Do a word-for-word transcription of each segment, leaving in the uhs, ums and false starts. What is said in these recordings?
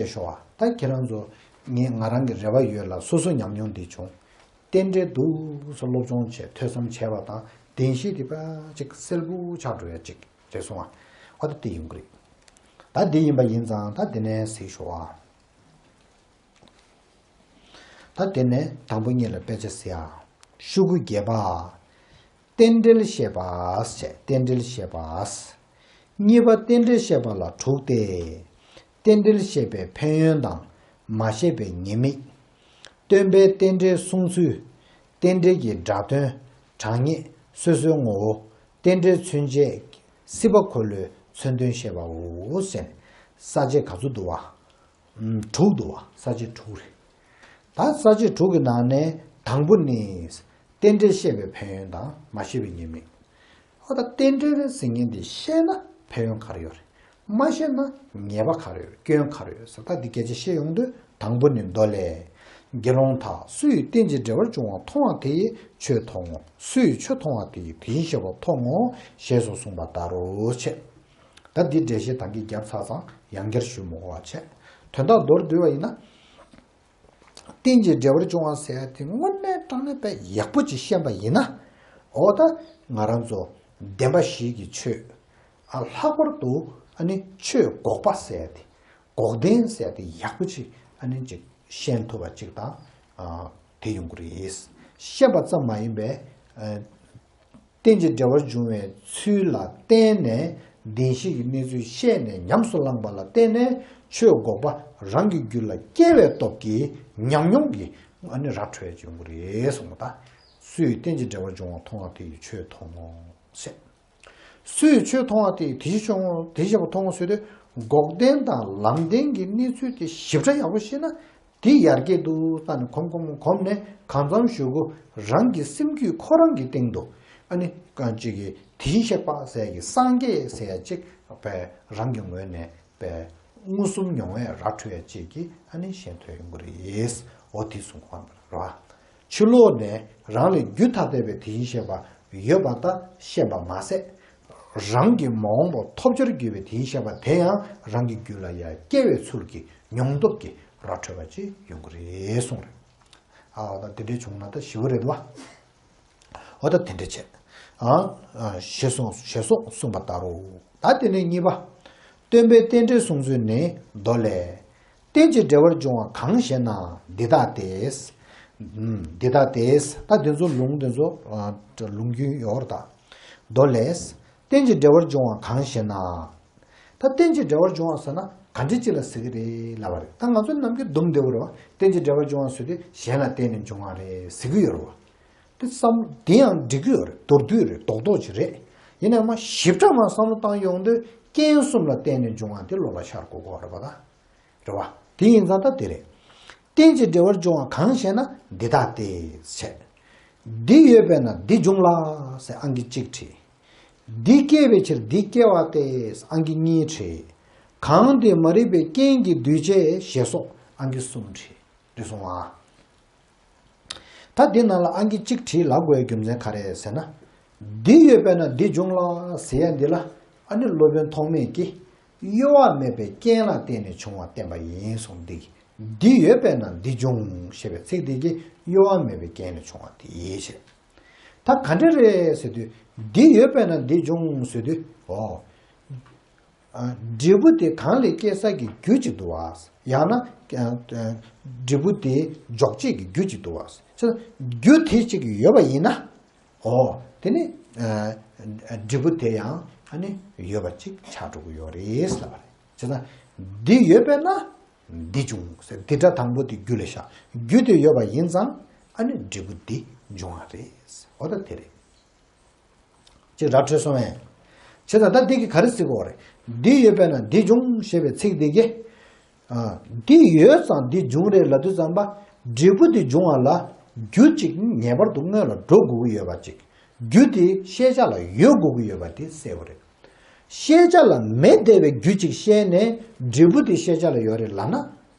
ཞེས་ཞུ་བ། ད་ཁྱེད་རང་ཚོ་ངས་ང་རང་གི་རེ་བ་ཡོད་ལ་སོ་སོ་ཉམས་མྱོང་འདི་བྱུང་། རྟེན་འབྲེལ་འདུག་སེ་སློབ་སྦྱོང་བྱས་ཐོས་བསམ་བྱས་པ་དང་བདེན་བཞི་འདི་ཕལ་ཆེར་གསལ་པོ་ཆགས་འགྲོ་ཡ་ཅིག་རེད་སོང་བ། ཨོ་ད་དེ་ཡིན་གི་རེད། ད་འདི་ཡིན་པ་ཡིན་ཙང་ད་དེ་ནས་གཟིགས་ཞུ་བ། ད་དེ་ནས་དང་པོ་ཉིད་ལ་དཔེ་ཆ་གཟིགས་ཨ། ཤོག་གུ་བརྒྱད་པ། རྟེན་འབྲེལ་བཤད་པ་ཟེར། རྟེན་འབྲེལ་བཤད་པ། གཉིས་པ་རྟེན་འབྲེལ་བཤད་པ་ལ་དྲུག་སྟེ། རྟེན་འབྲེལ་བཤད་པའི་ཕན་ཡོན་དང་མ་བཤད་པའི་ཉེས་དམིགས། སྟོན་པའི་རྟེན་འབྲེལ་གསུང་ཚུལ། རྟེན་འབྲེལ་གྱི་སྒྲ་དོན། དྲང་ངེས། སོ་སོའི་ངོ་བོ། རྟེན་འབྲེལ་མཚོན་བྱེད། སྲིད་པ་འཁོར་ལོའི་མཚོན་དོན་བཤད་པའོ་ཟེར། ས་བཅད་ག་ཚོད་འདུག་བ། ཨུམ། དྲུག་འདུག་བ། ས་བཅད་དྲུག་རེད། ད་ས་བཅད་དྲུག་གི་ནང་ནས་དང་པོ་ནི། རྟེན་འབྲེལ་བཤད་པའི་ཕན་ཡོན་དང་མ་བཤད་པའི་ཉེས་དམིགས། ཨོ་ད་རྟེན་འབྲེལ་ཟེར་མཁན་འདི་བཤད་ན་ཕན་ཡོན་ག་རེ་ཡོད་རེད། མ་བཤད་ན་ཉེས་པ་ག་རེ་ཡོད་རེད། སྐྱོན་ག་རེ་ཡོད་ཟེར། ད་འདི་སྐད་ཆ་བཤད་ཡོང་དུས་དང་པོ་ནི་མདོ་ལས། དགེ་སློང་དག་སུ་ཡིས་རྟེན་ཅིང་འབྲེལ་བར་འབྱུང་བ་མཐོང་བ་དེ་ཡིས་ཆོས་མཐོང་ངོ་། སུ་ཡིས་ཆོས་མཐོང་བ་དེ་ཡིས་དེ་བཞིན་གཤེགས་པ་མཐོང་ངོ་། ཞེས་སོགས་གསུངས་པ་ལྟར་རོ་ཞེས། ད་འདི་འགྲེལ་བཤད་ད་གིན་བརྒྱབ་ཚར་ཙང་ཡང་བསྐྱར་ཞུ་མི་དགོས་པ་བྱས། དོན་དག་མདོར་བསྡུས་པ་ཡིན་ན། རྟེན་ཅིང་འབྲེལ་བར་འབྱུང་བ་ཟེར་ཡ་དེ་དངོས་གནས་དྲང་གནས་དཔེ་ཡག་པོ་ཅིག་ཤེས་པ་ཡིན་ན། འོ་ད་ང་རང་ཚོ་བདེན་པ་བཞི་གི་ཆོས། ཨ་ལྷག་པར་དུ་ཨ་ནི་ཆོས་འགོག་པ་ཟེར་ཡ་དེ། འགོག་བདེན་ཟེར་ཡ་དེ་ཡག་པོ་ཅིག་ཨ་ནི་ཅིག་ཤེས་ཐུབ་པ་ཅིག་དང་། ཨ་དེ་ཡོང་གི་རེད། ཤེས་པ་ཙམ་མ་ཡིན་པའི། ཨ། རྟེན་ཅིང་འབྲེལ་བར་འབྱུང་བའི་ཚུལ་ལ་བརྟེན་ནས་བདེན་བཞི་གི་གནས་ཚུལ་ཤེས་ནས་ཉམས་སུ་བླངས་པ་ལ་བརྟེན་ནས་ཆོས་འགོག་པ་རང་གི་རྒྱུད་ལ་སྐྱེ་བའི་སྟོབས་ཀྱིས་ཉམས་མྱོང་གི་ཨ་ནི་ར་འཕྲོད་ཡོང་གི་རེད་གསུངས་པ། ད་སུ་ཡིས་རྟེན་ཅིང་འབྲེལ་བར་འབྱུང་བ་མཐོང་བ་དེ་ཡིས་ཆོས་མཐོང་ངོ་ཟེར། སུ་ཡིས་ཆོས་མཐོང་བ་དེ་ཡིས་དེ་བཞིན་གཤེགས་པ་མཐོང་ངོ་། དེ་བཞིན་གཤེགས་པ་མཐོང་ངོ་ཟེར་དུས་འགོག་བདེན་དང་ལམ་བདེན་གྱི་གནས་ཚུལ་དེ་ཞིབ་ཕྲ་ཡག་པོ་ཤེས་ན། དེ་ཡར་རྒྱས་འདུག་ལྟ་ནས་གོམས་གོམས་གོམས་ནས་གང་འཚམ་ཞུ་གུ་རང་གི་སེམས་རྒྱུད་ཁོ་རང་གི་སྟེང་དུ་ཨ་ནི་གང་ཅིག་གི་དེ་བཞིན་གཤེགས་པ་ཟེར་གྱི་སངས་རྒྱས་ཟེར་ཡ་གཅིག་པའི་རང་གི་ངོས་ནས་པའི་མངོན་སུམ་མྱོང་བའི་ར་འཕྲོད་ཡ་གཅིག་གི་ཨ་ནི་ཤེས་ཐོན་ཡོང་གི་རེད། འོ་དེ་གསུང་གོ་ར་བ། ཕྱི་ལོགས་ནས་རང་ལས་རྒྱུད་ཐ་དད་པའི་དེ་བཞིན་གཤེགས་པ་ཡོད་པ་ལྟ་ཤེས་པ་མ་ཟད། རང་གི་མ་འོངས་པ་ཐོབ་བྱར་གྱུར་པའི་དེ་བཞིན་གཤེགས་པ་དེ་ཡང་རང་གི་རྒྱུད་ལ་ཡང་སྐྱེ་བའི་ཚུལ་གྱི་མྱོང་སྟོབས་ཀྱི་ར་འཕྲོད་པ་ཅིག་ཡོང་གི་རེད་གསུངས་རེད། ཨ་ད་དེ་འདྲའི་བྱུང་ན་ད་ཞི་བ་རེད་བ། འོ་ད་དེ་འདྲ་བྱས། ཨ་ཞེས་གསུངས་ཞེས་སོགས་གསུངས་པ་ལྟར་རོ། ད་དེ་ནས་གཉིས་པ། སྟོན་པའི་རྟེན་འབྲེལ་གསུང་ཚུལ་ནི་མདོ་ལས། རྟེན་ཅིང་འབྲེལ་བར་འབྱུང་བ་གང་ཞེ་ན། འདི་ལྟ་སྟེ། འདི་ལྟ་སྟེ། ད་འདི་ཚོ་ལུང་འདི་ཚོ་ལུང་རྒྱུན་ཡོད་རེད་ད། མདོ་ལས། རྟེན་ཅིང་འབྲེལ་བར་འབྱུང་བ་གང་ཞེ་ན། ད་རྟེན་ཅིང་འབྲེལ་བར་འབྱུང་བ་ཟེར་ན་ག་འདྲ་ཅིག་ལ་ཟེར་གི་རེད་ལབ་པ་རེད། ད་ང་ཚོ་ནམ་རྒྱུན་སྡུག་བདེ་བོ་རེད་བ། རྟེན་ཅིང་འབྲེལ་བར་འབྱུང་བ་ཟེར་དུས་གཞན་ལ་བརྟེན་ནས་འབྱུང་བ་རེད་ཟེར་གི་ཡོད་རེད་བ། དེ་བསམ་དེ་ཡང་འགྲིག་གི་ཡོད་རེད། མདོར་བསྡུས་རེད། རྡོག་རྡོག་ཅིག་རེད། ཡིན་ནའང་མ་ཞིབ་ཕྲ་མ་བསམ་བློ་བཏང་ཡོང་དུས་རྐྱེན་གསུམ་ལ་བརྟེན་ནས་འབྱུང་བ་དེ་བློ་ལ་ཤར་དགོས་ཀྱི་ཡོད་རེད་པ། ད་རེད་བ། དེ་ཡིན་ཙང་ད་དེ་རེད། རྟེན་ཅིང་འབྲེལ་བར་འབྱུང་བ་གང་ཞེ་ན། འདི་ལྟ་སྟེ་ཟེར། འདི་ཡོད་པས་ན་འདི་འབྱུང་ལ་ཟེར་ཨང་ཀི་གཅིག་བྲིས། འདི་སྐྱེ་བའི་ཕྱིར་འདི་སྐྱེ་བ་སྟེ་ཨང་ཀི་གཉིས་བྲིས། གང་དེ་མ་རིག་པའི་རྐྱེན་གྱིས་འདུས་བྱས་ཞེས་སོགས་ཨང་ཀི་གསུམ་བྲིས། འདི་སོང་ཨ། ད་འདི་ནང་ལ་ཨང་ཀི་གཅིག་བྲིས་ལབ་དགོས་ཡ་རྒྱུ་མཚན་ག་རེ་ཟེར་ན། འདི་ཡོད་པས་ན་འདི་འབྱུང་ལ་ཟེར་ཡ་འདི་ལ་ཨ་ནི་སློབ་དཔོན་ཐོགས་མེད་ཀྱིས་གཡོ་བ་མེད་པའི་རྐྱེན་ལ་བརྟེན་ནས་བྱུང་བ་བསྟན་པ་ཡིན་གསུངས། འདི་འདི་ཡོད་པས་ན་འདི་འབྱུང་ཞེས་པའི་ཚིག་འདི་གིས་གཡོ་བ་མེད་པའི་རྐྱེན་ལས་བྱུང་བ་དེ་ཡིན་ཞེས། ད་ག་འདྲ་རེད་ཟེར་དུས། འདི་ཡོད་པས་ན་འདི་འབྱུང་ཟེར་དུས། འོ། ཨ། འབྲས་བུ་དེ་གང་ལས་སྐྱེ་ས་ཀྱི་རྒྱུ་གཅིག་འདུག་བ། ཡང་ན། ཨ། ཨ། འབྲས་བུ་དེ་འཇོག་བྱེད་ཀྱི་རྒྱུ་གཅིག་འདུག་བ། ཅེས་རྒྱུ་དེ་གཅིག་ཡོད་པ་ཡིན་ན། འོ། དེ་ནི། ཨ། འབྲས་བུ་དེ་ཡང་ཨ་ནི་ཡོད་པ་གཅིག་ཆགས་འགྲོ་གི་ཡོད་རེད་ལབ་པ་རེད། བྱས་ཙང་། འདི་ཡོད་པས་ན་འདི་འབྱུང་ཟེར། འདི་སྒྲ་དང་པོ་དེ་རྒྱུ་ལ་བཞག་རྒྱུ་དེ་ཡོད་པ་ཡིན་ཙང་ཨ་ནི་འབྲས་བུ་འདི་འབྱུང་བ་རེད། འོ་ད་དེ་རེད། ཅིག་ར་འཕྲོད་སོང་བས། བྱས་ཙང་ད་འདི་གིས་ག་རེ་ཟེར་གོ་རེད། འདི་ཡོད་པས་ན་འདི་འབྱུང་ཞེས་པའི་ཚིག་འདི་གིས། ཨ། འདི་ཡོད་ཙང་འདི་འབྱུང་རེད་ལབ་དུས་ཙམ་པ། འབྲས་བུ་འདི་འབྱུང་བ་ལ་རྒྱུ་གཅིག་ངེས་པར་དུ་སྔོན་ལ་འགྲོ་དགོས་ཀྱི་ཡོད་པ་གཅིག་རྒྱུ་དེ་ཤེས་བྱ་ལ་ཡོད་དགོས་ཀྱི་ཡོད་པ་དེ་གསལ་པོ་རེད། ཤེས་བྱ་ལ་མེད་བསྡད་པའི་རྒྱུ་གཅིག་ཤེས་ནས་འབྲས་བུ་དེ་ཤེས་བྱ་ལ་ཡོད་རེད་ལབ་ན།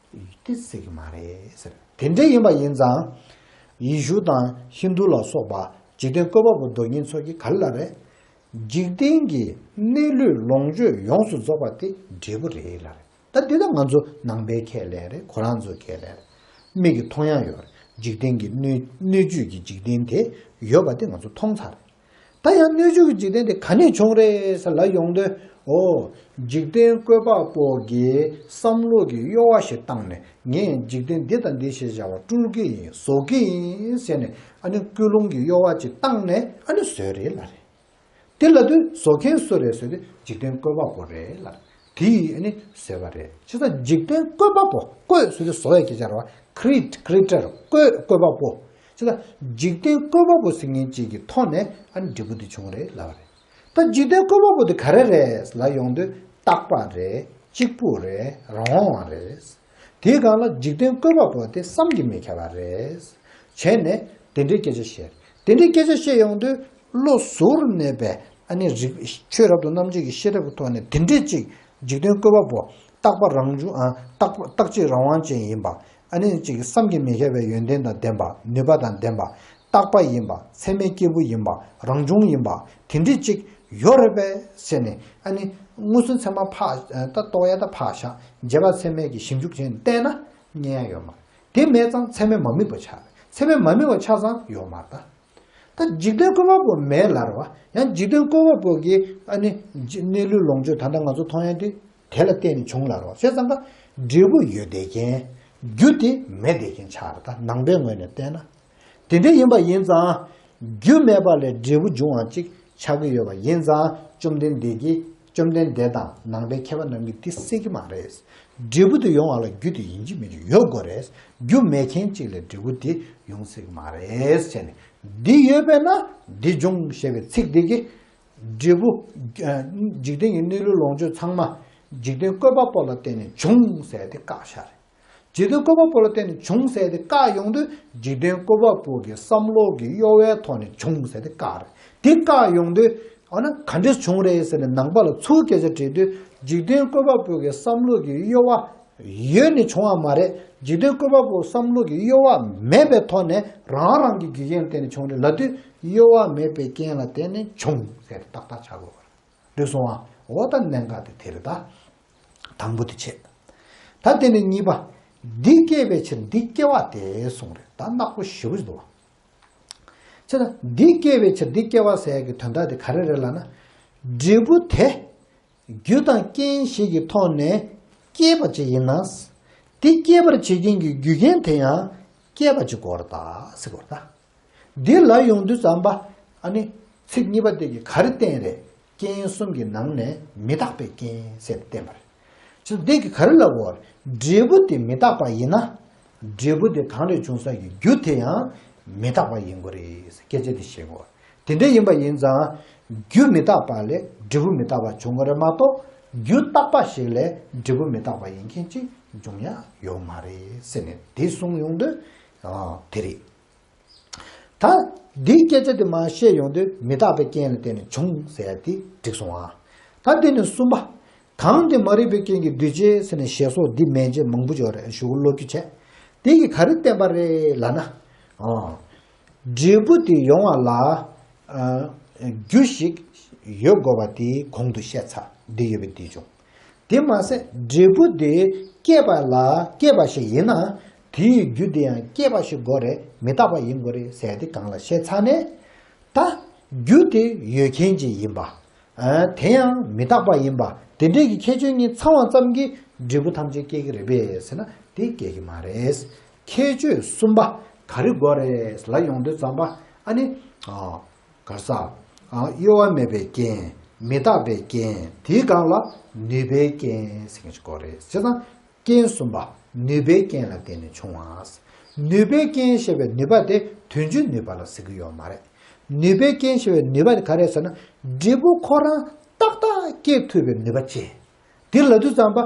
དེ་སྲིད་ཀྱི་མ་རེད་ཟེར། དེ་འདྲ་ཡིན་པ་ཡིན་ཙང་། ཡེ་ཤུ་དང་ཧིན་དུ་ལ་སོགས་པ་འཇིག་རྟེན་བཀོད་པ་པོ་མདོ་ཉིད་ཚོ་གིས་ག་རེ་ལབ་རེད། འཇིག་རྟེན་གྱི་གནས་ལུས་ལོངས་སྤྱོད་ཡོངས་སུ་རྫོགས་པ་དེ་འབྲས་བུ་རེད་ལབ་རེད། ད་འདི་ད་ང་ཚོ་ནང་པའི་ཁས་ལེན་རེད། ཁོ་རང་ཚོའི་ཁས་ལེན་རེད། མིག་གིས་མཐོང་ཡ་ཡོད་རེད། འཇིག་རྟེན་གྱི་སྣོད་སྣོད་བཅུད་ཀྱི་འཇིག་རྟེན་དེ་ཡོད་པ་དེ་ང་ཚོ་མཐོང་ཚར་རེད། ད་ཡང་སྣོད་བཅུད་ཀྱི་འཇིག་རྟེན་དེ་ག་ནས་བྱུང་རེད་ཟེར་ལབ་ཡོང་དུས། འོ། འཇིག་རྟེན་བཀོད་པ་པོ་གིས་བསམ་བློ་གི་གཡོ་བ་ཞིག་བཏང་ནས། ངས་འཇིག་རྟེན་འདི་དང་འདི་ཞེས་བྱ་བ་སྤྲུལ་གྱི་ཡིན། བཟོ་གི་ཡིན་ཟེར་ནས། ཨ་ནི་ཀུན་སློང་གི་གཡོ་བ་ཅིག་བཏང་ནས། ཨ་ནི་བཟོས་རེད་ལབ་རེད། དེ་ལབ་དུས་བཟོ་མཁན་སུ་རེད་ཟེར་དུས། འཇིག་རྟེན་བཀོད་པ་པོ་རེད་ལབ། དེ་ཡིས་ཨ་ནི་བཟོས་པ་རེད། བྱས་ཙང་འཇིག་རྟེན་བཀོད་པ་པོ། བཀོད་ཟེར་དུས་བཟོ་བའི་སྐད་ཆ་རེད་བ། create, creator། བཀོད། བཀོད་པ་པོ། བྱས་ཙང་འཇིག་རྟེན་བཀོད་པ་པོ་ཟེར་མཁན་ཅིག་གི་ཐོག་ནས་ཨ་ནི་འབྲས་བུ་དེ་བྱུང་རེད་ལབ་པ་རེད། ད་འཇིག་རྟེན་བཀོད་པ་པོ་དེ་ག་རེ་རེད་ལབ་ཡོང་དུས། རྟག་པ་རེད། གཅིག་པུ་རེད། རང་དབང་བ་རེད། དེའི་སྒང་ལ་འཇིག་རྟེན་བཀོད་པ་པོ་དེ་བསམ་གྱིས་མི་ཁྱབ་པ་རེད། བྱས་ནས་དེ་འདྲའི་སྐད་ཆ་བཤད། དེ་འདྲའི་སྐད་ཆ་བཤད་ཡོང་དུས། བློ་གཟུར་གནས་པའི་ཨ་ནི་རིག་ཆོས་རབ་ཏུ་རྣམ་འབྱེད་ཀྱི་ཤེས་རབ་ཀྱི་ཐོག་ནས་དེ་འདྲའི་ཅིག་འཇིག་རྟེན་བཀོད་པ་པོ། རྟག་པ་རང་བྱུང་། ཨ། རྟག་པ། རྟག་གཅིག་རང་དབང་ཅན་ཡིན་པ། ཨ་ནི་ཅིག་བསམ་གྱིས་མི་ཁྱབ་པའི་ཡོན་ཏན་དང་ལྡན་པ། ནུས་པ་དང་ལྡན་པ། རྟག་པ་ཡིན་པ། ཚད་མའི་སྐྱེས་བུ་ཡིན་པ། རང་བྱུང་ཡིན་པ། དེ་འདྲའི་ཅིག་ཡོད་རེད་པས་ཟེར་ནས། ཨ་ནི་མངོན་སུམ་ཚད་མ་ཕར། ཨ། ད་རྟོགས་ཡ་ད་ཕར་བཞག་རྗེས་དཔག་ཚད་མས་ཀྱི་ཞིབ་འཇུག་བྱས་ནས་བལྟས་ན་རྙེད་ཡ་ཡོད་མ་རེད། དེ་མེད་ཙང་ཚད་མས་མ་དམིགས་པ་ཆགས་རེད། ཚད་མས་མ་དམིགས་པ་ཆགས་ཙང་ཡོད་མ་རེད་ད། ད་འཇིག་རྟེན་བཀོད་པ་པོ་མེད་ལབ་རེད་བ། ཡང་འཇིག་རྟེན་བཀོད་པ་པོ་གིས་ཨ་ནི་གནས་ལུས་ལོངས་སྤྱོད་ད་ལྟ་ང་ཚོ་མཐོང་ཡ་དེ་དེ་ལ་བརྟེན་ནས་བྱུང་ལབ་རེད་བ། བྱས་ཙང་ཀ་འབྲས་བུ་ཡོད་བསྡད་མཁན། རྒྱུ་དེ་མེད་བསྡད་མཁན་ཆགས་རེད། ད་ནང་པའི་ངོས་ནས་བལྟས་ན། དེ་འདྲ་ཡིན་པ་ཡིན་ཙང་། རྒྱུ་མེད་པ་ལས་འབྲས་བུ་འབྱུང་བ་ཅིག་ཆགས་ཀྱི་ཡོད་པ་ཡིན་ཙང་། བཅོམ་ལྡན་འདས་ཀྱིས། བཅོམ་ལྡན་འདས་དང་ནང་པའི་མཁས་པ་རྣམས་ཀྱིས་དེ་སྲིད་ཀྱི་མ་རེད། འབྲས་བུ་དེ་ཡོང་བ་ལ་རྒྱུ་དེ་ཡིན་གཅིག་མིན་གཅིག་ཡོད་དགོས་རེད། རྒྱུ་མེད་མཁན་གཅིག་ལས་འབྲས་བུ་དེ་ཡོང་སྲིད་ཀྱི་མ་རེད་ཟེར་ནས། འདི་ཡོད་པས་ན་འདི་འབྱུང་ཞེས་པའི་ཚིག་འདི་གིས། འབྲས་བུ། ཨ། འཇིག་རྟེན་གྱི་གནས་ལུས་ལོངས་སྤྱོད་ཚང་མ་འཇིག་རྟེན་བཀོད་པ་པོ་ལ་བརྟེན་ནས་བྱུང་ཟེར་དེ་བཀག་བཞག་རེད། འཇིག་རྟེན་བཀོད་པ་པོ་ལ་བརྟེན་ནས་བྱུང་ཟེར་དེ་བཀག་ཡོང་དུས། འཇིག་རྟེན་བཀོད་པ་པོ་གི་བསམ་བློ་གི་གཡོ་བའི་ཐོག་ནས་བྱུང་ཟེར་དེ་བཀག་རེད། དེ་བཀག་ཡོང་དུས། འོ་ན་ག་འདྲས་བྱུང་རེད་ཟེར་ནས་ནང་པ་ལ་ཚུར་སྐད་ཆ་དྲིས་དུས། འཇིག་རྟེན་བཀོད་པ་པོ་གི་བསམ་བློ་གི་གཡོ་བ་ཡོད་ནས་བྱུང་བ་མ་རེད། འཇིག་རྟེན་བཀོད་པ་པོ་བསམ་བློ་གི་གཡོ་བ་མེད་པའི་ཐོག་ནས་རང་རང་གི་རྒྱུ་རྐྱེན་ལ་བརྟེན་ནས་བྱུང་རེད་ལབ་དུས། གཡོ་བ་མེད་པའི་རྐྱེན་ལ་བརྟེན་ནས་བྱུང་ཟེར་དེ་ཏག་ཏག་ཆགས་དགོས་པ་རེད། འགྲིག་སོང་ཨ། འོ་ད་གནད་འགག་དེ་དེ་རེད་ད། དང་པོ་དེ་བྱས། ད་དེ་ནས་གཉིས་པ། འདི་སྐྱེ་བའི་ཕྱིར་འདི་སྐྱེ་བ་སྟེ་གསུངས་རེད། ད་ནག་པོ་ཞེ་པོ་ཞིག་འདུག་བ། བྱས་ཙང་འདི་སྐྱེ་བའི་ཕྱིར་འདི་སྐྱེ་བ་ཟེར་ཡག་གི་དོན་དག་དེ་ག་རེ་རེད་ལབ་ན། འབྲས་བུ་དེ་རྒྱུ་དང་རྐྱེན་ཞིག་གི་ཐོག་ནས་སྐྱེས་པ་ཅིག་ཡིན་ན། དེ་སྐྱེད་པར་བྱེད་མཁན་གྱི་རྒྱུ་རྐྱེན་དེ་ཡང་སྐྱེས་པ་ཅིག་དགོས་རེད་ད་ཟེར་དགོས་རེད་ད། འདི་ལ་ཡོང་དུས་ཙམ་པ། ཨ་ནི་ཚིག་གཉིས་པ་དེ་གིས་ག་རེ་བསྟན་རེད། རྐྱེན་གསུམ་གྱི་ནང་ནས་མི་རྟག་པའི་རྐྱེན་ཟེར་བསྟན་པ་རེད། ཅིག་འདི་གིས་ག་རེ་ལབ་དགོས་རེད། འབྲས་བུ་དེ་མི་རྟག་པ་ཡིན་ན། འབྲས་བུ་དེ་གང་ལས་བྱུང་ས་ཀྱི་རྒྱུ་དེ་ཡང་མི་རྟག་པ་ཡིན་དགོས་རེད་ཟེར་སྐད་ཆ་དེ་བཤད་དགོས་རེད། དེ་འདྲ་ཡིན་པ་ཡིན་ཙང་། རྒྱུ་མི་རྟག་པ་ལས་འབྲས་བུ་མི་རྟག་པ་བྱུང་དགོས་རེད་མ་གཏོགས། རྒྱུ་རྟག་པ་ཞིག་ལས་འབྲས་བུ་མི་རྟག་པ་ཡིན་མཁན་ཅིག་འབྱུང་ཡ་ཡོད་མ་རེད་ཟེར་ནས་དེ་གསུངས་ཡོང་དུས། ཨ། དེ་རེད། ད་འདིའི་སྐད་ཆ་དེ་མར་བཤད་ཡོང་དུས། མི་རྟག་པའི་རྐྱེན་ལ་བརྟེན་ནས་བྱུང་ཟེར་ཡ་དེ་འགྲིག་སོང་ཨ། ད་དེ་ནས་གསུམ་པ། གང་དེ་མ་རིག་པའི་རྐྱེན་གྱིས་འདུས་བྱས་ཟེར་ནས་ཞེས་སོགས་འདི་མན་ཆད་མང་པོ་ཅིག་ཡོད་རེད། ཞུ་གི་ཀློག་རྒྱུ་བྱས། དེ་གིས་ག་རེ་བསྟན་པ་རེད་ལབ་ན། ཨ། འབྲས་བུ་དེ་ཡོང་བ་ལ། ཨ། རྒྱུ་ཞིག་ཡོད་དགོས་པ་དེ་གོང་དུ་བཤད་ཚར། འདི་ཡོད་པས་འདི་བྱུང་། དེ་མ་ཟད་འབྲས་བུ་དེ་སྐྱེས་པ་ལ་སྐྱེས་པ་ཞིག་ཡིན་ན། དེའི་རྒྱུ་དེ་ཡང་སྐྱེས་པ་ཞིག་དགོས་རེད། མི་རྟག་པ་ཡིན་དགོས་རེད་ཟེར་དེ་གོང་ལ་བཤད་ཚར་ནས། ད་རྒྱུ་དེ་ཡོད་མཁན་ཅིག་ཡིན་པ། ཨ། དེ་ཡང་མི་རྟག་པ་ཡིན་པ། དེ་འདྲའི་གི་ཁྱད་ཆོས་གཉིས་ཚང་བ་ཙམ་གྱིས་འབྲས་བུ་ཐམས་ཅད་སྐྱེ་གི་རེད་པས་ཟེར་ན། དེ་སྐྱེ་གི་མ་རེད། ཁྱད་ཆོས་གསུམ་པ་ག་རེ་དགོས་རེད་ལབ་ཡོང་དུས་ཙམ་པ། ཨ་ནི། ཨ། ག་རེ་ཟ། ཨ། གཡོ་བ་མེད་པའི་རྐྱེན། མི་རྟག་པའི་རྐྱེན། དེའི་སྒང་ལ་ནུས་པའི་རྐྱེན་ཟེར་མཁན་ཞིག་དགོས་རེད། བྱས་ཙང་རྐྱེན་གསུམ་པ་ནུས་པའི་རྐྱེན་ལ་བརྟེན་ནས་བྱུང་བ། ནུས་པའི་རྐྱེན་ཞེས་པའི་ནུས་པ་དེ་དོན་སྤྱིའི་ནུས་པ་ལ་ཟེར་གྱི་ཡོད་མ་རེད། ནུས་པའི་རྐྱེན་ཞེས་པའི་ནུས་པ་དེ་ག་རེ་རེད་ཟེར་ན། འབྲས་བུ་ཁོ་རང་ཏག་ཏག་སྐྱེ་ཐུབ་པའི་ནུས་པ་ཅན། དེ་ལབ་དུས་ཙམ་པ་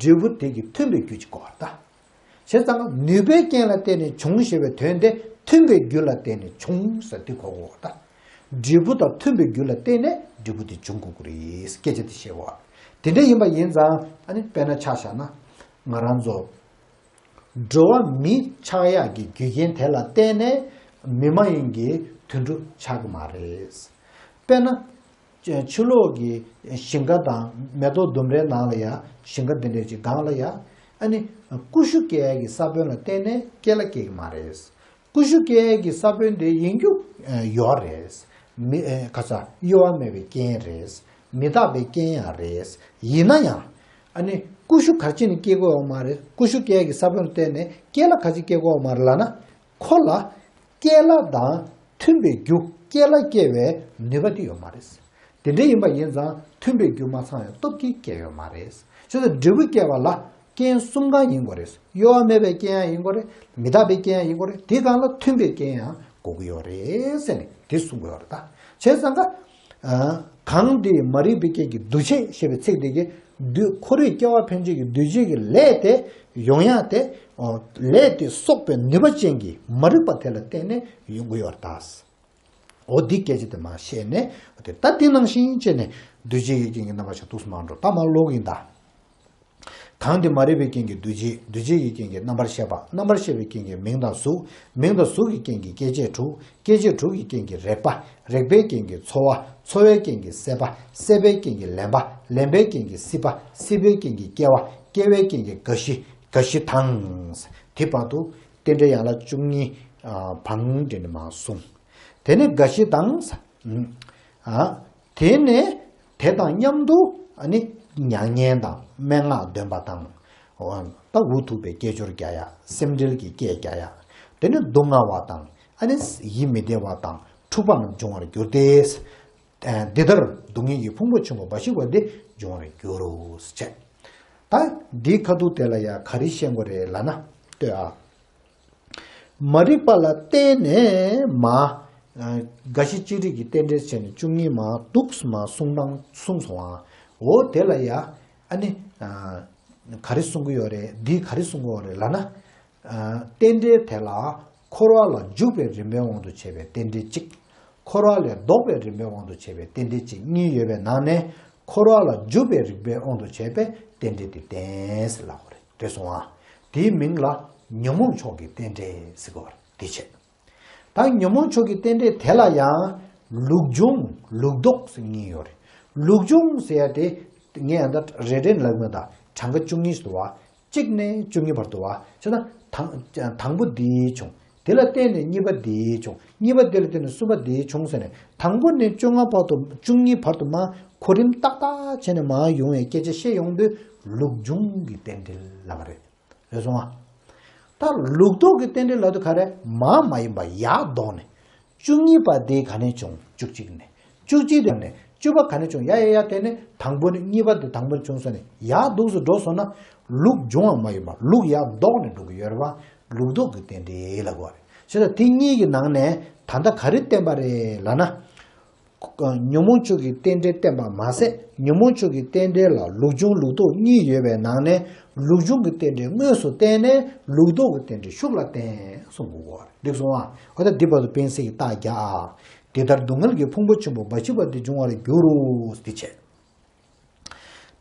འབྲས་བུ་དེ་གི་མཐུན་པའི་རྒྱུ་ཅིག་དགོས་པ་རེད་ད། བྱས་ཙང་ནུས་པའི་རྐྱེན་ལ་བརྟེན་ནས་བྱུང་ཞེས་པའི་དོན་དེ་མཐུན་པའི་རྒྱུ་ལ་བརྟེན་ནས་བྱུང་ཟེར་དེ་གོ་དགོས་པ་རེད་ད། འབྲས་བུ་དང་མཐུན་པའི་རྒྱུ་ལ་བརྟེན་ནས་འབྲས་བུ་དེ་འབྱུང་དགོས་ཀྱི་རེད། སྐད་ཆ་དེ་བཤད་དགོས་པ་རེད། དེ་འདྲ་ཡིན་པ་ཡིན་ཙང་། ཨ་ནི་དཔེར་ན་ཆ་བཞག་ན། ང་རང་ཚོ་འགྲོ་བ་མི་ཆགས་ཡག་གི་རྒྱུ་རྐྱེན་དེ་ལ་བརྟེན་ནས་མི་མ་ཡིན་གྱི་དུད་འགྲོ་ཆགས་ཀྱི་མ་རེད། དཔེར་ན། ཕྱི་ཕྱི་ལོགས་ཀྱི་ཞིང་ཁ་དང་མེ་ཏོག་ལྡུམ་རའི་ནང་ལ་ཡ། ཞིང་ཁ་འདི་འདྲས་ཅིག་སྒང་ལ་ཡ། ཨ་ནི་ཀུ་ཤུ་བཀལ་ཡ་གི་ས་བོན་ལ་བརྟེན་ནས་སྐྱེ་ལ་སྐྱེ་གི་མ་རེད། ཀུ་ཤུ་སྐྱེ་ཡ་གི་ས་བོན་དེ་ཡིན་རྒྱུ་ཡོད་རེད། མི་ཨེ་ག་ས་གཡོ་བ་མེད་པའི་རྐྱེན་རེད། མི་རྟག་པའི་རྐྱེན་ཡང་རེད། ཡིན་ན་ཡང་། ཨ་ནི་ཀུ་ཤུ་ག་རེ་བྱས་ནས་སྐྱེ་དགོས་ཡོད་མ་རེད། ཀུ་ཤུ་སྐྱེ་ཡ་གི་ས་བོན་ལ་བརྟེན་ནས་སྐྱེ་ལ་ག་རེ་བྱས་སྐྱེ་དགོས་ཡོད་མ་རེད་ལབ་ན། ཁོ་ལ་སྐྱེ་ལ་དང་མཐུན་པའི་རྒྱུ་སྐྱེ་ལ་སྐྱེ་བའི་ནུས་པ་དེ་ཡོད་མ་རེད། དེ་འདྲ་ཡིན་པ་ཡིན་ཙང་མཐུན་པའི་རྒྱུ་མ་ཚང་བའི་སྟོབས་ཀྱིས་སྐྱེ་ཡོད་མ་རེད། བྱས་ཙང་འབྲས་བུ་སྐྱེ་བ་ལ་རྐྱེན་གསུམ་ཀ་ཡིན་དགོས་རེད། གཡོ་བ་མེད་པའི་རྐྱེན་ཡང་ཡིན་དགོས་རེད། མི་རྟག་པའི་རྐྱེན་ཡང་ཡིན་དགོས་རེད། དེ་སྒང་ལ་མཐུན་པའི་རྐྱེན་ཡང་དགོས་ཀྱི་ཡོད་རེད་ཟེར་ནས་དེ་གསུང་གི་ཡོད་རེད་ད། བྱས་ཙང་ཀ་ཨ། གང་འདི་མ་རིག་པའི་རྐྱེན་གྱིས་འདུ་བྱེད་ཞེས་པའི་ཚིག་འདི་གིས་འདུས་འཁོར་བའི་སྐྱེ་བ་ཕན་ཆད་ཀྱི་འདུ་བྱེད་ཀྱི་ལས་དེ་ཡོང་ཡ་དེ། ཨོ། ལས་དེ་གསོག་པའི་ནུས་པ་ཅན་གྱི་མ་རིག་པ་དེ་ལ་བརྟེན་ནས་ཡོང་གི་ཡོད་རེད་ད། འོ་འདི་སྐད་ཆ་དེ་མར་བཤད་ནས་དེ་ལྟ་དེ་ནང་བཞིན་བྱས་ནས་འདུ་བྱེད་ཀྱི་རྐྱེན་གྱིས་རྣམ་པར་ཤེས་པ་འདུག་སེ་མར་འགྲོ། ད་མར་ཀློག་གི་ཡིན་ད། གང་འདི་མ་རིག་པའི་རྐྱེན་གྱིས་འདུ་བྱེད། འདུ་བྱེད་ཀྱི་རྐྱེན་གྱིས་རྣམ་པར་ཤེས་པ། རྣམ་པར་ཤེས་པའི་རྐྱེན་གྱིས་མིང་དང་གཟུགས། མིང་དང་གཟུགས་ཀྱི་རྐྱེན་གྱིས་སྐྱེ་མཆེད་དྲུག། སྐྱེ་མཆེད་དྲུག་གི་རྐྱེན་གྱིས་རེག་པ། རེག་པའི་རྐྱེན་གྱིས་ཚོར་བ། ཚོར་བའི་རྐྱེན་གྱིས་སྲེད་པ། སྲེད་པའི་རྐྱེན་གྱིས་ལེན་པ། ལེན་པའི་རྐྱེན་གྱིས་སྲིད་པ། སྲིད་པའི་རྐྱེན་གྱིས་སྐྱེ་བ། སྐྱེ་བའི་རྐྱེན་གྱིས་རྒ་ཤི། རྒ་ཤི་དང་། དེ་བར་དུ་རྟེན་འབྲེལ་ཡན་ལག་བཅུ་གཉིས། ཨ། བང་འདྲེན་ནས་མར་གསུངས། དེ་ནས་རྒ་ཤི་དང་། ཨ། དེ་ནས་དེ་དང་མཉམ་དུ་ཨ་ནི་མྱ་ངན་དང་སྨྲེ་སྔགས་འདོན་པ་དང་། འོ། ད་འུ་ཐུག་པའི་སྐད་ཅོར་རྒྱག་ཡ། སེམས་འགྲེལ་གྱི་སྐད་རྒྱག་ཡ། དེ་ནས་སྡུག་བསྔལ་བ་དང་། ཨ་ནི་ཡིད་མི་བདེ་བ་དང་འཁྲུག་པ་རྣམས་འབྱུང་བར་འགྱུར་ཏེ། ཨ། འདི་ལྟར་སྡུག་བསྔལ་གྱི་ཕུང་པོ་ཆེན་པོ་འབའ་ཞིག་པ་འདི་འབྱུང་བར་འགྱུར་རོ་ཞེས། ད་འདིའི་ཁ་ཐུག་དེ་ལ་ཡ་ག་རེ་བཤད་དགོས་རེད་ལབ་ན། ལྟོས་ཨ། མ་རིག་པ་ལ་བརྟེན་ནས་མ། ཨ། རྒ་ཤི་ཅི་རིགས་ཀྱི་རྟེན་འབྲེལ་བྱས་ནས་བཅུ་གཉིས་མ་འདུག་མ་གསུངས་དང་གསུངས་སོང་ཨ། འོ་དེ་ལ་ཡ། ཨ་ནི། ཨ། ག་རེ་གསུང་གི་ཡོད་རེད། འདིས་ག་རེ་གསུང་གི་ཡོད་རེད་ལབ་ན། ཨ། རྟེན་འབྲེལ་དེ་ལ་འཁོར་བ་ལ་འཇུག་པའི་རིམ་པའི་དབང་དུ་བྱས་པའི་རྟེན་འབྲེལ་གཅིག། འཁོར་བ་ལས་ལྡོག་པའི་རིམ་པའི་དབང་དུ་བྱས་པའི་རྟེན་འབྲེལ་གཅིག་གཉིས་ཡོད་པའི་ནང་ནས། འཁོར་བ་ལ་འཇུག་པའི་རིམ་པའི་དབང་དུ་བྱས་པའི་རྟེན་འབྲེལ་དེ་བསྟན་ཟེར་ལབ་དགོས་རེད། རེད་སོང་ཨ། དེའི་མིང་ལ་ཉོན་མོངས་ཕྱོགས་ཀྱི་རྟེན་འབྲེལ་ཟེར་དགོས་པ་རེད། དེ་བྱས། ད་ཉོན་མོངས་ཕྱོགས་ཀྱི་རྟེན་འབྲེལ་དེ་ལ་ཡང་ལུགས་འབྱུང་ལུགས་ལྡོག་ཟེར་གཉིས་ཡོད་རེད། ལུགས་འབྱུང་ཟེར་ཡ་དེ་ངས་ད་རེ་རེ་ལབ་མེད་ད། གྲངས་ཀ་བཅུ་གཉིས་སུ་འདུག་བ། གཅིག་ནས་བཅུ་གཉིས་བར་དུ་བ། བྱས་ན་དང་དང་པོ་འདི་བྱུང་། དེ་ལ་བརྟེན་ནས་གཉིས་པ་འདི་བྱུང་། གཉིས་པ་དེ་ལ་བརྟེན་ནས་གསུམ་པ་འདི་བྱུང་ཟེར་ནས། དང་པོ་ནས་བཅོ་ལྔ་བར་དུ། བཅུ་གཉིས་བར་དུ་མར་གོ་རིམ་ཏག་ཏག་བྱས་ནས་མར་ཡོང་བའི་སྐད་ཆ་བཤད་ཡོང་དུས་ལུགས་འབྱུང་གི་རྟེན་འབྲེལ་ལབ་པ་རེད། རེད་སོང་ཨ། ད་ལུགས་ལྡོག་གི་རྟེན་འབྲེལ་ལབ་དུས་ག་རེ། མར་མ་ཡིན་པ་ཡར་ལྡོག་ནས། བཅུ་གཉིས་པ་དེ་ག་ནས་བྱུང་། བཅུ་གཅིག་ནས། བཅུ་གཅིག་དེ་ནས་བཅུ་པ་ག་ནས་བྱུང་། ཡ་ཡ་ཡ། དེ་ནས་དང་པོ་ནས་གཉིས་པ་དེ་དང་པོ་ནས་བྱུང་ཟེར་ནས་ཡར་འདུག་སེ་འགྲོ་སོང་ན། ལུགས་འབྱུང་བ་མ་ཡིན་པ་ལུགས་ཡར་ལྡོག་ནས་འགྲོ་གི་ཡོད་རེད་བ། ལུགས་ལྡོག་གི་རྟེན་འབྲེལ་ལབ་དགོས་རེད། བྱས་ཙང་དེ་གཉིས་ཀྱི་ནང་ནས་ད་ལྟ་ག་རེ་བསྟན་པ་རེད་ལབ་ན། ཉོན་མོངས་ཕྱོགས་ཀྱི་རྟེན་འབྲེལ་བསྟན་པ་མ་ཟད། ཉོན་མོངས་ཕྱོགས་ཀྱི་རྟེན་འབྲེལ་ལ་ལུགས་འབྱུང་ལུགས་ལྡོག་གཉིས་ཡོད་པའི་ནང་ནས། ལུགས་འབྱུང་གི་རྟེན་འབྲེལ་དངོས་སུ་བསྟན་ནས། ལུགས་ལྡོག་གི་རྟེན་འབྲེལ་ཤུགས་ལ་བསྟན་གསུང་དགོས་རེད། འགྲིག་སོང་ཨ། འོ་ད་འདི་བར་དུ་དཔེ་གསལ་གྱི་རྟགས་བརྒྱབ་ཨ། དེ་ལྟར་སྡུག་བསྔལ་གྱི་ཕུང་པོ་ཆེན་པོ་འབའ་ཞིག་པ་འདི་འབྱུང་བར་འགྱུར་རོ། འདི་བྱས།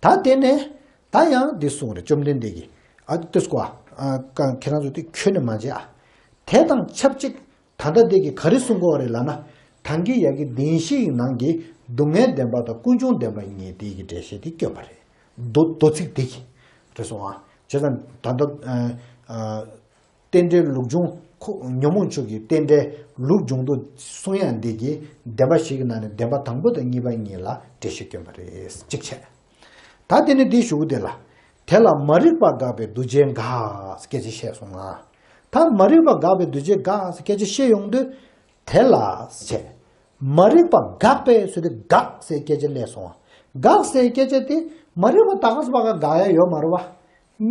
ད་དེ་ནས་ད་ཡང་འདི་གསུངས་རེད། བཅོམ་ལྡན་འདས་ཀྱིས། ཨ། ཏིས་ཀོ་ཨ། ཨ། ཁྱེད་རང་ཚོ་དེ་ཁྱོན་ནས་མ་བྱེད་ཨ། དེ་དང་ཆབས་ཅིག་ད་ལྟ་འདི་གིས་ག་རེ་གསུང་གི་ཡོད་རེད་ལབ་ན། ཐང་གི་ཡ་གི་བདེན་བཞིའི་ནང་གི་སྡུག་བསྔལ་བདེན་པ་དང་ཀུན་འབྱུང་བདེན་པ་གཉིས་དེ་གི་འགྲེལ་བཤད་དེ་བསྐྱོན་པ་རེད། མདོ་མདོ་ཚིག་དེ་གིས། རེད་སོང་ཨ། བྱས་ཙང་ད་ལྟ། ཨ། ཨ། རྟེན་འབྲེལ་ལུགས་འབྱུང་ཁོ། ཉོན་མོངས་ཕྱོགས་ཀྱི་རྟེན་འབྲེལ་ལུགས་འབྱུང་ལྡོག་གསུང་ཡ་འདི་གི་བདེན་པ་བཞི་གི་ནང་ནས་བདེན་པ་དང་པོ་དང་གཉིས་པ་གཉིས་ལ་འགྲེལ་བཤད་བསྐྱོན་པ་རེད། གཅིག་བྱས། ད་དེ་ནས་འདི་ཞུ་གི་དེ་ལ། དེ་ལ་མ་རིག་པ་འགགས་པའི་འདུ་བྱེད་འགག་ཟེར་སྐད་ཆ་བཤད་སོང་ང་། ད་མ་རིག་པ་འགགས་པའི་འདུ་བྱེད་འགག་ཟེར་སྐད་ཆ་བཤད་ཡོང་དུས། དེ་ལ་བྱས། མ་རིག་པ་འགགས་པའི་ཟེར་དུས་འགག་ཟེར་སྐད་ཆ་སླེབས་སོང་ང་། འགག་ཟེར་སྐད་ཆ་དེ་མ་རིག་པ་ད་ག་ཟེ་བ་ག་འགག་ཡ་ཡོད་མ་རེད་བ།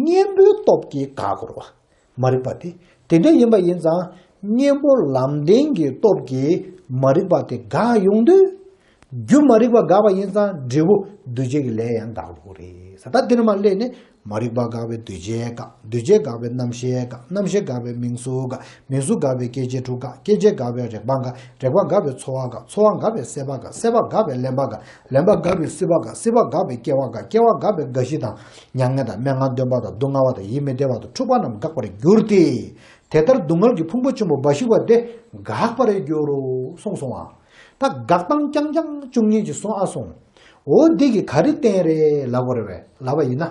གཉེན་པོའི་སྟོབས་ཀྱིས་འགག་དགོས་རེད་བ། མ་རིག་པ་དེ། དེ་འདྲ་ཡིན་པ་ཡིན་ཙང་། གཉེན་པོ་ལམ་བདེན་གྱི་སྟོབས་ཀྱིས་མ་རིག་པ་དེ་འགག་ཡོང་དུས། རྒྱུ་མ་རིག་པ་འགག་པ་ཡིན་ཙང་འབྲས་བུ་འདུ་བྱེད་ཀྱི་ལས་ཡང་འགག་དགོས་རེད་ཟེར། ད་འདི་ནས་མར་སླེབས་ནས་མ་རིག་པ་འགག་པའི་འདུ་བྱེད་འགག་འདུ་བྱེད་འགག་པའི་རྣམ་ཤེས་འགག་རྣམ་ཤེས་འགག་པའི་མིང་གཟུགས་འགག་མིང་གཟུགས་འགག་པའི་སྐྱེ་མཆེད་དྲུག་འགག་སྐྱེ་མཆེད་འགག་པའི་རེག་པ་འགག་རེག་པ་འགག་པའི་ཚོར་བ་འགག་ཚོར་བ་འགག་པའི་སྲེད་པ་འགག་སྲེད་པ་འགག་པའི་ལེན་པ་འགག་ལེན་པ་འགག་པའི་སྲིད་པ་འགག་སྲིད་པ་འགག་པའི་སྐྱེ་བ་འགག་སྐྱེ་བ་འགག་པའི་རྒ་ཤི་དང་། མྱ་ངན་དང་སྨྲེ་སྔགས་འདོན་པ་དང་སྡུག་བསྔལ་བ་དང་ཡིད་མི་བདེ་བ་དང་འཁྲུག་པ་རྣམས་འགག་པར་འགྱུར་ཏེ། དེ་ལྟར་སྡུག་བསྔལ་གྱི་ཕུང་པོ་ཆེན་པོ་འབའ་ཞིག་པ་དེ་འགག་པར་འགྱུར་རོ་གསུངས་སོང་ང་། ད་དགག་སྟངས་རྐྱང་རྐྱང་བཅུ་གཉིས་ཀྱིས་གསུངས་ཨ་སོང་། འོ་འདི་གིས་ག་རེ་བསྟན་རེད་ལབ་དགོས་རེད་པས། ལབ་པ་ཡིན་ན།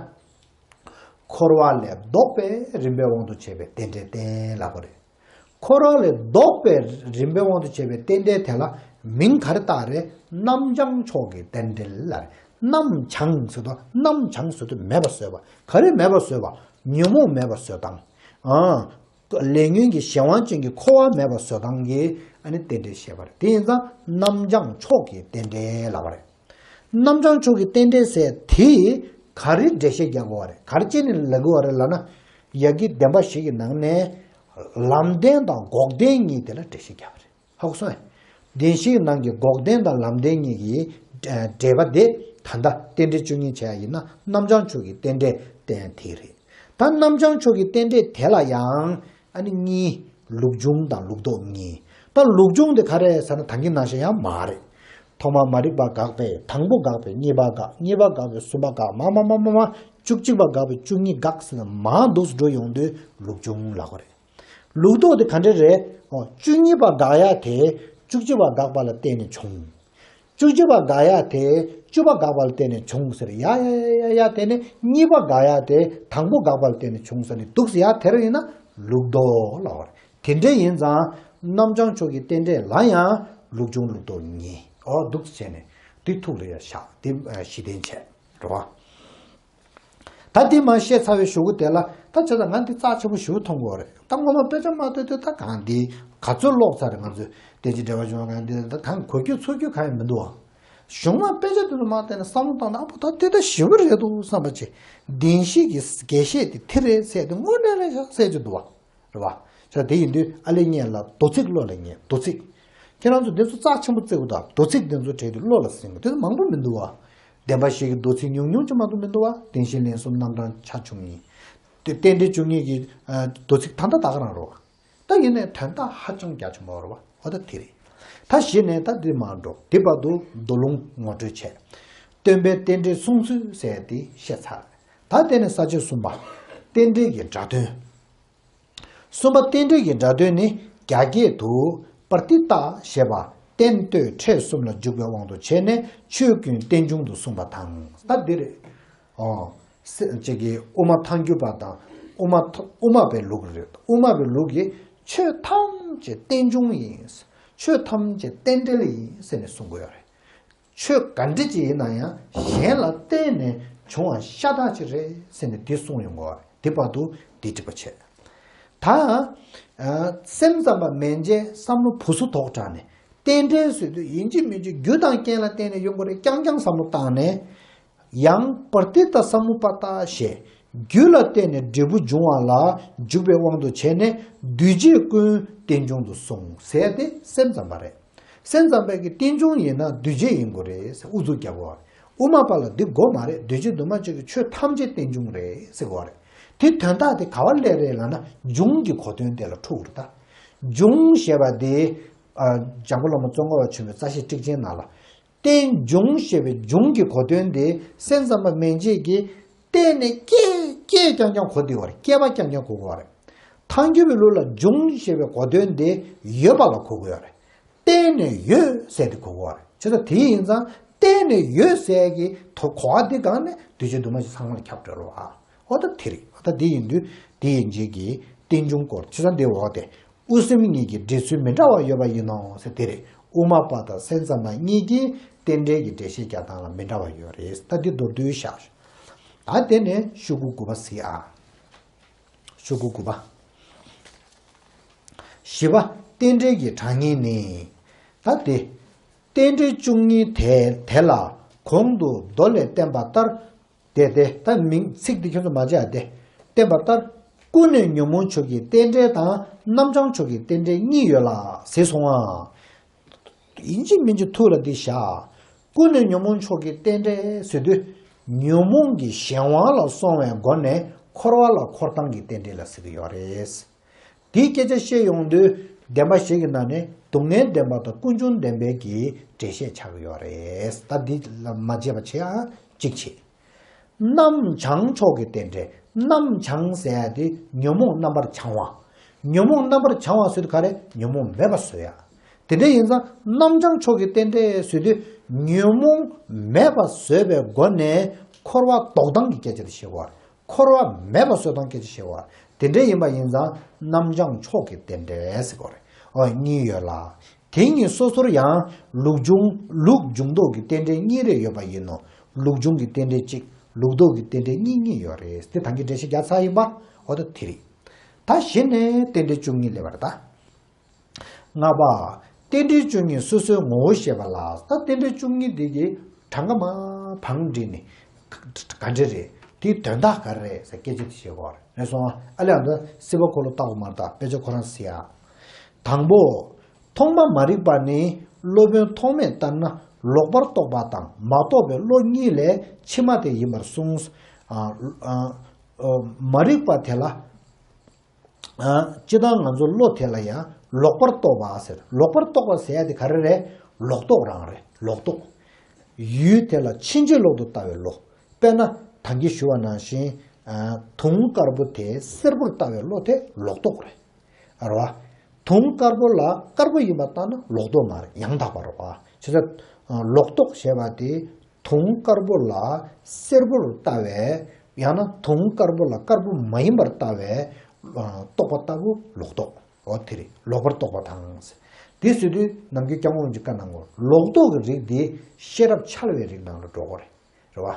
འཁོར་བ་ལས་ལྡོག་པའི་རིམ་པའི་དབང་དུ་བྱས་པའི་རྟེན་འབྲེལ་བསྟན་ལབ་དགོས་རེད། འཁོར་བ་ལས་ལྡོག་པའི་རིམ་པའི་དབང་དུ་བྱས་པའི་རྟེན་འབྲེལ་དེ་ལ་མིང་ག་རེ་བཏགས་རེད། རྣམ་བྱང་ཕྱོགས་ཀྱི་རྟེན་འབྲེལ་ལབ་རེད། རྣམ་བྱང་ཟེར་དུས་རྣམ་བྱང་ཟེར་དུས་མེད་པ་བཟོས་པ། ག་རེ་མེད་པ་བཟོས་པ། ཉོན་མོངས་མེད་པ་བཟོ་སྟངས། ཨ། ལས་ཉོན་གྱི་གཞན་དབང་ཅན་གྱི་འཁོར་བ་མེད་པ་བཟོ་སྟངས་ཀྱི་ཨ་ནི་རྟེན་འབྲེལ་བཤད་པ་རེད། དེ་ཡིན་ཙང་རྣམ་བྱང་ཕྱོགས་ཀྱི་རྟེན་འབྲེལ་ལབ་པ་རེད། རྣམ་བྱང་ཕྱོགས་ཀྱི་རྟེན་འབྲེལ་ཟེར་དེ་ག་རེ་འགྲེལ་བཤད་རྒྱག་དགོས་པ་རེད། ག་རེ་བྱས་ནས་ལབ་དགོས་པ་རེད་ལབ་ན། ཡ་གི་བདེན་པ་བཞི་གི་ནང་ནས་ལམ་བདེན་དང་འགོག་བདེན་གཉིས་དེ་ལ་འགྲེལ་བཤད་རྒྱག་པ་རེད། ཧ་གོ་སོང་ངས། བདེན་བཞིའི་ནང་གི་འགོག་བདེན་དང་ལམ་བདེན་གཉིས་ཀྱི་འབྲེལ་བ་དེ་ད་ལྟ་རྟེན་འབྲེལ་བཅུ་གཉིས་བྱས་ཡིན་ན་རྣམ་བྱང་ཕྱོགས་ཀྱི་རྟེན་འབྲེལ་བསྟན་དེ་རེད། ད་རྣམ་བྱང་ཕྱོགས་ཀྱི་རྟེན་འབྲེལ་དེ་ལ་ཡང་ཨ་ནི་གཉིས། ལུགས་འབྱུང་དང་ལུགས་ལྡོག་གཉིས། ད་ལུགས་འབྱུང་དེ་ག་རེ་ཟེར་ན་ད་གིན་ནང་བཞིན་ཡང་མ་རེད། ཐོག་མར་མ་རིག་པ་དགག་པས་དང་པོ་དགག་པས་གཉིས་པ་དགག་གཉིས་པ་དགག་པས་གསུམ་པ་དགག་མ་མ་མ་མ་མ་བཅུ་གཅིག་པ་དགག་པས་བཅུ་གཉིས་དགག་ཟེར་ནས་མར་འདུག་སེ་འགྲོ་ཡོང་དུས་ལུགས་འབྱུང་ལབ་དགོས་རེད། ལུགས་ལྡོག་དེ་ག་འདྲ་རེད། ཨོ། བཅུ་གཉིས་པ་དགག་ཡ་དེ་བཅུ་གཅིག་པ་དགག་པ་ལ་བརྟེན་ནས་བྱུང་། བཅུ་གཅིག་པ་དགག་ཡ་དེ་བཅུ་པ་དགག་པ་ལ་བརྟེན་ནས་བྱུང་ཟེར། ཡ་ཡ་ཡ་ཡ་ཡ་དེ་ནི་གཉིས་པ་དགག་ཡ་དེ་དང་པོ་དགག་པ་ལ་བརྟེན་ནས་བྱུང་ཟེར་ནས་འདུག་སེ་ཡ་དེ་ར་ཡིན་ན་ལུགས་ལྡོག་ལབ་པ་རེད། དེ་འདྲ་ཡིན་ཙང་རྣམ་བྱང་ཕྱོགས་ཀྱི་རྟེན་འབྲེལ་ལ་ཡང་ལུགས་འབྱུང་ལུགས་ལྡོག་གཉིས། ཨོ། འདུག་སེ་བྱས་ནས་དེ་ཐུགས་ལ་ཡ་བཞག་དེ་གཞི་རྟེན་བྱས་རེད་བ། ད་དེ་མར་བཤད་ཚར་བའི་གཞུག་གུ་དེ་ལ་ད་བྱས་ཙང་ང་འདི་རྩ་ཆེན་པོ་ཞེ་པོ་མཐོང་གི་ཡོད་རེད། ད་སྔོན་མ་དཔེ་ཆ་མ་ལྟོས་དུས་ད་གང་འདི་ག་ཚོད་ཀློག་ཚར་རེད། ང་ཚོས་རྟེན་ཅིང་འབྲེལ་བར་འབྱུང་བ་གང་འདི་ད་གང་གོ་རྒྱུ་ཚོར་རྒྱུ་གང་ཡང་མི་འདུག་བ། གཞུག་མ་དཔེ་ཆ་དེ་ཚོ་མར་བལྟས་ནས་བསམ་བློ་བཏང་ན་ཨ་ཕོ་ད་དེ་ད་ཞེ་པོ་རེད་འདུག་བསམ་པ་བྱས། བདེན་བཞི་གི་རྒྱས་བཤད་དེ་དེ་རེད་ཟེར་དེ་དངོས་གནས་ལ་ཡང་གསལ་གྱི་འདུག་བ། རེད་བ། ས་དེ་ཡིན་དུས་ཨ་ལེ་ངས་ལ་མདོ་ཚིག་བློ་ལ་ངེས། མདོ་ཚིག་ཁྱེད་རང་ཚོ་འདི་ཚོ་རྩ་ཆེན་པོ་བརྩི་དགོས། ད་མདོ་ཚིག་འདི་ཚོ་བྲིས་དུས་བློ་ལ་ཟིན་དགོས། དེ་ཚོ་མང་པོ་མི་འདུག་བ། བདེན་པ་བཞི་གི་མདོ་ཚིག་ཉུང་ཉུང་ཅིག་མ་གཏོགས་མི་འདུག་བ། བདེན་བཞི་ལན་གསུམ་རྣམ་གྲངས་ཆ་ཆུང་གཉིས། དེ་རྟེན་འབྲེལ་བཅུ་གཉིས་ཀྱི་ཨ་མདོ་ཚིག་ད་ལྟ་ད་ག་རང་རེད་བ། ད་ཡིན་ནའི་དོན་དག་ཧ་ཅང་རྒྱ་ཆེན་པོ་རེད་བ། འོ་ད་དེ་རེད། ད་གཞི་ནས་ད་འདི་མར་འགྲོ། དེ་བར་དུ་མདོ་ལུང་ངོ་སྤྲོད་བྱས། སྟོན་པའི་རྟེན་འབྲེལ་གསུང་ཚུལ་ཟེར་དེ་བཤད་ཚར། ད་དེ་ནས་ས་བཅད་གསུམ་པ། རྟེན་འབྲེལ་གྱི་སྒྲ་དོན། གསུམ་པ་རྟེན་འབྲེལ་གྱི་སྒྲ་དོན་ནི་རྒྱ་སྐད་དུ་པར་ཏི་ཏ་ཞེས་པ་རྟེན་སྟོད་ཕྲད་གསུམ་ལ་འཇུག་པའི་དབང་དུ་བྱས་ནས་ཆོས་ཀུན་རྟེན་འབྱུང་དུ་གསུངས་པ་དང་། ད་འདི་རེད། ཨོ། སེ་ཅིག་གི་དབུ་མ་ཐལ་འགྱུར་བ་དང་དབུ་མ་ཐ་དབུ་མ་པའི་ལུགས་རེད། དབུ་མ་པའི་ལུགས་ཀྱིས་ཆོས་ཐམས་ཅད་རྟེན་འབྱུང་ཡིན། ཆོས་ཐམས་ཅད་རྟེན་འབྲེལ་ཡིན་ཟེར་ནས་གསུང་གི་ཡོད་རེད། ཆོས་ག་འདྲ་ཅིག་ཡིན་ན་ཡང་གཞན་ལ་བརྟེན་ནས་བྱུང་བ་ཤ་སྟག་ཅིག་རེད་ཟེར་ནས་འདི་གསུངས་ཡོང་གི་ཡོད་རེད། དེ་བར་དུ་འདི་འགྲིག་པ་བྱས། ད་ཨ་སེམས་ཙམ་པ་མན་ཆད་བསམ་བློ་བུ་སུ་དོག་དྲགས་ནས་རྟེན་འབྲེལ་ཟེར་དུས་ཡིན་གཅིག་མིན་གཅིག་རྒྱུ་དང་རྐྱེན་ལ་བརྟེན་ནས་ཡོང་གི་རེད། རྐྱང་རྐྱང་བསམ་བློ་བཏང་ནས། ཡང་པྲ་ཏི་ཏ་ས་མུ་པ་ཏ་ཞེས་རྒྱུ་ལ་བརྟེན་ནས་འབྲས་བུ་འབྱུང་བ་ལ་འཇུག་པའི་དབང་དུ་བྱས་ནས་འདུས་བྱས་ཀུན་རྟེན་འབྱུང་དུ་གསུངས་ཟེར་ཏེ་སེམས་ཙམ་པ་རེད། སེམས་ཙམ་པའི་གི་རྟེན་འབྱུང་ཡིན་ན་འདུས་བྱས་ཡིན་དགོས་རེད་ཟེར་ཨུ་ཚུགས་རྒྱག་གོ། དབུ་མ་པ་ལ་འདི་དགོས་མ་རེད། འདུས་བྱས་འདུས་མ་བྱས་ཀྱི་ཆོས་ཐམས་ཅད་རྟེན་འབྱུང་རེད་ཟེར་གོ་རེད། དེ་དོན་དག་དེ་ག་བ་སླེབས་རེད་ལབ་ན་འབྱུང་གི་གོ་དོན་དེ་ལ་འཁྲུལ་རེད་ད། འབྱུང་ཞེས་པ་དེ་ཨ་འཇམ་མགོན་བླ་མ་ཙོང་ཁ་པ་ཆེན་པོའི་རྩ་ཤེ་ཊིཀ་ཆེན་ནང་ལ། རྟེན་འབྱུང་ཞེས་པའི་འབྱུང་གི་གོ་དོན་དེ་སེམས་ཙམ་པ་མན་ཆད་ཀྱིས་བརྟེན་ནས་སྐྱེས་སྐྱེས་རྐྱང་རྐྱང་གོ་བསྡད་པ་རེད། སྐྱེས་པ་རྐྱང་རྐྱང་གོ་དགོས་པ་རེད། ཐལ་འགྱུར་བའི་ལུགས་ལ་འབྱུང་ཞེས་པའི་གོ་དོན་དེ་ཡོད་པ་ལ་གོ་དགོས་པ་རེད། བརྟེན་ནས་ཡོད་ཟེར་ཏེ་གོ་དགོས་པ་རེད། བྱས་ཙང་དེ་ཡིན་ཙང་བརྟེན་ནས་ཡོད་ཟེར་གྱི་དོ་གོ་བ་འདི་སྒང་ནས་འདུས་བྱས་འདུས་མ་བྱས་ཚང་མ་ལ་ཁྱབ་འགྲོ་རོགས་ཨ། འོ་ད་དེ་རེད། འོ་ད་དེ་ཡིན་དུས་དེ་ཡིན་རྗེས་ཀྱི་རྟེན་འབྱུང་སྐོར་བྱས་ཙང་དེ་འོག་དེ། དབུ་སེམས་གཉིས་ཀྱི་འགྲེལ་ཚུལ་མི་འདྲ་བ་ཡོད་པ་ཡིན་ནོ་ཟེར་དེ་རེད། དབུ་མ་པ་དང་སེམས་ཙམ་པ་གཉིས་ཀྱིས་རྟེན་འབྲེལ་གྱི་འགྲེལ་བཤད་རྒྱག་སྟངས་ལ་མི་འདྲ་བ་ཡོད་རེད། ད་འདི་མདོར་བསྡུས་བཞག་ད་དེ་ནས་ཤོག་གུ་དགུ་པ་གཟིགས་ཨ། ཤོག་གུ་དགུ་པ། བཞི་པ། རྟེན་འབྲེལ་གྱི་གྲངས་ངེས་ནི། ད་དེ། རྟེན་འབྲེལ་བཅུ་གཉིས་དེ་དེ་ལ་གོང་དུ་མདོ་ལས་བསྟན་པ་ལྟར། དེ་དེ་ད་མིང་ཚིག་འདི་ཁྱོད་ཚོ་མ་བརྗེད་ཨ། དེ་བསྟན་པ་ལྟར། ཀུན་ནས་ཉོན་མོངས་ཕྱོགས་ཀྱི་རྟེན་འབྲེལ་དང་རྣམ་བྱང་ཕྱོགས་ཀྱི་རྟེན་འབྲེལ་གཉིས་ཡོད་ལ་ཟེར་སོང་ཨ། ཡིན་གཅིག་མིན་གཅིག་ཐུགས་ལ་འདི་བཞག་ཀུན་ནས་ཉོན་མོངས་ཕྱོགས་ཀྱི་རྟེན་འབྲེལ་ཟེར་དུས། ཉོན་མོངས་ཀྱི་གཞན་དབང་ལ་སོང་བའི་སྒོ་ནས་འཁོར་བ་ལ་འཁོར་སྟངས་ཀྱི་རྟེན་འབྲེལ་ལ་ཟེར་གྱི་ཡོད་རེད། དེའི་སྐད་ཆ་བཤད་ཡོང་དུས་བདེན་པ་བཞི་གི་ནང་ནས་སྡུག་བསྔལ་བདེན་པ་དང་ཀུན་འབྱུང་བདེན་པའི་གི་འགྲེལ་བཤད་ཆགས་ཀྱི་ཡོད་རེད། ད་འདི་ལ་མ་བརྗེད་པ་བྱེད་ཨ། གཅིག་བྱེད། རྣམ་བྱང་ཕྱོགས་ཀྱི་རྟེན་འབྲེལ། རྣམ་བྱང་ཟེར་ཡ་དེ་ཉོན་མོངས་རྣམ་པར་བྱང་བ། ཉོན་མོངས་རྣམ་པར་བྱང་བ་ཟེར་དུས་ག་རེ། ཉོན་མོངས་མེད་པ་བཟོ་ཡ། དེ་འདྲ་ཡིན་ཙང་རྣམ་བྱང་མཆོག་གི་རྟེན་འབྲེལ་ཟེར་དུས་ཉོན་མོངས་མེད་པ་བཟོས་པའི་སྒོ་ནས་འཁོར་བ་ལྡོག་སྟངས་ཀྱི་སྐད་ཆ་དེ་བཤད་པ། འཁོར་བ་མེད་པ་བཟོ་སྟངས་སྐད་ཆ་བཤད་པ། དེ་འདྲ་ཡིན་པ་ཡིན་ཙང་རྣམ་བྱང་མཆོག་གི་རྟེན་འབྲེལ་ཟེར་དགོས་རེད། ཨོ་གཉིས་ཡོད་ལ། དེ་གཉིས་སོ་སོར་ཡང་ལུགས་འབྱུང་ལུགས་འབྱུང་ལྡོག་གི་རྟེན་འབྲེལ་གཉིས་རེ་ཡོད་པ་ཡིན་ནོ། ལུགས་འབྱུང་གི་རྟེན་འབྲེལ་གཅིག་ལུགས་ལྡོག་གི་རྟེན་འབྲེལ་གཉིས་གཉིས་ཡོད་རེད། དེ་ད་གིན་འགྲེལ་བཤད་རྒྱག་ཚར་ཡིན་པ། འོ་ད་དེ་རེད། ད་གཞི་ནས་རྟེན་འབྲེལ་བཅུ་གཉིས་སླེབས་པ་རེད་ད། ལྔ་པ། རྟེན་འབྲེལ་བཅུ་གཉིས་སོ་སོའི་ངོ་བོ་ཤེས་པ་ལ། ད་རྟེན་འབྲེལ་བཅུ་གཉིས་འདི་གི་གྲངས་ཀ་མ་བང་བསྒྲིགས་ནས་ག་འདྲ་རེད། དེའི་དོན་དག་ག་རེ་རེད་ཟེར་སྐད་ཆ་དེ་བཤད་དགོས་རེད་སོང་། ཨ་ལས་ད་སྲིད་པ་འཁོར་ལོ་ལྟ་བུ་མ་རེད་ད། དཔེ་ཆ་ཁོ་རང་གཟིགས་ཨ། དང་པོ། ཐོག་མ་མ་རིག་པ་ནི་སློབ་དཔོན་ཐོགས་མེད་ལྟར་ན་ལོག་པར་རྟོག་པ་དང་མ་རྟོགས་པའི་བློ་གཉིས་ལས་ཕྱི་མ་དེ་ཡིན་པར་གསུངས། ཨ་ཨ་ཨ་མ་རིག་པ་དེ་ལ། ཨ་སྤྱིར་བཏང་ང་ཚོ་བློ་དེ་ལ་ཡང་ལོག་པར་རྟོག་པ་ཟེར། ལོག་པར་རྟོག་པ་ཟེར་ཡ་དེ་ག་རེ་རེད། ལོག་རྟོག་རང་རེད། ལོག་རྟོག་ཡུལ་དེ་ལ་ཕྱིན་ཅི་ལོག་ཏུ་ལྟ་བའི་བློ། དཔེར་ན་ད་གིན་ཞུ་བ་ནང་བཞིན། ཨ་དུང་དཀར་པོ་དེ་སེར་པོར་ལྟ་བའི་བློ་དེ་ལོག་རྟོག་རེད། རེད་བ། དུང་དཀར་པོ་ལ་དཀར་པོ་ཡིན་པ་ལྟ་ན་ལོག་རྟོག་མ་རེད། ཡང་དག་པ་རེད་བ། བྱས་ཙང་ལོག་རྟོག་ཞེས་པ་དེ་དུང་དཀར་པོ་ལ་སེར་པོར་ལྟ་བའི། ཡང་ན་དུང་དཀར་པོ་ལ་དཀར་པོ་མ་ཡིན་པར་ལྟ་བའི་ཨ་རྟོག་པ་ལྟ་བུ་ལོག་རྟོག་འོ་དེ་རེད། ལོག་པར་རྟོག་པ་དང་། དེ་ཟེར་དུས་ནམ་རྒྱུན་སྐྱབས་མགོན་རིན་པོ་ཆེས་བཀའ་གནང་གོ། ལོག་རྟོག་གི་རིགས་དེ་ཤེས་རབ་འཆལ་བའི་རིགས་ནང་ལ་འགྲོ་གོ་རེད། རེད་བ།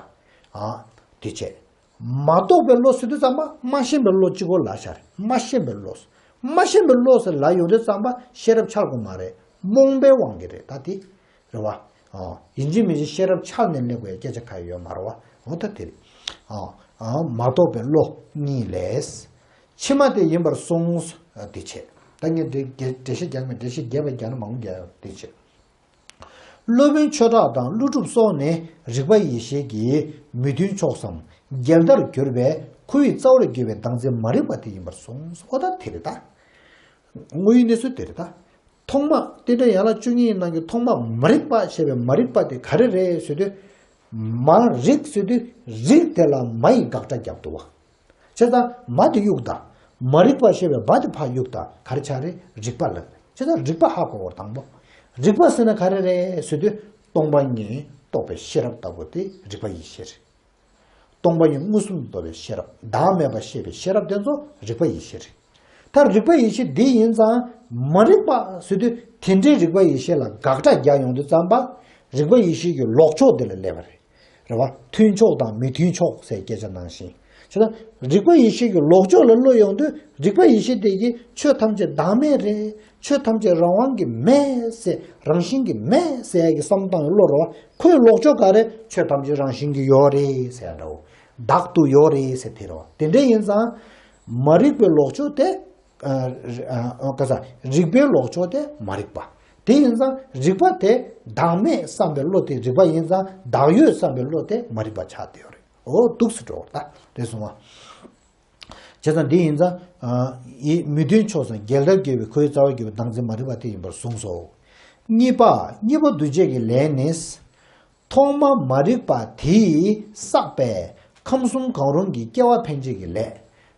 ཨ་དེ་བྱས། མ་རྟོགས་པའི་བློ་ཟེར་དུས་ཙམ་པ་མ་ཤེས་པའི་བློ་གཅིག་པོ་ལབ་བཞག་རེད། མ་ཤེས་པའི་བློ། མ་ཤེས་པའི་བློ་ཟེར་ལབ་ཡོང་དུས་ཙམ་པ་ཤེས་རབ་འཆལ་དགོས་མ་རེད། རྨོངས་པའི་དབང་གིས་རེད་ད་དེ། རེད་བ། ཨོ། ཡིན་གཅིག་མིན་གཅིག་ཤེས་རབ་འཆལ་ནས་སླེབས་དགོས་སྐད་ཆ་གང་ཡང་ཡོད་མ་རེད་བ། འོ་ད་དེ་རེད། ཨོ། ཨོ། མ་རྟོགས་པའི་བློ་གཉིས་ལས། ཕྱི་མ་དེ་ཡིན་པར་གསུངས། ཨ་དེ་བྱས། ད་ངས་འགྲེལ་འགྲེལ་འགྲེལ་བཤད་རྒྱག་མེད། འགྲེལ་བཤད་རྒྱས་པ་རྒྱག་ན་མང་པོ་རྒྱག་ཡོད་དེ་བྱས། སློབ་དཔོན་ཆོས་གྲགས་དང་ཀླུ་སྒྲུབ་སོགས་ནི་རིག་པ་ཡེ་ཤེས་ཀྱི་མི་མཐུན་ཕྱོགས་སམ་འགལ་ཟླར་གྱུར་པའི་ཁོ་བོའི་རྩ་བར་གྱུར་པའི་བདག་འཛིན་མ་རིག་པ་དེ་ཡིན་པར་གསུངས། འོ་ད་དེ་རེད་ད། དངོས་ཡོད་གནས་ཚུལ་དེ་རེད་ད། ཐོག་མ་རྟེན་འབྲེལ་ཡན་ལག་བཅུ་གཉིས་ནང་གི་ཐོག་མ་མ་རིག་པ་ཞེས་པའི་མ་རིག་པ་དེ་ག་རེ་རེད་ཟེར་དུས། མ་རིག་ཟེར་དུས་རིག་དེ་ལ་མ་ཡི་དགག་སྒྲ་བརྒྱབ་འདུག་བ། བྱས་ཙང་མ་དེ་གཡུག་ད། མ་རིག་པ་ཞེས་པའི་མ་དེ་ཕར་གཡུག་ད། ག་རེ་ཆགས་རེད། རིག་པ་ལབ་རེད། བྱས་ཙང་རིག་པ་ཧ་གོ་དགོས་རེད་དང་པོ། རིག་པ་ཟེར་ན་ག་རེ་རེད་ཟེར་དུས་སྟོང་པ་ཉིད་རྟོགས་པའི་ཤེས་རབ་ལྟ་བུ་དེ་རིག་པ་ཡེ་ཤེས་རེད། སྟོང་པ་ཉིད་མངོན་སུམ་དུ་རྟོགས་པའི་ཤེས་རབ། བདག་མེད་པ་ཤེས་པའི་ཤེས་རབ་དེ་ཚོ་རིག་པ་ཡེ་ཤེས་རེད། ད་རིག་པ་ཡེ་ཤེས་འདི་ཡིན་ཙང་མ་རིག་པ་ཟེར་དུས་དེ་འདྲའི་རིག་པ་ཡེ་ཤེས་ལ་དགག་སྒྲ་རྒྱག་ཡོང་དུས་ཙམ་པ། རིག་པ་ཡེ་ཤེས་ཀྱི་ལོག་ཕྱོགས་དེ་ལ་སླེབས་པ་རེད། རེད་བ། མཐུན་ཕྱོགས་དང་མི་མཐུན་ཕྱོགས་ཟེར་སྐད་ཆ་ནང་བཞིན། བྱས་ཙང་རིག་པ་ཡེ་ཤེས་ཀྱི་ལོག་ཕྱོགས་ལ་བློ་ཡོང་དུས་རིག་པ་ཡེ་ཤེས་དེ་གིས་ཆོས་ཐམས་ཅད་བདག་མེད་རེད། ཆོས་ཐམས་ཅད་རང་དབང་གིས་མེད་ཟེར། རང་བཞིན་གྱིས་མེད་ཟེར་ཡ་གི་བསམ་སྟངས་ཀྱི་བློ་རེད་བ། ཁོའི་ལོག་ཕྱོགས་ག་རེ། ཆོས་ཐམས་ཅད་རང་བཞིན་གྱིས་ཡོད་རེད་ཟེར་ཡ་འདྲ་བོ། བདག་ཏུ་ཡོད་རེད་ཟེར་དེ་རེད་བ། དེ་འདྲ་ཡིན་ཙང་མ་རིག་པའི་ལོག་ཕྱོགས་དེ། ཨ་ཨ་ག་ས་རིག་པའི་ལོག་ཕྱོགས་དེ་མ་རིག་པ། དེ་ཡིན་ཙང་རིག་པ་དེ་བདག་མེད་བསམ་པའི་བློ་དེ་རིག་པ་ཡིན་ཙང་བདག་ཡོད་བསམ་པའི་བློ་དེ་མ་རིག་པ་ཆགས་བསྡད་ཡོད་རེད། འོ་འདུག་སེ་འགྲོ་བ་ད་རེད་སོང་བ། བྱས་ཙང་འདི་ཡིན་ཙང་། ཨ་ཡི་མི་མཐུན་ཕྱོགས་སམ་འགལ་ཟླར་གྱུར་པའི་ཁོ་བོའི་རྩ་བར་གྱུར་པའི་བདག་འཛིན་མ་རིག་པ་དེ་ཡིན་པར་གསུངས་སོ། གཉིས་པ། གཉིས་པ་འདུ་བྱེད་ཀྱི་ལས་ནི། ཐོག་མ་མ་རིག་པ་དེས་བསགས་པའི་ཁམས་གསུམ་གང་རུང་གི་སྐྱེ་བ་འཕེན་བྱེད་ཀྱི་ལས།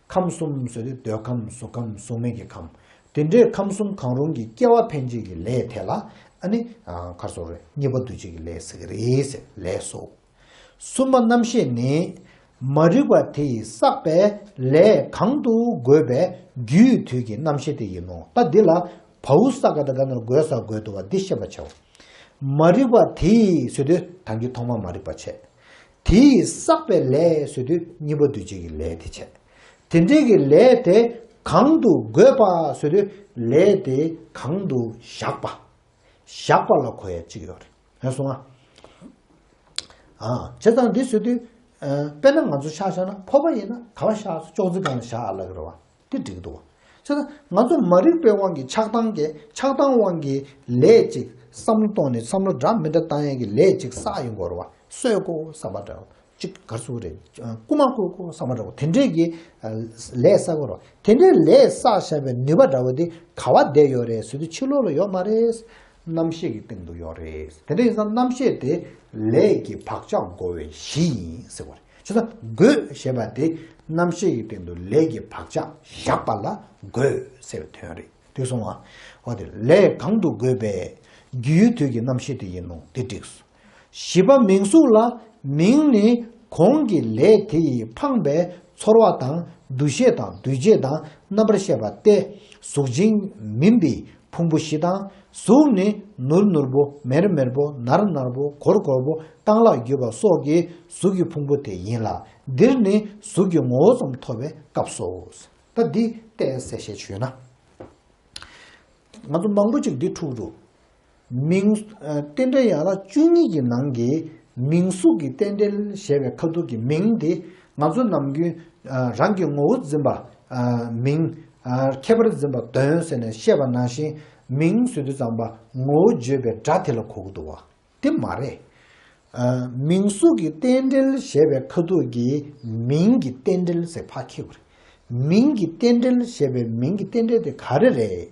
ཁམས་གསུམ་ཟེར་དུས་འདོད་ཁམས་གཟུགས་ཁམས་གཟུགས་མེད་ཀྱི་ཁམས། དེ་འདྲའི་ཁམས་གསུམ་གང་རུང་གི་སྐྱེ་བ་འཕེན་བྱེད་ཀྱི་ལས་དེ་ལ་ཨ་ནི་ཨ་ག་རེ་ཟེར་རེད། གཉིས་པ་འདུ་བྱེད་ཀྱི་ལས་ཟེར་གྱི་རེད་ཟེར། ལས་སོ། གསུམ་པ་རྣམ་ཤེས་ནི། མ་རིག་པ་དེས་བསགས་པའི་ལས་གང་དུ་འགོད་པའི་རྒྱུའི་དུས་ཀྱི་རྣམ་ཤེས་དེ་ཡིན་ནོ། ད་འདི་ལ་བའུ་ས་ག་ད་ག་ན་འགོད་ས་འགོད་འདུག་པ་འདི་ཤེས་པ་བྱའོ། མ་རིག་པ་དེས་ཟེར་དུས་ད་གིན་ཐོག་མ་མ་རིག་པ་བྱས། དེས་བསགས་པའི་ལས་ཟེར་དུས་གཉིས་པ་འདུ་བྱེད་ཀྱི་ལས་དེ་བྱས། དེ་འདྲའི་གི་ལས་དེ་གང་དུ་འགོད་པ་ཟེར་དུས་ལས་དེ་གང་དུ་བཞག་པ། བཞག་པ་ལ་གོ་ཡ་གཅིག་ཡོད་རེད། ཡོད་སོང་ང་། ཨ། བྱས་ཙང་འདི་ཟེར་དུས། ཨ། དཔེར་ན་ང་ཚོ་ཆ་བཞག་ན་ཕོར་པ་ཡིན་ན་ག་པར་བཞག་ཅོག་ཙེ་སྒང་ལ་བཞག་ཨ་ལབ་ཀྱི་རེད་བ། དེ་འགྲིག་གི་འདུག་བ། བྱས་ཙང་ང་ཚོ་མ་རིག་པའི་དབང་གིས་ཆགས་སྡང་གི་ཆགས་སྡང་དབང་གིས་ལས་ཅིག་བསམ་བློ་གཏོང་ནས་བསམ་བློ་འདྲ་མི་འདྲ་བཏང་ཡས་ཀྱི་ལས་ཅིག་བསགས་ཡོང་གི་རེད་བ། གསོད་དགོས་བསམ་པ་འདྲ་བ། ཅིག་ག་རེ་ཟེར་དགོས་རེད། རྐུ་མ་རྐུ་དགོས་བསམ་པ་འདྲ་བོ་དེ་འདྲས་ཀྱི་ལས་བསགས་དགོས་རེད། དེ་འདྲས་ལས་བསགས་བཞག་པའི་ནུས་པ་འདྲ་བོ་དེ་ག་པར་བསྡད་ཡོད་རེད་ཟེར་དུས་ཕྱི་ལོགས་ལ་ཡོད་མ་རེད། རྣམ་ཤེས་ཀྱི་སྟེང་དུ་ཡོད་རེད། དེ་འདྲ་ཡིན་ཙང་རྣམ་ཤེས་དེ་ལས་ཀྱི་བག་ཆགས་བསྒོ་བའི་གཞི་ཡིན་ཟེར་བ་རེད། བྱས་ཙང་རྒོད་ཞེས་པ་དེ་རྣམ་ཤེས་ཀྱི་སྟེང་དུ་ལས་ཀྱི་བག་ཆགས་བཞག་པ་ལ་རྒོད་ཟེར་བའི་དོན་རེད། འགྲིག་སོང་ང་། འོ་དེ་ལས་གང་དུ་དགོས་པའི་རྒྱུའི་དུས་ཀྱི་རྣམ་ཤེས་དེ་ཡིན་ནོ། དེ་འགྲིག་སོང་། བཞི་པ་མིང་གཟུགས་ལ། མིང་ནི་གོང་གི་ལས་དེ་ཡིས་འཕངས་པའི་ཚོར་བ་དང་། འདུ་ཤེས་དང་། འདུ་བྱེད་དང་། རྣམ་པར་ཤེས་པ་སྟེ། གཟུགས་ཅན་མིན་པའི་ཕུང་པོ་བཞི་དང་། གཟུགས་ནི་ནོར་ནོར་བུ། མེར་མེར་པོ། ནར་ནར་པོ། གོར་གོར་པོ། རྐང་ལག་བརྒྱུས་པ་སོགས་ཀྱི་གཟུགས་ཀྱི་ཕུང་པོ་དེ་ཡིན་ལ། འདིར་ནི་གཟུགས་ཀྱི་ངོ་བོ་ཙམ་ཐོབ་པའི་སྐབས་སོ། ད་འདི་ལྟའི་གསལ་བཤད་ཞུས་ན། ང་ཚོ་མང་པོ་ཅིག་འདི་འཁྲུག་འགྲོ། མིང་། ཨ། རྟེན་འབྲེལ་ཡན་ལག་བཅུ་གཉིས་ཀྱི་ནང་གི་མིང་གཟུགས་ཀྱི་རྟེན་འབྲེལ་ཞེས་པའི་ཁ་ཐུག་གི་མིང་དེ། ང་ཚོ་ནམ་རྒྱུན། ཨ། རང་གི་ངོ་བོ་འཛིན་པ། ཨ། མིང་། ཨ། ཁྱད་པར་འཛིན་པ་དོན་ཟེར་ནས་བཤད་པ་ནང་བཞིན། མིང་ཟེར་དུས་ཙམ་པ་ངོ་བོ་བརྗོད་པའི་སྒྲ་དེ་ལ་གོ་གི་འདུག་བ། དེ་མ་རེད། ཨ། མིང་གཟུགས་ཀྱི་རྟེན་འབྲེལ་ཞེས་པའི་ཁ་ཐུག་གི་མིང་གི་རྟེན་འབྲེལ་ཟེར་ཕར་འཁྱེར་དགོས་རེད། མིང་གི་རྟེན་འབྲེལ་ཞེས་པའི་མིང་གི་རྟེན་འབྲེལ་དེ་ག་རེ་རེད།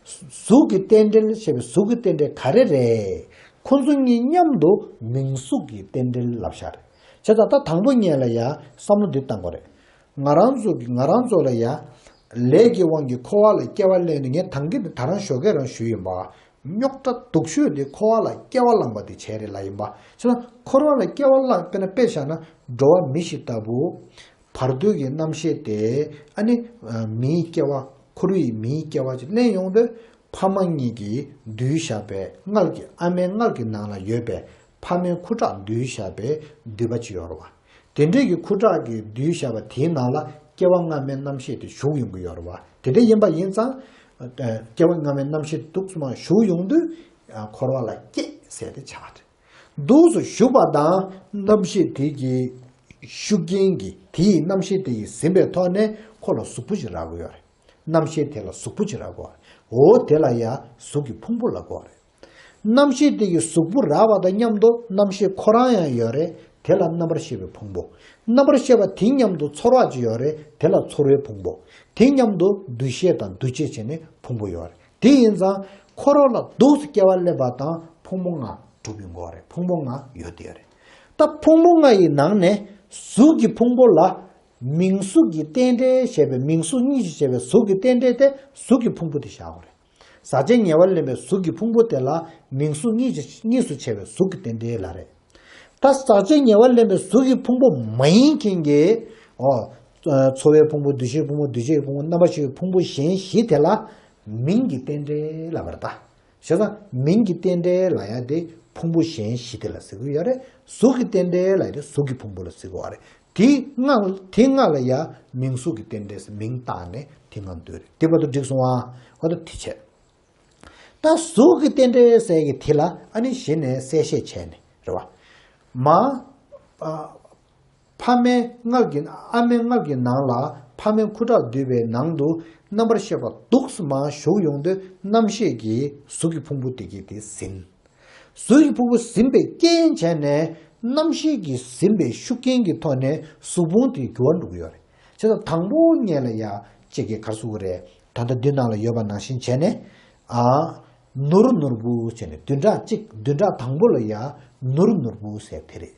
གཟུགས་ཀྱི་རྟེན་འབྲེལ་ཞེས་པའི་གཟུགས་ཀྱི་རྟེན་འབྲེལ་ག་རེ་རེད། ཁོ་ཚོ་གཉིས་མཉམ་དུ་མིང་གཟུགས་ཀྱི་རྟེན་འབྲེལ་ལབ་བཞག་རེད། བྱས་ཙང་ད་དང་པོ་ཉིད་ལ་ཡ་བསམ་བློ་འདི་བཏང་དགོས་རེད། ང་རང་ཚོ་གི། ང་རང་ཚོ་ལ་ཡ་ལས་ཀྱི་དབང་གིས་འཁོར་བ་ལ་སྐྱེ་བ་ལེན་ནས། ངས་ད་གིན་ད་རང་ཞོགས་ཀས་རང་ཞུས་ཡིན་པ། རྙོག་དྲ་སྡུག་ཤོས་དེ་འཁོར་བ་ལ་སྐྱེ་བ་བླངས་པ་དེ་བྱས་རེད་ལབ་ཡིན་པ། བྱས་ན་འཁོར་བ་ལ་སྐྱེ་བ་བླངས། དཔེར་ན་དཔེ་བཞག་ན་འགྲོ་བ་མི་ཞིག་ལྟ་བུ། བར་དོའི་གི་རྣམ་ཤེས་དེ། ཨ་ནི། ཨ། མིའི་སྐྱེ་བ། འཁོར་བའི་མིའི་སྐྱེ་བ་ཅིག་ལེན་ཡོང་དུས། ཕ་མ་གཉིས་ཀྱིས་བསྡུས་བཞག་པའི་མངལ་གྱི། ཨ་མའི་མངལ་གྱི་ནང་ལ་ཡོད་པའི་ཕ་མའི་ཁུ་ཁྲག་བསྡུས་བཞག་པའི་མདུད་པ་ཅིག་ཡོད་རེད་བ། དེ་འདྲས་ཀྱི་ཁུ་ཁྲག་གིས་བསྡུས་བཞག་པ་དེའི་ནང་ལ་སྐྱེ་བ་སྔ་མའི་རྣམ་ཤེས་དེ་ཞུགས་ཡོང་གི་ཡོད་རེད་བ། དེ་འདྲ་ཡིན་པ་ཡིན་ཙང་། ཨ། སྐྱེ་བ་སྔ་མའི་རྣམ་ཤེས་དེ་དུས་ཚོད་མ་ཞུགས་ཡོང་དུས། ཨ། འཁོར་བ་ལ་སྐྱེས་ཟེར་ཏེ་ཆགས་ཏེ། དུས་ཚོད་ཞུགས་པ་དང་རྣམ་ཤེས་དེ་གི་ཤུགས་རྐྱེན་གྱིས། དེའི་རྣམ་ཤེས་དེ་ཡིས་ཟིན་པའི་ཐོག་ནས་ཁོ་ལ་གཟུགས་པོ་ཞིག་རག་གི་ཡོད་རེད། རྣམ་ཤེས་དེ་ལ་གཟུགས་པོ་ཅིག་རག་གོ། འོ་དེ་ལ་ཡང་གཟུགས་ཀྱི་ཕུང་པོ་ལབ་གོ་རེད། རྣམ་ཤེས་དེ་གི་གཟུགས་པོ་རག་པ་དང་མཉམ་དུ་རྣམ་ཤེས་ཁོ་རང་ཡང་ཡོད་རེད། དེ་ལ་རྣམ་པར་ཤེས་པའི་ཕུང་པོ། རྣམ་པར་ཤེས་པ་དེ་མཉམ་དུ་ཚོར་བ་ཅིག་ཡོད་རེད། དེ་ལ་ཚོར་བའི་ཕུང་པོ། དེ་མཉམ་དུ་འདུ་ཤེས་དང་འདུ་བྱེད་བྱས་ནས་ཕུང་པོ་ཡོད་རེད། དེ་ཡིན་ཙང་འཁོར་བ་ལ་འདུག་སེ་སྐྱེ་བ་ལེན་པ་དང་ཕུང་པོ་ལྔ་གྲུབ་ཡོང་གི་རེད། ཕུང་པོ་ལྔ་ཡོད་དེ་ཡོད་རེད། ད་ཕུང་པོ་ལྔ་ཡི་ནང་ནས་གཟུགས་ཀྱི་ཕུང་པོ་ལ། མིང་གཟུགས་ཀྱི་རྟེན་འབྲེལ་ཞེས་པའི། མིང་གཟུགས་གཉིས་ཀྱིས་བྱས་པའི་གཟུགས་ཀྱི་རྟེན་འབྲེལ་དེ་གཟུགས་ཀྱི་ཕུང་པོ་དེ་བཞག་དགོས་རེད། ཟག་བཅས་ཉེ་བར་ལེན་པའི་གཟུགས་ཀྱི་ཕུང་པོ་དེ་ལ་མིང་གཟུགས་གཉིས་ཀྱིས། གཉིས་སུ་ཕྱེ་བའི་གཟུགས་ཀྱི་རྟེན་འབྲེལ་ལབ་རེད། ད་ཟག་བཅས་ཉེ་བར་ལེན་པའི་གཟུགས་ཀྱི་ཕུང་པོ་མ་ཡིན་མཁན་གྱི། འོ། ཚོར་བའི་ཕུང་པོ། འདུ་ཤེས་ཕུང་པོ། འདུ་བྱེད་ཕུང་པོ། རྣམ་པར་ཤེས་པའི་ཕུང་པོ་གཞན་བཞི་དེ་ལ་མིང་གི་རྟེན་འབྲེལ་ལབ་པ་རེད་ད། བྱས་ཙང་མིང་གི་རྟེན་འབྲེལ་ལབ་ཡ་དེ་ཕུང་པོ་གཞན་བཞི་དེ་ལ་ཟེར་གྱི་ཡོད་རེད། གཟུགས་ཀྱི་རྟེན་འབྲེལ་ལབ་ཡ་དེ་གཟུགས་ཀྱི་ཕུང་པོ་ལ་ཟེར་གྱི་ཡོད་རེད། དེ་ལྔ། དེ་ལྔ་ལ་ཡ་མིང་གཟུགས་ཀྱི་རྟེན་འབྲེལ་ཟེར་མིང་བཏགས་ནས་དེ་ལྔ་འདོད་རེད། དེ་བར་དུ་འགྲིག་སོང་ཨ། འོ་ད་དེ་བྱས། ད་གཟུགས་ཀྱི་རྟེན་འབྲེལ་ཟེར་གྱི་དེ་ལ་ཨ་ནི་གཞི་ནས་གསལ་བཤད་བྱས་ནས་རེད་བ། མ། ཨ། ཕ་མའི་མངལ་གྱི། ཨ་མའི་མངལ་གྱི་ནང་ལ་ཕ་མའི་ཁུ་ཁྲག་འདུས་པའི་ནང་དུ་རྣམ་པར་ཤེས་པ་འདུག་སེ་མར་ཞུགས་ཡོང་དུས་རྣམ་ཤེས་ཀྱིས་གཟུགས་ཀྱི་ཕུང་པོ་དེ་གི་དེ་ཟིན། གཟུགས་ཀྱི་ཕུང་པོ་ཟིན་པའི་རྐྱེན་བྱས་ནས་རྣམ་ཤེས་ཀྱིས་ཟིན་པའི་ཤུགས་རྐྱེན་གྱི་ཐོག་ནས་གཟུགས་ཕུང་དེ་འགྱུར་བ་འགྲོ་གི་ཡོད་རེད། བྱས་ཙང་དང་པོ་ཉིད་ལ་ཡ་གཅིག་གི་ག་རེ་ཟེར་དགོས་རེད། ད་ལྟ་འདི་ནང་ལ་ཡོད་པ་ནང་བཞིན་བྱས་ནས། ཨ། ནོར་ནོར་བུ་བྱས་ནས་བདུན་ཕྲག་གཅིག་བདུན་ཕྲག་དང་པོ་ལ་ཡ་ནོར་ནོར་བུ་ཟེར་དེ་རེད།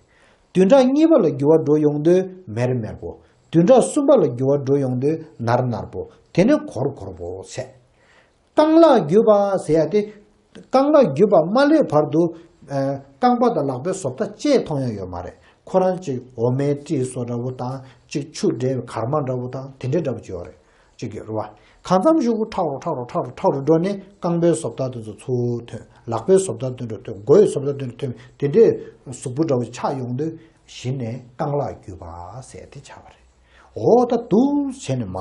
བདུན་ཕྲག་གཉིས་པ་ལ་འགྱུར་བ་འགྲོ་ཡོང་དུས་མེར་མེར་པོ། བདུན་ཕྲག་གསུམ་པ་ལ་འགྱུར་བ་འགྲོ་ཡོང་དུས་ནར་ནར་པོ། དེ་ནས་གོར་གོར་པོ་བྱས། རྐང་ལག་བརྒྱུས་པ་ཟེར་ཡ་དེ། རྐང་ལག་བརྒྱུས་པ་མ་སླེབས་བར་དུ། ཨ། རྐང་པ་དང་ལག་པའི་བཟོ་ལྟ་ཅིག་མཐོང་ཡ་ཡོད་མ་རེད། ཁོ་རང་གཅིག་འོ་མའི་སྤྲི་བཟོ་འདྲ་བོ་དང་། གཅིག་ཆུ་འདྲེས་པའི་གར་མ་འདྲ་བོ་དང་། དེ་འདྲའི་འདྲ་བོ་ཅིག་ཡོད་རེད། གཅིག་གི་རེད་བ། གང་འཚམ་ཞིག་གུ་ཁྲག་རུ་ཁྲག་རུ་ཁྲག་རུ་ཁྲག་རུ་འགྲོ་ནས་རྐང་པའི་བཟོ་ལྟ་དེ་ཚོ་ཚུར་ཐོན། ལག་པའི་བཟོ་ལྟ་དེ་འདྲ་ཐོན། མགོ་ཡི་བཟོ་ལྟ་དེ་འདྲ་ཐོན། དེ་འདྲའི་གཟུགས་པོ་འདྲ་བོ་ཆགས་ཡོང་དུས་གཞི་ནས་རྐང་ལག་བརྒྱུས་པ་ཟེར་དེ་ཆགས་པ་རེད། འོ་ད་འདུག་བྱས་ནས་མ།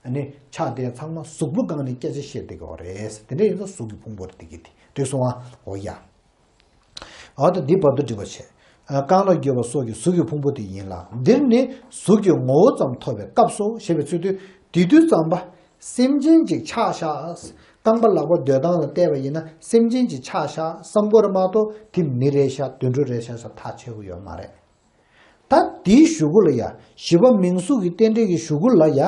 ཨ་ནི་ཆགས་དེ་ཚང་མ་གཟུགས་པོ་སྒང་ནས་སྐད་ཆ་བཤད་བསྡད་ཀྱི་ཡོད་རེད། དེ་འདྲ་ཡིན་ཙང་གཟུགས་ཀྱི་ཕུང་པོ་རེད་དེ་གི་དེ། འགྲིག་སོང་ཨ། འོ་ཡ། འོ་ད་འདི་བར་དུ་འགྲིག་པ་བྱས། ཨ། རྐང་ལག་བརྒྱུས་པ་སོགས་ཀྱི་གཟུགས་ཀྱི་ཕུང་པོ་དེ་ཡིན་ལ། འདིར་ནི་གཟུགས་ཀྱི་ངོ་བོ་ཙམ་ཐོབ་པའི་སྐབས་སོ་ཞེས་པའི་ཚུལ་དུ། དེ་དུས་ཙམ་པ་སེམས་ཅན་ཅིག་ཆགས་ཤག་རྐང་པ་ལག་པ་སྡོད་སྟངས་ལ་བལྟས་པ་ཡིན་ན་སེམས་ཅན་ཅིག་ཆགས་ཤག་བསམ་གྱི་ཡོད་རེད་མ་གཏོགས་དེ་མི་རེད་ཤག་དུད་འགྲོ་རེད་ཤག་ཟེར་ཐག་ཆོད་ཀྱི་ཡོད་མ་རེད། ད་དེའི་གཞུག་གུ་ལ་ཡ། བཞི་པ་མིང་གཟུགས་ཀྱི་རྟེན་འབྲེལ་གྱི་གཞུག་གུ་ལ་ཡ།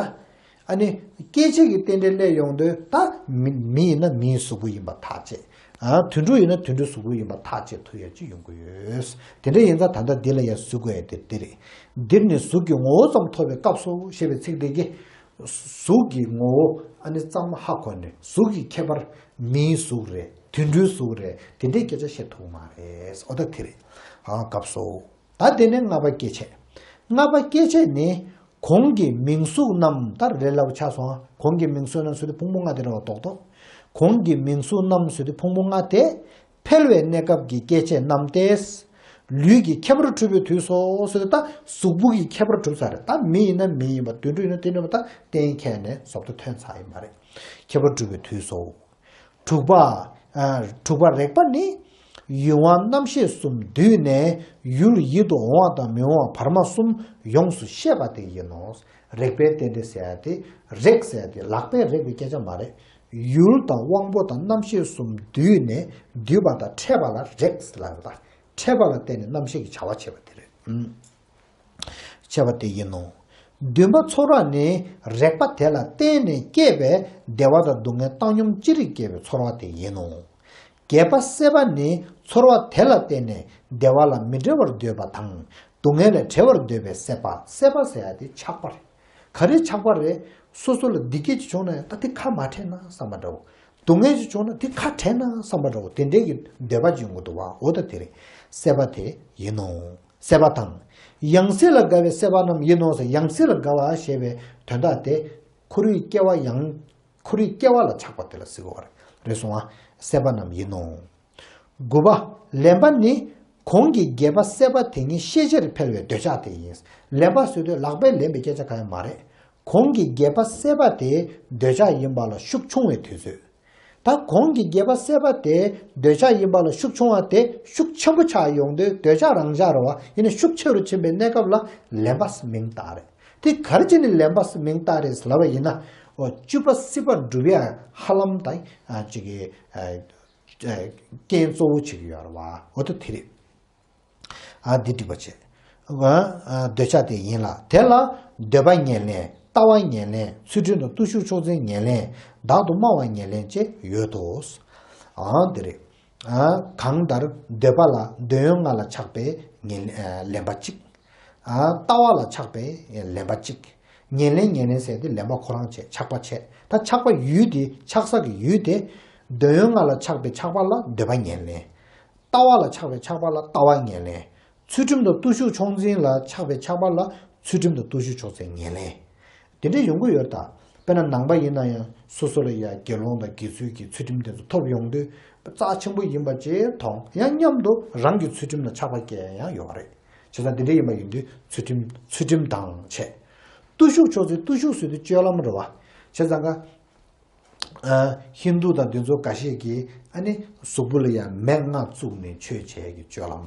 ཨ་ནི་སྐྱེ་མཆེད་ཀྱི་རྟེན་འབྲེལ་སླེབས་ཡོང་དུས་ད་མི་མི་ཡིན་ན་མིའི་གཟུགས་པོ་ཡིན་པ་ཐག་བཅད། ཨ། དུད་འགྲོ་ཡིན་ན་དུད་འགྲོའི་གཟུགས་པོ་ཡིན་པ་ཐག་བཅད་ཐུབ་ཡ་ཅིག་ཡོང་གི་ཡོད། དེ་འདྲ་ཡིན་ཙང་ད་ལྟ་འདི་ལ་ཡ་གཟིགས་དགོས་ཡ་དེ་འདི་རེད། འདིར་ནི་གཟུགས་ཀྱི་ངོ་བོ་ཙམ་ཐོབ་པའི་སྐབས་སོ་ཞེས་པའི་ཚིག་དེ་གིས། གཟུགས་ཀྱི་ངོ་བོ་ཨ་ནི་གཙང་མ་ཧ་གོ་ནས་གཟུགས་ཀྱི་ཁྱད་པར་མིའི་གཟུགས་རེད། དུད་འགྲོའི་གཟུགས་རེད། དེ་འདྲའི་སྐད་ཆ་བཤད་ཐུབ་མ་རེད། འོ་ད་དེ་རེད། ཨ་སྐབས་སུ། ད་དེ་ནས་ལྔ་པ་སྐྱེ་མཆེད། ལྔ་པ་སྐྱེ་མཆེད་ནི། གོང་གི་མིང་གཟུགས་རྣམས། ད་རེད་ལབ་ཆགས་སོང་། གོང་གི་མིང་གཟུགས་རྣམས་ཟེར་དུས་ཕུང་པོ་ལྔ་དེ་རེད་བ། རྡོག་རྡོག་གོང་གི་མིང་གཟུགས་རྣམས་ཟེར་དུས་ཕུང་པོ་ལྔ་དེ། འཕེལ་བའི་གནས་སྐབས་ཀྱི་སྐྱེ་མཆེད་རྣམས་ཏེ། ལུས་ཀྱི་ཁྱད་པར་གྲུབ་པའི་དུས་སོ་ཟེར་ཏེ། ད་གཟུགས་པོ་གི་ཁྱད་པར་གྲུབ་ས་རེད། ད་མི་ཡིན་ན་མི་ཡིན་པ། དུད་འགྲོ་ཡིན་ན་དུད་འགྲོ་ཡིན་པ། ད་གཏན་འཁེལ་ནས་ཟོབ་ཏུ་ཐོན་ཚར་ཡིན་པ་རེད། ཁྱད་པར་གྲུབ་པའི་དུས་སོ། དྲུག་པ། ཨ། དྲུག་པ་རེག་པ་ནི། ཡུལ་དབང་རྣམ་ཤེས་གསུམ་འདུས་ནས་ཡུལ་ཡིད་དུ་འོང་བ་དང་མི་འོང་བ་བར་མ་གསུམ་ཡོངས་སུ་ཤེས་པ་དེ་ཡིན་ནོ། རེག་པའི་རྟེན་འབྲེལ་ཟེར་ཡ་དེ། རེག་ཟེར་ཡ་དེ་ལག་པས་རེག་པའི་སྐད་ཆ་མ་རེད། ཡུལ་དང་དབང་པོ་དང་རྣམ་ཤེས་གསུམ་འདུས་ནས། འདུས་པ་དང་ཕྲད་པ་ལ་རེག་ལབ་པ། ཕྲད་པ་ལ་བརྟེན་ནས་རྣམ་ཤེས་ཀྱི་བྱ་བ་བྱེད་པ་དེ་རེད། ཨུམ། བྱས་པ་དེ་ཡིན་ནོ། བདུན་པ་ཚོར་བ་ནི། རེག་པ་དེ་ལ་བརྟེན་ནས་སྐྱེས་པའི་བདེ་བ་དང་སྡུག་བསྔལ་བཏང་སྙོམས་ཅི་རིགས་སྐྱེ་བའི་ཚོར་བ་དེ་ཡིན་ནོ། བརྒྱད་པ་སྲེད་པ་ནི། ཚོར་བ་དེ་ལ་བརྟེན་ནས་བདེ་བ་ལ་མི་འབྲལ་བར་འདོད་པ་དང་། སྡུག་བསྔལ་ལས་བྲལ་བར་འདོད་པའི་སྲེད་པ། སྲེད་པ་ཟེར་ཡ་དེ་ཆགས་པ་རེད། ག་རེ་ཆགས་པ་རེད། སོ་སོ་ལ་བདེ་སྐྱིད་ཅིག་བྱུང་ན་ཡང་། ད་དེ་ཁ་མ་བྲལ་ན་བསམ་པ་འདྲ་བོ། སྡུག་བསྔལ་ཅིག་བྱུང་ན་དེ་ཁ་བྲལ་ན་བསམ་པ་འདྲ་བོ། དེ་འདྲའི་གི་འདོད་པ་ཅིག་ཡོང་གི་འདུག་བ། འོ་ད་དེ་རེད། སྲེད་པ་དེ་ཡིན་ནོ། སྲེད་པ་དང་། ཡང་སྲིད་ལ་དགའ་བའི་སྲེད་པ་རྣམས་ཡིན་ནོ་ཟེར། ཡང་སྲིད་ལ་དགའ་བ་ཞེས་པའི་དོན་དག་དེ། འཁོར་བའི་སྐྱེ་བ་ཡང་། འཁོར་བའི་སྐྱེ་བ་ལ་ཆགས་པ་དེ་ལ་ཟེར་གྱི་ཡོད་རེད། རེད་སོང་ང་། སྲེད་པ་རྣམས་ཡིན་ནོ། དགུ་པ། ལེན་པ་ནི། གོང་གི་བརྒྱད་པ་སྲེད་པ་དེ་ཉིད་ཤས་ཆེར་འཕེལ་བའི་འདོད་ཆགས་དེ་ཡིན། ལེན་པ་ཟེར་དུས་ལག་པས་ལེན་པའི་སྐད་ཆ་གང་ཡང་མ་རེད། གོང་གི་བརྒྱད་པ་སྲེད་པ་དེ་འདོད་ཆགས་ཡིན་པ་ལ་ཤུགས་ཆུང་བའི་དུས་ཚོད། ད་གོང་གི་བརྒྱད་པ་སྲེད་པ་དེ་འདོད་ཆགས་ཡིན་པ་ལ་ཤུགས་ཆུང་བ་དེ་ཤུགས་ཆེན་པོ་ཆགས་ཡོང་དུས། འདོད་ཆགས་རང་འཇགས་རེད་བ། ཡིན་ནའི་ཤུགས་ཆེ་རུ་ཕྱིན་པའི་གནས་སྐབས་ལ་ལེན་པ་མིང་བཏགས་རེད། དེ་ག་རེ་བྱས་ནས་ལེན་པ་མིང་བཏགས་རེད་ལབ་པ་ཡིན་ན། འོ། བཅུ་པ་སྲིད་པ་སྒྲུབ་ཡ་ཧ་ལམ་ད་ཅིག་གི་རྐྱེན་གཙོ་བོ་བྱེད་ཀྱི་ཡོད་རེད་བ། འོ་ད་དེ་རེད། ཨ། འདི་འགྲིག་པ་བྱེད། ཨ། འདོད་ཆགས་དེ་ཡིན་ལ། དེ་ལ་འདོད་པ་ཉེར་ལེན། ལྟ་བ་ཉེར་ལེན། ཚུལ་ཁྲིམས་དང་བརྟུལ་ཞུགས་མཆོག་འཛིན་ཉེར་ལེན། བདག་ཏུ་སྨྲ་བ་ཉེར་ལེན་བཅས་ཡོད་དོ། ཨ། འདི་རེད། ཨ། གང་ལྟར་འདོད་པ་ལ་འདོད་ཡོན་ལྔ་ལ་ཆགས་པའི་ཉེར། ཨ། ལེན་པ་གཅིག། ཨ། ལྟ་བ་ལ་ཆགས་པའི་ལེན་པ་གཅིག། ཉེར་ལེན། ཉེར་ལེན་ཟེར་དེ་ལེན་པ་ཁོ་རང་བྱས། ཆགས་པ་བྱས། ད་ཆགས་པ་ཡུལ་དེ། ཆགས་ས་གི་ཡུལ་དེ། འདོད་ཡོན་ལྔ་ལ་ཆགས་པའི་ཆགས་པ་ལ་འདོད་པ་ཉེར་ལེན། ལྟ་བ་ལ་ཆགས་པའི་ཆགས་པ་ལ་ལྟ་བ་ཉེར་ལེན། ཚུལ་ཁྲིམས་དང་བརྟུལ་ཞུགས་མཆོག་འཛིན་ལ་ཆགས་པའི་ཆགས་པ་ལ་ཚུལ་ཁྲིམས་དང་བརྟུལ་ཞུགས་མཆོག་འཛིན་ཉེར་ལེན། དེ་འདྲ་ཡོང་གི་ཡོད་ད། དཔེར་ན་ནང་པ་ཡིན་ན་ཡང་སོ་སོ་ལ་ཡ་དགེ་སློང་དང་དགེ་ཚུལ་གྱི་ཚུལ་ཁྲིམས་དེ་ཚོ་ཐོབ་ཡོང་དུས་རྩ་ཆེན་པོ་ཡིན་པ་ཅིག་མཐོང་། ཡང་མཉམ་དུ་རང་གི་ཚུལ་ཁྲིམས་ལ་ཆགས་པ་སྐྱེ་ཡ་ཡང་ཡོད་རེད། བྱས་ཙང་དེ་འདྲ་ཡིན་པ་ཡིན་དུས་ཚུལ་ཁྲིམས། ཚུལ་ཁྲིམས་དང་བཅས། བརྟུལ་ཞུགས་མཆོག་འཛིན། བརྟུལ་ཞུགས་ཟེར་དུས་སྤྱོད་ལམ་རེད་བ། བྱས་ཙང་ཀ་ཨ། ཧིན་དུ་དང་དེ་ཚོ་འགའ་ཤས་ཀྱིས་ཨ་ནི་གཟུགས་པོ་ལ་ཡང་མེ་ལྔ་བཙུགས་ནས་ཆོས་བྱེད་ཀྱི་སྤྱོད་ལམ།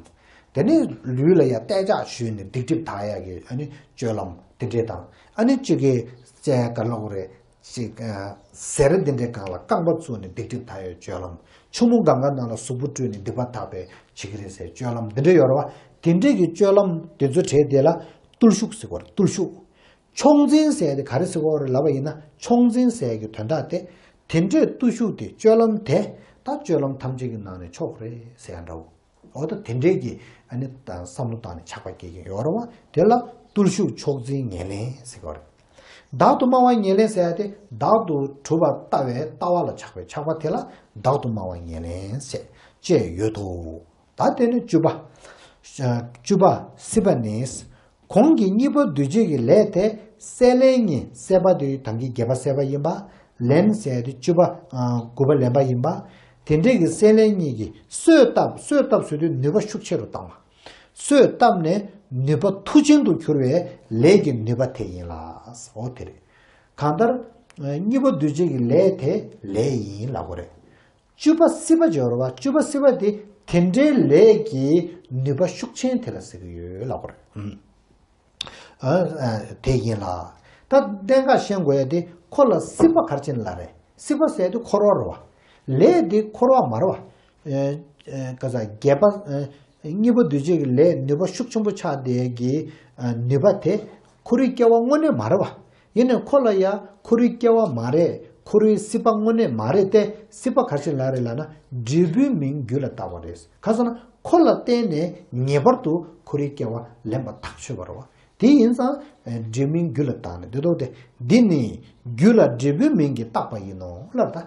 དེ་ནས་ལུས་ལ་ཡང་ལྟེ་ལྕག་གཞུས་ནས་སྡིག་སྒྲིབ་དག་ཡག་གི་ཨ་ནི་སྤྱོད་ལམ་དེ་འདྲས་དང་། ཨ་ནི་གཅིག་གིས་ཅེ་ག་ལོག་རེད། ཅིག་ཨ། གཟེར་དེ་འདྲས་སྒང་ལ་རྐང་པ་བཙུགས་ནས་སྡིག་སྒྲིབ་དག་ཡག་སྤྱོད་ལམ། ཆུ་མོ་གང་ག་ནང་ལ་གཟུགས་པོ་བཀྲུས་ནས་སྡིག་པ་དག་པའི་བྱེད་ཀྱི་རེད་ཟེར་སྤྱོད་ལམ་དེ་འདྲས་ཡོད་རེད་བ། དེ་འདྲས་ཀྱི་སྤྱོད་ལམ་དེ་ཚོ་བྱས་དེ་ལ་བརྟུལ་ཞུགས་ཟེར་བ་རེད། བརྟུལ་ཞུགས། མཆོག་འཛིན་ཟེར་དེ་ག་རེ་ཟེར་དགོས་རེད་ལབ་པ་ཡིན་ན། མཆོག་འཛིན་ཟེར་གྱི་དོན་དག་དེ། དེ་འདྲའི་བརྟུལ་ཞུགས་དེ། སྤྱོད་ལམ་དེ། ད་སྤྱོད་ལམ་ཐམས་ཅད་ཀྱི་ནང་ནས་མཆོག་རེད་ཟེར་ཡ་འདྲ་བོ། འོ་ད་དེ་འདྲའི་གི་ཨ་ནི་ད་བསམ་བློ་བཏང་ནས་ཆགས་པ་སྐྱེ་གི་ཡོད་རེད་བ། དེ་ལ་བརྟུལ་ཞུགས་མཆོག་འཛིན་ཉེར་ལེན་ཟེར་གྱི་ཡོད་རེད། བདག་ཏུ་སྨྲ་བ་ཉེར་ལེན་ཟེར་ཡ་དེ། བདག་ཏུ་གྲུབ་པ་ལྟ་བའི་ལྟ་བ་ལ་ཆགས་པའི་ཆགས་པ་དེ་ལ་བདག་ཏུ་སྨྲ་བ་ཉེར་ལེན་ཟེར་བཅས་ཡོད་དོ། ད་དེ་ནས་བཅུ་པ། བཅུ་པ་སྲིད་པ་ནི། གོང་གི་གཉིས་པོ་འདུས་བྱས་ཀྱི་ལས་དེ་སྲེད་ལེན་གཉིས། སྲེད་པ་དེ་ད་གིན་བརྒྱད་པ་སྲེད་པ་ཡིན་པ། ལེན་ཟེར་དེ་བཅུ་པ། ཨ། དགུ་པ་ལེན་པ་ཡིན་པ། དེ་འདྲས་ཀྱི་སྲེད་ལེན་གཉིས་ཀྱིས་གསོས་བཏབ། གསོས་བཏབ་ཟེར་དུས་ནུས་པ་ཤུགས་ཆེ་རུ་བཏང་བ། གསོས་བཏབ་ནས་ནུས་པ་མཐུ་ཆེན་དུ་གྱུར་བའི་ལས་ཀྱི་ནུས་པ་དེ་ཡིན་ལ། འོ་དེ་རེད། གང་ལྟར་གཉིས་པོ་འདུས་བྱས་ཀྱི་ལས་དེ་ལས་ཡིན་ལབ་དགོས་རེད། བཅུ་པ་སྲིད་པ་སྦྱོར་བ། བཅུ་པ་སྲིད་པ་དེ་དེ་འདྲའི་ལས་ཀྱི་ནུས་པ་ཤུགས་ཆེན་དེ་ལ་ཟེར་གྱི་ཡོད་ལབ་དགོས་རེད། ཨ། ཨ། དེ་ཡིན་ལ། ད་གནད་འགག་ཤེས་དགོས་ཡ་དེ། ཁོ་ལ་སྲིད་པ་ག་རེ་བྱས་ནས་ལབ་རེད། སྲིད་པ་ཟེར་དུས་འཁོར་བ་རེད་བ། ལས་དེ་འཁོར་བ་མ་རེད་བ། ཨ། ཨ། ག་ས་བརྒྱད་པ། ཨ། གཉིས་པོ་འདུས་བྱས་ཀྱི་ལས་ནུས་པ་ཤུགས་ཆེན་པོ་ཆགས་བསྡད་ཀྱི། ཨ། ནུས་པ་དེ་འཁོར་བའི་སྐྱེ་བ་དངོས་གནས་མ་རེད་བ། ཡིན་ནའི་ཁོ་ལ་ཡ་འཁོར་བའི་སྐྱེ་བ་མ་རེད། འཁོར་བའི་སྲིད་པ་དངོས་གནས་མ་རེད་དེ། སྲིད་པ་ག་རེ་བྱས་ལབ་རེད་ལབ་ན། འབྲས་བུའི་མིང་རྒྱུད་ལ་བཏགས་པ་རེད། ག་ཟེར་ན་ཁོ་ལ་བརྟེན་ནས་ངེས་པར་དུ་འཁོར་བའི་སྐྱེ་བ་ལེན་པ་ཐག་ཆོད་པ་རེད་བ། དེ་ཡིན་ཙང་འབྲས་བུའི་རྒྱུ་ལ་བཏགས་ནས་འདི་ལྟ་སྟེ། འདི་ནི་རྒྱུ་ལ་འབྲས་བུའི་མིང་གིས་བཏགས་པ་ཡིན་ནོ་ལབ་ད།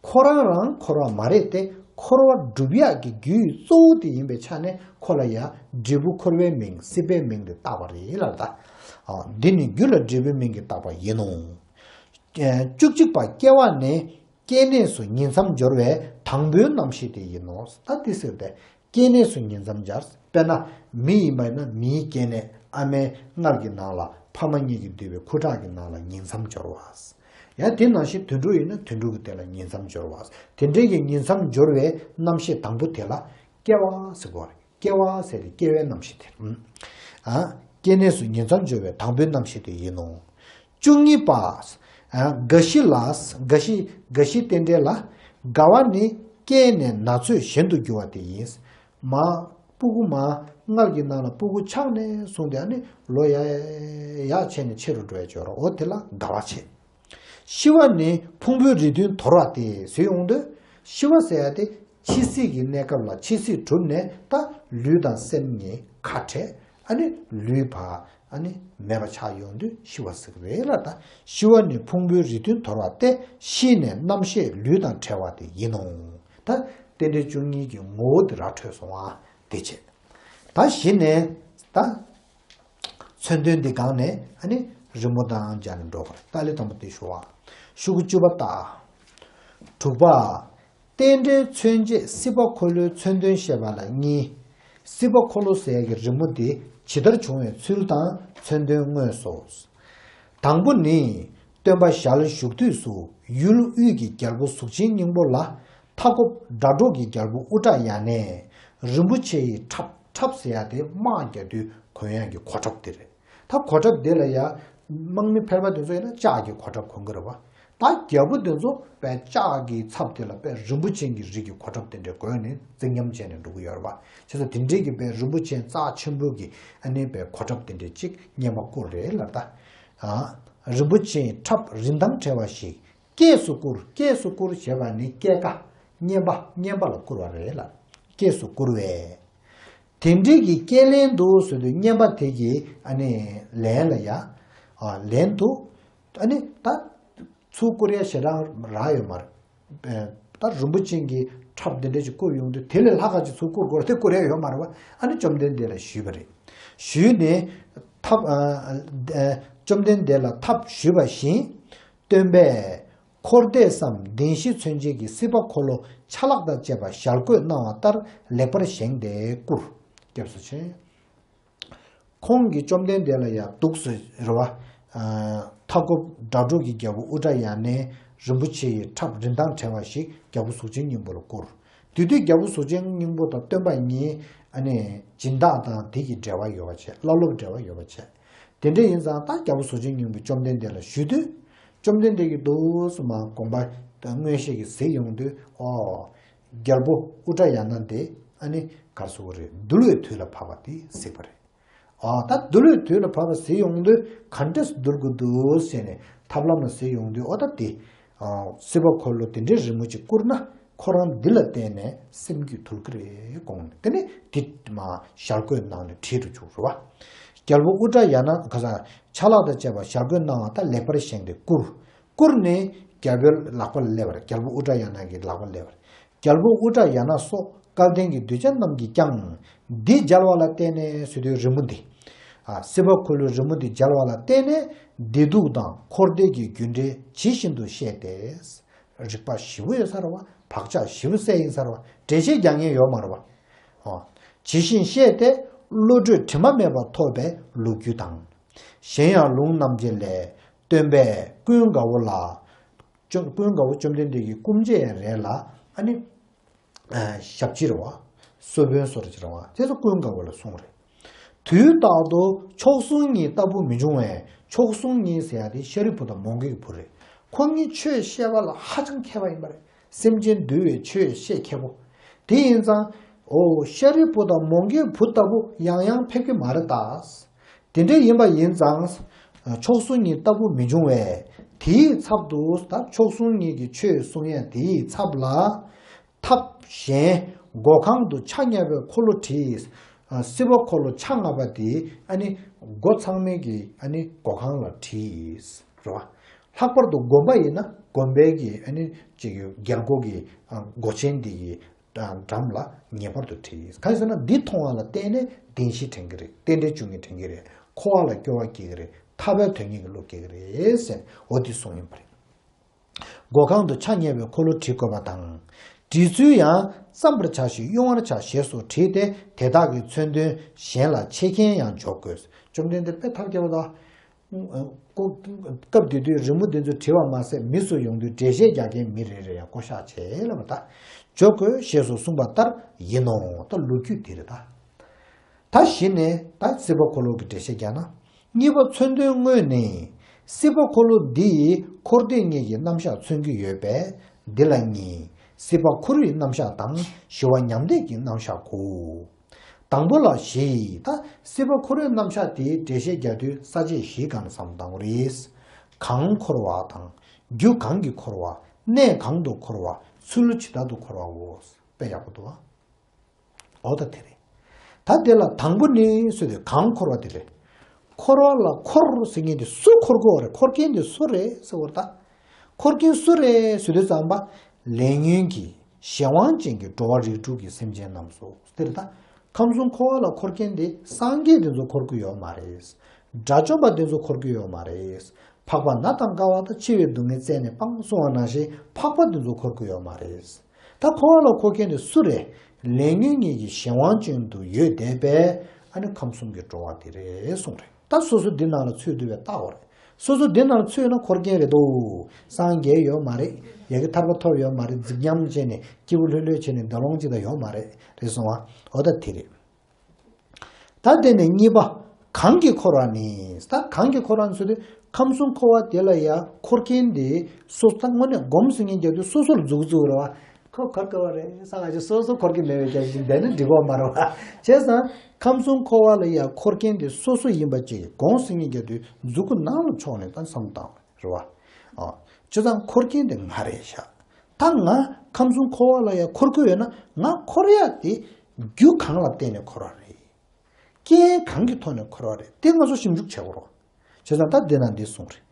འཁོར་བ་རང་འཁོར་བ་མ་རེད་དེ། འཁོར་བ་སྒྲུབ་ཡག་གི་རྒྱུའི་གཙོ་བོ་དེ་ཡིན་པའི་ཆ་ནས་ཁོ་ལ་ཡང་འབྲས་བུ་འཁོར་བའི་མིང་སྲིད་པའི་མིང་དེ་བཏགས་པ་རེད་ལབ་ད། འདི་ནི་རྒྱུ་ལ་འབྲས་བུའི་མིང་གིས་བཏགས་པ་ཡིན་ནོ། བཅུ་གཅིག་པ་སྐྱེ་བ་ནི། སྐྱེ་གནས་སུ་ཉིང་མཚམས་སྦྱོར་བའི་དང་པོའི་རྣམ་ཤེས་དེ་ཡིན་ནོ། ད་དེ་ཟེར་ཏེ། སྐྱེ་གནས་སུ་ཉིང་མཚམས་སྦྱར། དཔེར་ན། མི་ཡིན་པ་ཡིན་ན་མིའི་སྐྱེ་གནས། ཨ་མའི་མངལ་གྱི་ནང་ལ་ཕ་མ་གཉིས་ཀྱིས་བསྡུས་པའི་ཁུ་ཁྲག་གི་ནང་ལ་ཉིང་མཚམས་སྦྱོར་བ། ཡང་དེ་ནང་བཞིན་དུད་འགྲོ་ཡིན་ན་དུད་འགྲོ་གི་དེ་ལ་ཉིང་མཚམས་སྦྱོར་བ། དེ་འདྲའི་གི་ཉིང་མཚམས་སྦྱོར་བའི་རྣམ་ཤེས་དང་པོ་དེ་ལ་སྐྱེ་བ་ཟེར་གོ་རེད། སྐྱེ་བ་ཟེར་ཏེ་སྐྱེ་བའི་རྣམ་ཤེས་དེ། ཨ། སྐྱེ་གནས་སུ་ཉིང་མཚམས་སྦྱོར་བའི་དང་པོའི་རྣམ་ཤེས་དེ་ཡིན་ནོ། བཅུ་གཉིས་པ། ཨ། རྒ་ཤི་ལ། རྒ་ཤི། རྒ་ཤི་རྟེན་འབྲེལ་ལ། རྒ་བ་ནི་སྐྱེས་ནས་ན་ཚོད་གཞན་དུ་འགྱུར་བ་དེ་ཡིན། མ། སྤུ་གུ་མ། མངལ་གྱི་ནང་ལ་སྤུ་གུ་ཆགས་ནས་བཟུང་སྟེ་ཨ་ནི་ལོ་ཡག་ཡག་བྱས་ནས་ཆེ་རུ་འགྲོ་ཡ་ཅིག་ཡོད་རེད། འོ་དེ་ལ་རྒ་བ་བྱེད། ཤི་བ་ནི་ཕུང་པོའི་རེ་འདུན་དོར་བ་སྟེ་ཟེར་ཡོང་དུས། ཤི་བ་ཟེར་ཡ་དེ་འཆི་སྲིད་ཀྱི་གནས་སྐབས་ལ་འཆི་སྲིད་གྲུབ་ནས་ད་ལུས་དང་སེམས་གཉིས་ཁ་བྲལ། ཨ་ནི་ལུས་པ་ཨ་ནི་མེད་པ་ཆགས་ཡོང་དུས་ཤི་བ་ཟེར་གི་རེད་ལ། ད་ཤི་བ་ནི་ཕུང་པོའི་རེ་འདུན་དོར་བ་སྟེ། ཤི་ནས་རྣམ་ཤེས་ལུས་དང་བྲལ་བ་དེ་ཡིན་ནོ། ད་རྟེན་འབྲེལ་བཅུ་གཉིས་ཀྱི་ངོ་བོ་དེ་ར་འཕྲོད་སོང་བ་དེ་བྱས། ད་གཞི་ནས་ད། མཚོན་དོན་འདི་སྒང་ནས་ཨ་ནི་རི་མོ་དང་སྦྱར་ནས་འགྲོ་བར། ཏཱ་ལའི་དང་པོ་དེ་ཞུ་བ། ཤོག་གུ་བཅུ་པ་ལྟ། དྲུག་པ། རྟེན་འབྲེལ་མཚོན་བྱེད་སྲིད་པ་འཁོར་ལོའི་མཚོན་དོན་བཤད་པ་ལ་གཉིས། སྲིད་པ་འཁོར་ལོ་ཟེར་ཡག་གི་རི་མོ་འདི་ཇི་ལྟར་བྱུང་བའི་ཚུལ་དང་མཚོན་དོན་དངོས་སོ། དང་པོ་ནི། སྟོན་པ་ཞལ་བཞུགས་དུས་སུ་ཡུལ་དབུས་ཀྱི་རྒྱལ་པོ་གཟུགས་ཅན་སྙིང་པོ་ལ། མཐའ་འཁོབ་སྒྲ་སྒྲོགས་ཀྱི་རྒྱལ་པོ་ཨུ་ཏྲ་ཡ་ནས་རིན་པོ་ཆེ་ཡི་ཁྲབ། ཁྲབ་ཟེར་ཡ་དེ་དམག་རྒྱག་དུས་གོན་ཡག་གི་གོ་ཁྲབ་དེ་རེད། ད་གོ་ཁྲབ་དེ་ལ་ཡ། དམག་མི་ཕལ་པ་དེ་ཚོ་ཡིན་ན་ལྕགས་ཀྱི་གོ་ཁྲབ་གོན་གི་རེད་བ། ད་རྒྱལ་པོ་དེ་ཚོ་དཔེ་ལྕགས་ཀྱི་ཚབ་དེ་ལ་དཔེ་རིན་པོ་ཆེ་གི་རིགས་ཀྱི་གོ་ཁྲབ་དེ་འདྲ་གོན་ནས་རྩིག་ཉམས་བྱས་ནས་འགྲོ་གི་ཡོད་རེད་བ། བྱས་ཙང་དེ་འདྲའི་གི་དཔེ་རིན་པོ་ཆེ་རྩ་ཆེན་པོ་གི་ཨ་ནི་དཔེ་གོ་ཁྲབ་དེ་འདྲ་གཅིག་རྔན་པ་བསྐུར་རེད་ལབ་ད། ཨ། རིན་པོ་ཆེའི་ཁྲབ་རིན་ཐང་བྲལ་བ་ཞིག་སྐྱེས་སུ་བསྐུར། སྐྱེས་སུ་བསྐུར་ཞེས་པ་ནི་སྐྱེས་ཀ། རྔན་པ། རྔན་པ་ལ་བསྐུར་བ་རེད་ལ། སྐྱེས་སུ་བསྐུར་བས། དེ་འདྲའི་གི་སྐྱེས་ལན་དུ་ཟེར་དུས་རྔན་པ་དེ་གིས་ཨ་ནི་ལན་ལ་ཡ། ཨ། ལན་དུ། ཨ་ནི་ད། ཚུར་བསྐུར་ཡ་ཞེ་དྲག་རག་ཡོད་མ་རེད། ཨེ། ད་རིན་པོ་ཆེ་གི་ཁྲབ་འདི་འདྲ་ཞིག་བསྐུར་ཡོང་དུས་དེ་ལས་ལྷག་ག་ཅིག་ཚུར་བསྐུར་དགོས་རེད་དེ་བསྐུར་ཡ་ཡོད་མ་རེད་བ། ཨ་ནི་བཅོམ་ལྡན་འདས་ལ་ཞུས་པ་རེད། ཞུས་ནས་ཐབས། ཨ། ཨ། བཅོམ་ལྡན་འདས་ལ་ཐབས་ཞུས་པ་བཞིན། སྟོན་པས་འཁོར་འདས་སམ་བདེན་བཞི་མཚོན་བྱེད་ཀྱི་སྲིད་པ་འཁོར་ལོ་ཆ་ལག་དང་བཅས་པ་ཞལ་བཀོད་གནང་བ་ལྟར་ལེགས་པར་བཞེངས་ཏེ་བསྐུར། སྐྱབས་སུ་མཆི། ཁོང་གིས་བཅོམ་ལྡན་འདས་ལ་ཡང་འདུག་སེ་རེད་བ། ཨ། མཐའ་འཁོབ་སྒྲ་སྒྲོགས་ཀྱི་རྒྱལ་པོ་ཨུ་ཏྲ་ཡ་ནས་རིན་པོ་ཆེ་ཡི་ཁྲབ་རིན་ཐང་བྲལ་བ་ཞིག་རྒྱལ་པོ་གཟུགས་ཅན་སྙིང་པོ་ལ་བསྐུར། དེ་དུས་རྒྱལ་པོ་གཟུགས་ཅན་སྙིང་པོ་དང་སྟོན་པ་གཉིས་ཨ་ནི་སྦྱིན་བདག་དང་དེ་གི་འབྲེལ་བ་ཡོད་པ་བྱས། བླ་སློབ་འབྲེལ་བ་ཡོད་པ་བྱས། དེ་འདྲ་ཡིན་ཙང་ད་རྒྱལ་པོ་གཟུགས་ཅན་སྙིང་པོས་བཅོམ་ལྡན་འདས་ལ་ཞུས་དུས། བཅོམ་ལྡན་འདས་ཀྱིས་འདུག་སེ་མར་དགོངས་པ་མངོན་ཤེས་ཀྱིས་གཟིགས་ཡོང་དུས། ཨོ། རྒྱལ་པོ་ཨུ་ཏྲ་ཡ་ན་དེ་ཨ་ནི་ག་རེ་ཟེར་དགོས་རེད། འདུལ་བའི་དུས་ལ་བབ་པ་དེ་གཟིགས་པ་རེད། ཨ། ད་འདུལ་བའི་དུས་ལ་བབ་པ་གཟིགས་ཡོང་དུས་ག་འདྲས་འདུལ་དགོས་འདུག་ཟེར་ནས་ཐབས་ལམ་ལ་གཟིགས་ཡོང་དུས། ཨོ། ད་དེ། ཨ། སྲིད་པ་འཁོར་ལོ་དེ་འདྲའི་རི་མོ་ཅིག་བསྐུར་ན་ཁོ་རང་འདི་ལ་བརྟེན་ནས་སེམས་རྒྱུད་འདུལ་གི་རེད་དགོངས་ནས། དེ་ནས་དེ་མར་ཞལ་བཀོད་གནང་ནས་བྲིས་འགྲོ་བཅུག་རེད་བ། རྒྱལ་པོ་ཨུ་ཏྲ་ཡ་ན་ག་ས་ཆ་ལག་དང་བཅས་པ་ཞལ་བཀོད་གནང་བ་ལྟར་ལེགས་པར་བཞེངས་ཏེ་བསྐུར། བསྐུར་ནས་རྒྱལ་པོའི་ལག་པ་ལ་སླེབས་པ་རེད། རྒྱལ་པོ་ཨུ་ཏྲ་ཡ་ན་གི་ལག་པ་ལ་སླེབས་པ་རེད། རྒྱལ་པོ་ཨུ་ཏྲ་ཡ་ན་སོགས་སྐལ་ལྡན་གྱི་གདུལ་བྱ་རྣམས་ཀྱིས་ཀྱང་། འདི་མཇལ་བ་ལ་བརྟེན་ནས་ཟེར་དུས་རི་མོ་འདི། ཨ། སྲིད་པ་འཁོར་ལོའི་རི་མོ་འདི་མཇལ་བ་ལ་བརྟེན་ནས་བདེ་སྡུག་དང་འཁོར་འདས་ཀྱི་རྒྱུ་འབྲས་ཇི་བཞིན་དུ་ཤེས་ཏེ། རིག་པ་ཞེ་པོ་ཡོད་ས་རེད་བ། བག་ཆགས་ཞེ་པོ་སད་ཡིན་ས་རེད་བ། འགྲེལ་བཤད་རྒྱག་མཁན་ཡོད་མ་རེད་བ། ཨོ། ཇི་བཞིན་ཤེས་ཏེ་བློ་གྲོས་དྲི་མ་མེད་པ་ཐོབ་པའི་ལོ་རྒྱུས་དང་། གཞན་ཡང་ལུང་རྣམ་འབྱེད་ལས། སྟོན་པས་ཀུན་དགའ་བོ་ལ། བཅོམ། ཀུན་དགའ་བོ་བཅོམ་ལྡན་འདས་ཀྱི་སྐུ་མཆེད་རེ་ལ་ཨ་ནི། ཨ། ཞབས་ཕྱི་རེད་བ། གསོལ་དཔོན་སོགས་རེད་བ། དེ་ཚོ་ཀུན་དགའ་བོ་ལ་གསུངས་རེད། དུས་རྟག་ཏུ་མཆོག་ཟུང་གཉིས་ལྟ་བུ་མི་འབྱུང་བས། མཆོག་ཟུང་གཉིས་ཟེར་ཡ་དེ་ཤཱ་རིའི་བུ་དང་མོའུ་འགལ་གྱི་བུ་རེད། ཁོ་གཉིས་ཆོས་བཤད་པ་ལ་ཧ་ཅང་མཁས་པ་ཡིན་པ་རེད། སེམས་ཅན་འདུལ་བའི་ཆོས་བཤད་མཁས་པོ། དེ་ཡིན་ཙང་། ཨོ། ཤཱ་རིའི་བུ་དང་མོའུ་འགལ་གྱི་བུ་ལྟ་བུ་ཡང་ཡང་ཕེབས་ཀྱི་མ་རེད་ད། དེ་འདྲ་ཡིན་པ་ཡིན་ཙང་། མཆོག་ཟུང་གཉིས་ལྟ་བུ་མི་འབྱུང་བས། དེའི་ཚབ་ཏུ་ད་མཆོག་ཟུང་གཉིས་ཀྱི་ཆོས་གསུང་ཡ་དེའི་ཚབ་ལ། ཐབས་གཞན་སྒོ་ཁང་དུ་ཆ་བརྙ་བའི་འཁོར་ལོ་བྲིས། ཨ། སྲིད་པ་འཁོར་ལོ་ཆ་ལྔ་པ་དེ་ཨ་ནི་སྒོ་ཚང་མའི་གི་ཨ་ནི་སྒོ་ཁང་ལ་བྲིས། རེད་བ། ལྷག་པར་དུ་དགོན་པ་ཡིན་ན་དགོན་པའི་གི་ཨ་ནི་ཅིག་རྒྱལ་སྒོ་གི་ཨ་སྒོ་ཆེན་འདི་གི་འགྲམ་ལ་ངེས་པར་དུ་བྲིས། གང་ཡིན་ཟེར་ན་འདི་མཐོང་བ་ལ་བརྟེན་ནས་བདེན་བཞི་དྲན་གྱི་རེད། རྟེན་འབྲེལ་འབྱུང་ཉེས་དྲན་གྱི་རེད། འཁོར་བ་ལ་སྐྱོ་བ་སྐྱེ་གི་རེད། ཐར་པའི་དོན་གཉེར་གྱི་བློ་སྐྱེ་གི་རེད་ཟེར། འོ་འདི་གསུངས་ཡིན་པ་རེད། སྒོ་ཁང་དུ་ཆ་ཉེ་བའི་འཁོར་ལོ་བྲི་དགོས་པ་དང་། བྲི་ཚུལ་ཡང་བརྩམ་པར་བྱ་ཞིང་དབྱུང་བར་བྱ་ཞེས་སོགས་བྲིས་ཏེ་དེ་དག་གི་མཚོན་དོན་གཞན་ལ་ཆེད་མཁན་ཡང་འཇོག་དགོས། བཅོམ་ལྡན་འདས་དཔེ་ཐབས་མཁས་པ་དང་། སྐབས་དེ་དུས་རི་མོ་འདི་ཚོ་བྲི་བ་མ་ཟད་མི་སུ་ཡོང་དུས་འགྲེལ་བཤད་རྒྱག་མཁན་མི་རེ་རེ་ཡང་བསྐོ་བཞག་བྱས་ལབ་པ་ད། འཇོག་དགོས་ཞེས་སོགས་གསུངས་པ་ལྟར་ཡིན་ནོ། ད་ལོ་རྒྱུས་འདི་རེད་ད། ད་གཞི་ནས་ད་སྲིད་པ་འཁོར་ལོ་གི་འགྲེལ་བཤད་རྒྱག་ན། གཉིས་པ་མཚོན་དོན་དངོས་ནི། སྲིད་པ་འཁོར་ལོ་འདི་ཡིས་འཁོར་འདས་གཉིས་ཀྱི་རྣམ་གཞག་མཚོན་གྱི་ཡོད་པས་འདི་ལ་གཉིས། སྲིད་པ་འཁོར་བའི་རྣམ་གཞག་དང་ཞི་བ་མྱང་འདས་ཀྱི་རྣམ་གཞག་གོ། དང་པོ་ལ་བཞི། ད་སྲིད་པ་འཁོར་བའི་རྣམ་གཞག་དེའི་འགྲེལ་བཤད་རྒྱག་དུས་ས་བཅད་བཞིའི་སྒང་ནས་བསམ་བློ་གཏང་དགོས་རེད། གང་འཁོར་བ་དང་། རྒྱུ་གང་གིས་འཁོར་བ། གནས་གང་དུ་འཁོར་བ། ཚུལ་ཇི་ལྟར་དུ་འཁོར་བའོ། དཔེ་ཡག་པོ་འདུག་ཨ། འོ་ད་དེ་རེད། ད་དེ་ལ་དང་པོ་ནི་སུ་དེ་གང་འཁོར་བ་དེ་རེད། འཁོར་བ་ལ་འཁོར་ཟེར་མཁན་དེ་སུ་འཁོར་དགོས་པ་རེད། འཁོར་མཁན་དེ་སུ་རེད་ཟེར་བ་རེད་ད། འཁོར་མཁན་སུ་རེད་ཟེར་དུས་ཙམ་པ། ལས་ཉོན་གྱི་གཞན་དབང་ཅན་གྱི་འགྲོ་བ་རིགས་དྲུག་གི་སེམས་ཅན་རྣམས་སོ། དེ་རེད་ད། ཁམས་གསུམ་འཁོར་བ་ལ་འཁོར་མཁན་དེ་སངས་རྒྱས་དེ་ཚོ་འཁོར་གྱི་ཡོད་མ་རེད། དགྲ་བཅོམ་པ་དེ་ཚོ་འཁོར་གྱི་ཡོད་མ་རེད། འཕགས་པ་ན་དང་ཀ་བ་དང་འཆི་བའི་སྡུག་བསྔལ་བཙལ་ནས་སྤང་གསུང་བ་ནང་བཞིན་འཕགས་པ་དེ་ཚོ་འཁོར་གྱི་ཡོད་མ་རེད། ད་འཁོར་བ་ལ་འཁོར་མཁན་དེ་སུ་རེད། ལས་ཉོན་གཉིས་ཀྱི་གཞན་དབང་ཅན་དུ་ཡོད་བསྡད་པས་ཨ་ནི་ཁམས་གསུམ་གྱི་འགྲོ་བ་དེ་རེད་གསུངས་རེད། ད་སོ་སོ་འདི་ནང་ལ་ཚུད་འདུག་པས་བལྟ་དགོས་རེད། སོ་སོ་འདི་ནང་ལ་ཚུད་ན་འཁོར་མཁན་རེད་དོ། སངས་རྒྱས་ཡོད་མ་རེད། ཡ་གི་ཐར་པ་ཐོབ་ཡོད་མ་རེད། རྫིག་ཉམས་བྱས་ནས་སྐྱིད་པོ་ལྷོད་ལྷོད་བྱས་ནས་བདེ་ལོང་ཅིག་ད་ཡོད་མ་རེད། རེད་སོང་བ། འོ་ད་དེ་རེད། ད་དེ་ནས་གཉིས་པ། གང་གིས་འཁོར་བ་ནི། ད་གང་གིས་འཁོར་བ་ནི་ཟེར་དུས་ཁམས་གསུམ་འཁོར་བ་དེ་ལ་ཡ་འཁོར་མཁན་དེ་སོ། ད་དངོས་གནས་སྒོམ་ཟེར་མཁན་རྒྱག་དུས་སོ་སོ་ལ་འཛུགས་འཛུགས་རེད་བ། ཁོ་འཁོར་དགོས་པ་རེད་ས། ང་ཚོ་སོ་སོ་འཁོར་གྱི་མེད་པའི་རྒྱ་ཞིག་བསྡད་ན་འགྲིག་གོ་མ་རེད་བ། བྱས་ཙང་ཁམས་གསུམ་འཁོར་བ་ལ་ཡ་འཁོར་མཁན་དེ་སོ་སོ་ཡིན་པ་ཅིག་སྒོམ་ཟེར་མཁན་རྒྱག་དུས་མཛུབ་གུ་ནང་ལ་ཕྱོགས་ནས་ད་བསམ་བཏང་རེད་བ། ཨ། བྱས་ཙང་འཁོར་མཁན་དེ་ང་རེད་ཤག་ད་ང་ཁམས་གསུམ་འཁོར་བ་ལ་ཡ་འཁོར་གྱི་ཡོད་ན་ང་འཁོར་ཡ་དེ་རྒྱུ་གང་ལ་བརྟེན་ནས་འཁོར་བ་རེད། རྐྱེན་གང་གི་ཐོག་ནས་འཁོར་བ་རེད། དེ་ང་ཚོ་ཞིབ་འཇུག་བྱེད་དགོས་རེད། བྱས་ཙང་ད་འདི་ན་འདི་གསུངས་རེད།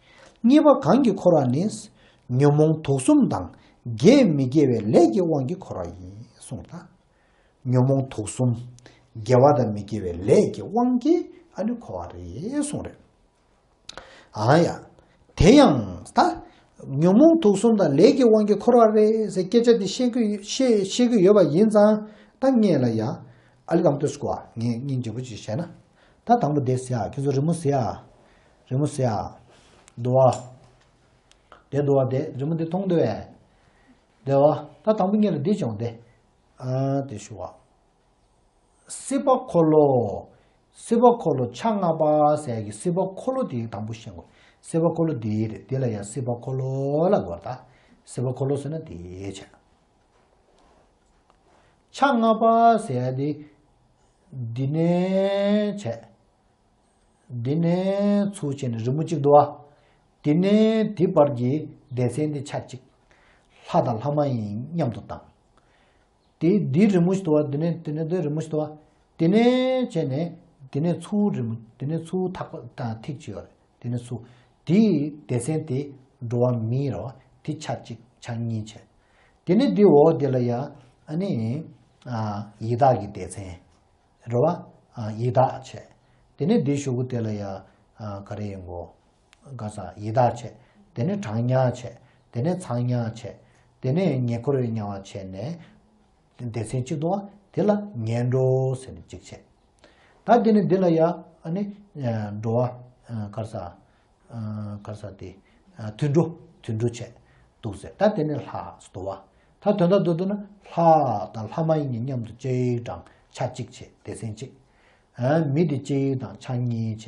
གཉིས་པ་གང་གིས་འཁོར་བ་ནི། ཉོན་མོངས་དུག་གསུམ་དང་དགེ་མི་དགེ་བའི་ལས་ཀྱི་དབང་གིས་འཁོར་བ་ཡིན་གསུངས་ད། ཉོན་མོངས་དུག་གསུམ། དགེ་བ་དང་མི་དགེ་བའི་ལས་ཀྱི་དབང་གིས་ཨ་ནི་འཁོར་བ་རེད་གསུངས་རེད། ཨ་ཡ། དེ་ཡང་ད། ཉོན་མོངས་དུག་གསུམ་དང་ལས་ཀྱི་དབང་གིས་འཁོར་བ་རེད་ཟེར་སྐད་ཆ་འདི་བཤད་ཀྱི་བཤད་བཤད་ཀྱི་ཡོད་པ་ཡིན་ཙང་ད་ངས་ལ་ཡ། ཨ་ལི་གམ་ཏོ་སྐོ་ཨ། ངས་སྙིང་རྗེ་པོ་ཅིག་བྱས་ན། ད་དང་པོ་དེ་ཟེར་ཨ། ཁྱེད་ཚོ་རི་མོ་ཟེར་ཨ། རི་མོ་ཟེར་ཨ། འདུག་ཨ། དེ་འདུག་ཨ། དེ་རི་མོ་དེ་མཐོང་འདུག་ཨེ། དེ་བ། ད་དང་པོ་ངས་ལ་འདི་བྱུང་དེ། ཨ་དེ་ཞུ་བ། སྲིད་པ་འཁོར་ལོ། སྲིད་པ་འཁོར་ལོ་ཆ་ལྔ་པ་ཟེར་གྱི་སྲིད་པ་འཁོར་ལོ་དེའི་དང་པོ་ཤེས་དགོས། སྲིད་པ་འཁོར་ལོ་དེའི་རེད། དེ་ལ་ཡང་སྲིད་པ་འཁོར་ལོ་ལ་གོ་ད། སྲིད་པ་འཁོར་ལོ་ཟེར་ན་དེའི་ཆ། ཆ་ལྔ་པ་ཟེར་ཡ་དེ། འདི་ནས་བྱས། འདི་ནས་ཚུར་བྱས་ནས་རི་མོ་གཅིག་འདུག་བ། དེ་ནས་དེ་བར་གྱི་སྡེ་ཚན་དེ་ཆ་གཅིག་ལྷ་དང་ལྷ་མ་ཡིན་མཉམ་དུ་བཏང་། དེ་འདི་རི་མོ་ཞིག་འདུག་བ། དེ་ནས་དེ་ནས་དེ་རི་མོ་ཞིག་འདུག་བ། དེ་ནས་བྱས་ནས་དེ་ནས་ཚུར་རི་མོ། དེ་ནས་ཚུར་ཐག་པ་དང་ཐིག་ཅིག་ཡོད་རེད། དེ་ནས་ཚུར་དེའི་སྡེ་ཚན་དེ་འགྲོ་བ་མིའི་རེད་བ། དེ་ཆ་གཅིག་ཆ་གཉིས་བྱས། དེ་ནས་དེ་འོག་དེ་ལ་ཡ་ཨ་ནི་ཡི་དྭགས་ཀྱི་སྡེ་ཚན། རེད་བ། ཡི་དྭགས་བྱས། དེ་ནས་འདི་གཞུག་གུ་དེ་ལ་ཡ། ག་རེ་ཡིན་གོ། ག་ས་ཡི་དྭགས་བྱས། དེ་ནས་གྲང་དམྱལ་བྱས། དེ་ནས་ཚ་དམྱལ་བྱས། དེ་ནས་ཉེ་འཁོར་བའི་དམྱལ་བ་བྱས་ནས། སྡེ་ཚན་གཅིག་འདུག་བ། དེ་ལ་ངན་འགྲོ་ཟེར་ནས་གཅིག་བྱས། ད་དེ་ནས་འདི་ལ་ཡ་ཨ་ནི། འགྲོ་བ། ག་ས། ག་ས་དེ། དུད་འགྲོ། དུད་འགྲོ་བྱས། འདུག་ཟེར། ད་དེ་ནས་ལྷ་འདུག་བ། ད་དོན་དག་འདི་འདུག་ན་ལྷ་དང་ལྷ་མ་ཡིན་གཉིས་མཉམ་དུ་གཅིག་དང་ཆ་གཅིག་བྱས། སྡེ་ཚན་གཅིག་མི་དེ་གཅིག་དང་ཆ་གཉིས་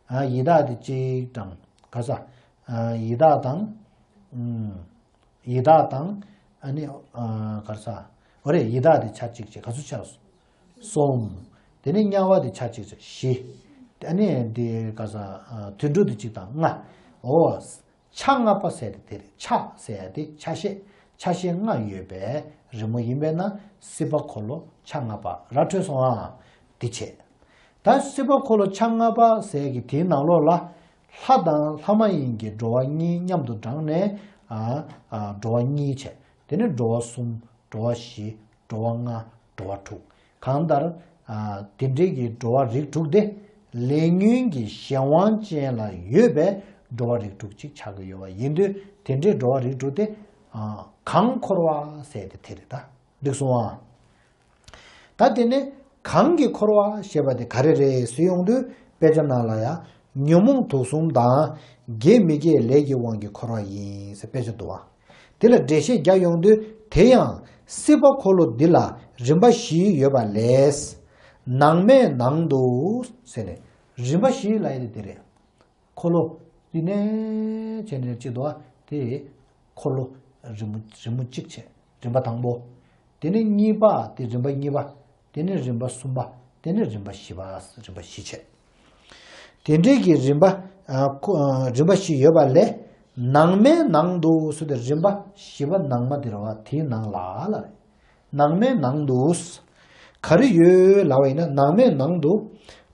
བྱས། ཡི་དྭགས་དེ་གཅིག་དང་ག་ས། ཡི་དྭགས་དང་། ཡི་དྭགས་དང་། ཨ་ནི། ག་ས། འོ་རེད། ཡི་དྭགས་དེ་ཆ་གཅིག་བྱས། ག་ཚོད་ཆགས། གསུམ། དེ་ནས་དམྱལ་བ་དེ་ཆ་གཅིག་བྱས། བཞི། ཨ་ནི་འདི་ག་ས། དུད་འགྲོ་དེ་གཅིག་དང་ལྔ། འོ། ཆ་ལྔ་པ་ཟེར་དེ་རེད། ཆ་ཟེར་དེ་ཆ་ཤས། ཆ་ཤས་ལྔ་ཡོད་པའི་རི་མོ་ཡིན་པས་ན་སྲིད་པ་འཁོར་ལོ་ཆ་ལྔ་པ་ར་འཕྲོད་སོང་ཨ། འདི་བྱས། ད་སྲིད་པ་འཁོར་ལོ་ཆ་ལྔ་པ་ཟེར་གྱི་དེའི་ནང་ལོགས་ལ། ལྷ་དང་ལྷ་མ་ཡིན་གྱི་འགྲོ་བ་གཉིས་མཉམ་དུ་བགྲངས་ནས། ཨ་ཨ་འགྲོ་བ་གཉིས་བྱས། དེ་ནས་འགྲོ་བ་གསུམ། འགྲོ་བ་བཞི། འགྲོ་བ་ལྔ། འགྲོ་བ་དྲུག། གང་ལྟར། ཨ་དེ་འདྲའི་གི་འགྲོ་བ་རིགས་དྲུག་དེ། ལས་ཉོན་གྱི་གཞན་དབང་ཅན་ལ་ཡོད་པའི་འགྲོ་བ་རིགས་དྲུག་ཅིག་ཆགས་ཀྱི་ཡོད་པ་ཡིན་དུས། དེ་འདྲའི་འགྲོ་བ་རིགས་དྲུག་དེ། ཨ་གང་འཁོར་བ་ཟེར་ཏེ་དེ་རེད་ད། འགྲིག་སོང་ཨ། ད་དེ་ནས་གང་གི་འཁོར་བ་ཞེས་པ་དེ་ག་རེ་རེད་ཟེར་ཡོང་དུས། དཔེ་ཆ་ནང་ལ་ཡང་ཉོན་མོངས་དུག་གསུམ་དང་། དགེ་མི་དགེའི་ལས་ཀྱི་དབང་གིས་འཁོར་བ་ཡིན་ཟེར་དཔེ་ཆ་འདུག་བ། དེ་ལ་འགྲེལ་བཤད་རྒྱག་ཡོང་དུས། དེ་ཡང་སྲིད་པ་འཁོར་ལོ་འདི་ལ་རིམ་པ་བཞི་ཡོད་པ་ལས། ནང་མའི་ནང་དུ་ཟེར་ནས། རིམ་པ་བཞི་ལབ་ཡ་དེ་དེ་རེད། འཁོར་ལོ་འདི་ནས་བྱས་ནས་གཅིག་འདུག་བ། དེ་འཁོར་ལོ་རིམ་པ་རིམ་པ་གཅིག་བྱས། རིམ་པ་དང་པོ། དེ་ནས་གཉིས་པ། དེ་རིམ་པ་གཉིས་པ། དེ་ནས་རིམ་པ་གསུམ་པ། དེ་ནས་རིམ་པ་བཞི་པ། རིམ་པ་བཞི་བྱས། དེ་འདྲའི་གི་རིམ་པ། ཨ་ཁོ་ཨ་རིམ་པ་བཞི་ཡོད་པ་ལས། ནང་མའི་ནང་དུ་ཟེར་དུས། རིམ་པ་བཞི་པ་ནང་མ་དེ་རེད་བ། དེའི་ནང་ལ་ལ་རེད། ནང་མའི་ནང་དུ། ག་རེ་ཡོད་ལབ་པ་ཡིན་ན། ནང་མའི་ནང་དུ་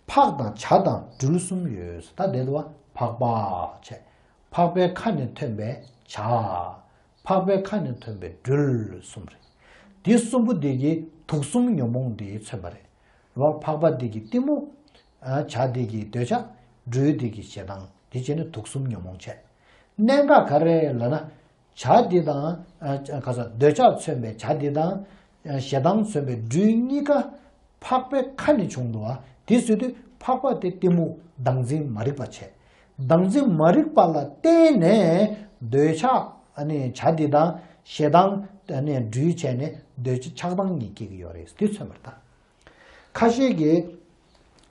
ཕག་དང་བྱ་དང་སྦྲུལ་གསུམ་ཡོད། ད་དེ་ལ་བ་ཕག་པ་བྱས། ཕག་པའི་ཁ་ནས་ཐོན་པའི་བྱ། ཕག་པའི་ཁ་ནས་ཐོན་པའི་སྦྲུལ་གསུམ་རེད། འདི་གསུམ་པོ་འདི་གིས་དུག་གསུམ་ཉོན་མོངས་འདི་མཚོན་པ་རེད། རེད་བ། ཕག་པ་འདི་གི་གཏི་མུག་ཨ་བྱ་འདི་གི་འདོད་ཆགས། སྦྲུལ་འདི་གི་ཞེ་སྡང་། འདི་བྱས་ནས་དུག་གསུམ་ཉོན་མོངས་བྱས། གནད་འགག་ག་རེ་ལབ་ན། བྱ་འདི་དང་། ཨ་ག་ས། འདོད་ཆགས་མཚོན་པའི་བྱ་འདི་དང་། ཨ་ཞེ་སྡང་མཚོན་པའི་སྦྲུལ་གཉིས་ཀ་ཕག་པའི་ཁ་ནས་བྱུང་འདུག་བ། དེ་ཟེར་དུས་ཕག་པ་དེ་གཏི་མུག་བདག་འཛིན་མ་རིག་པ་བྱས། བདག་འཛིན་མ་རིག་པ་ལ་བརྟེན་ནས་འདོད་ཆགས། ཨ་ནི་བྱ་འདི་དང་ཞེ་སྡང་། ཨ་ནི་སྦྲུལ་བྱས་ནས་འདོད་ཆགས་ཆགས་སྡང་གཉིས་སྐྱེ་གི་ཡོད་རེད། དེ་མཚོན་པར་ཐལ། ཁ་ཤས་ཀྱིས།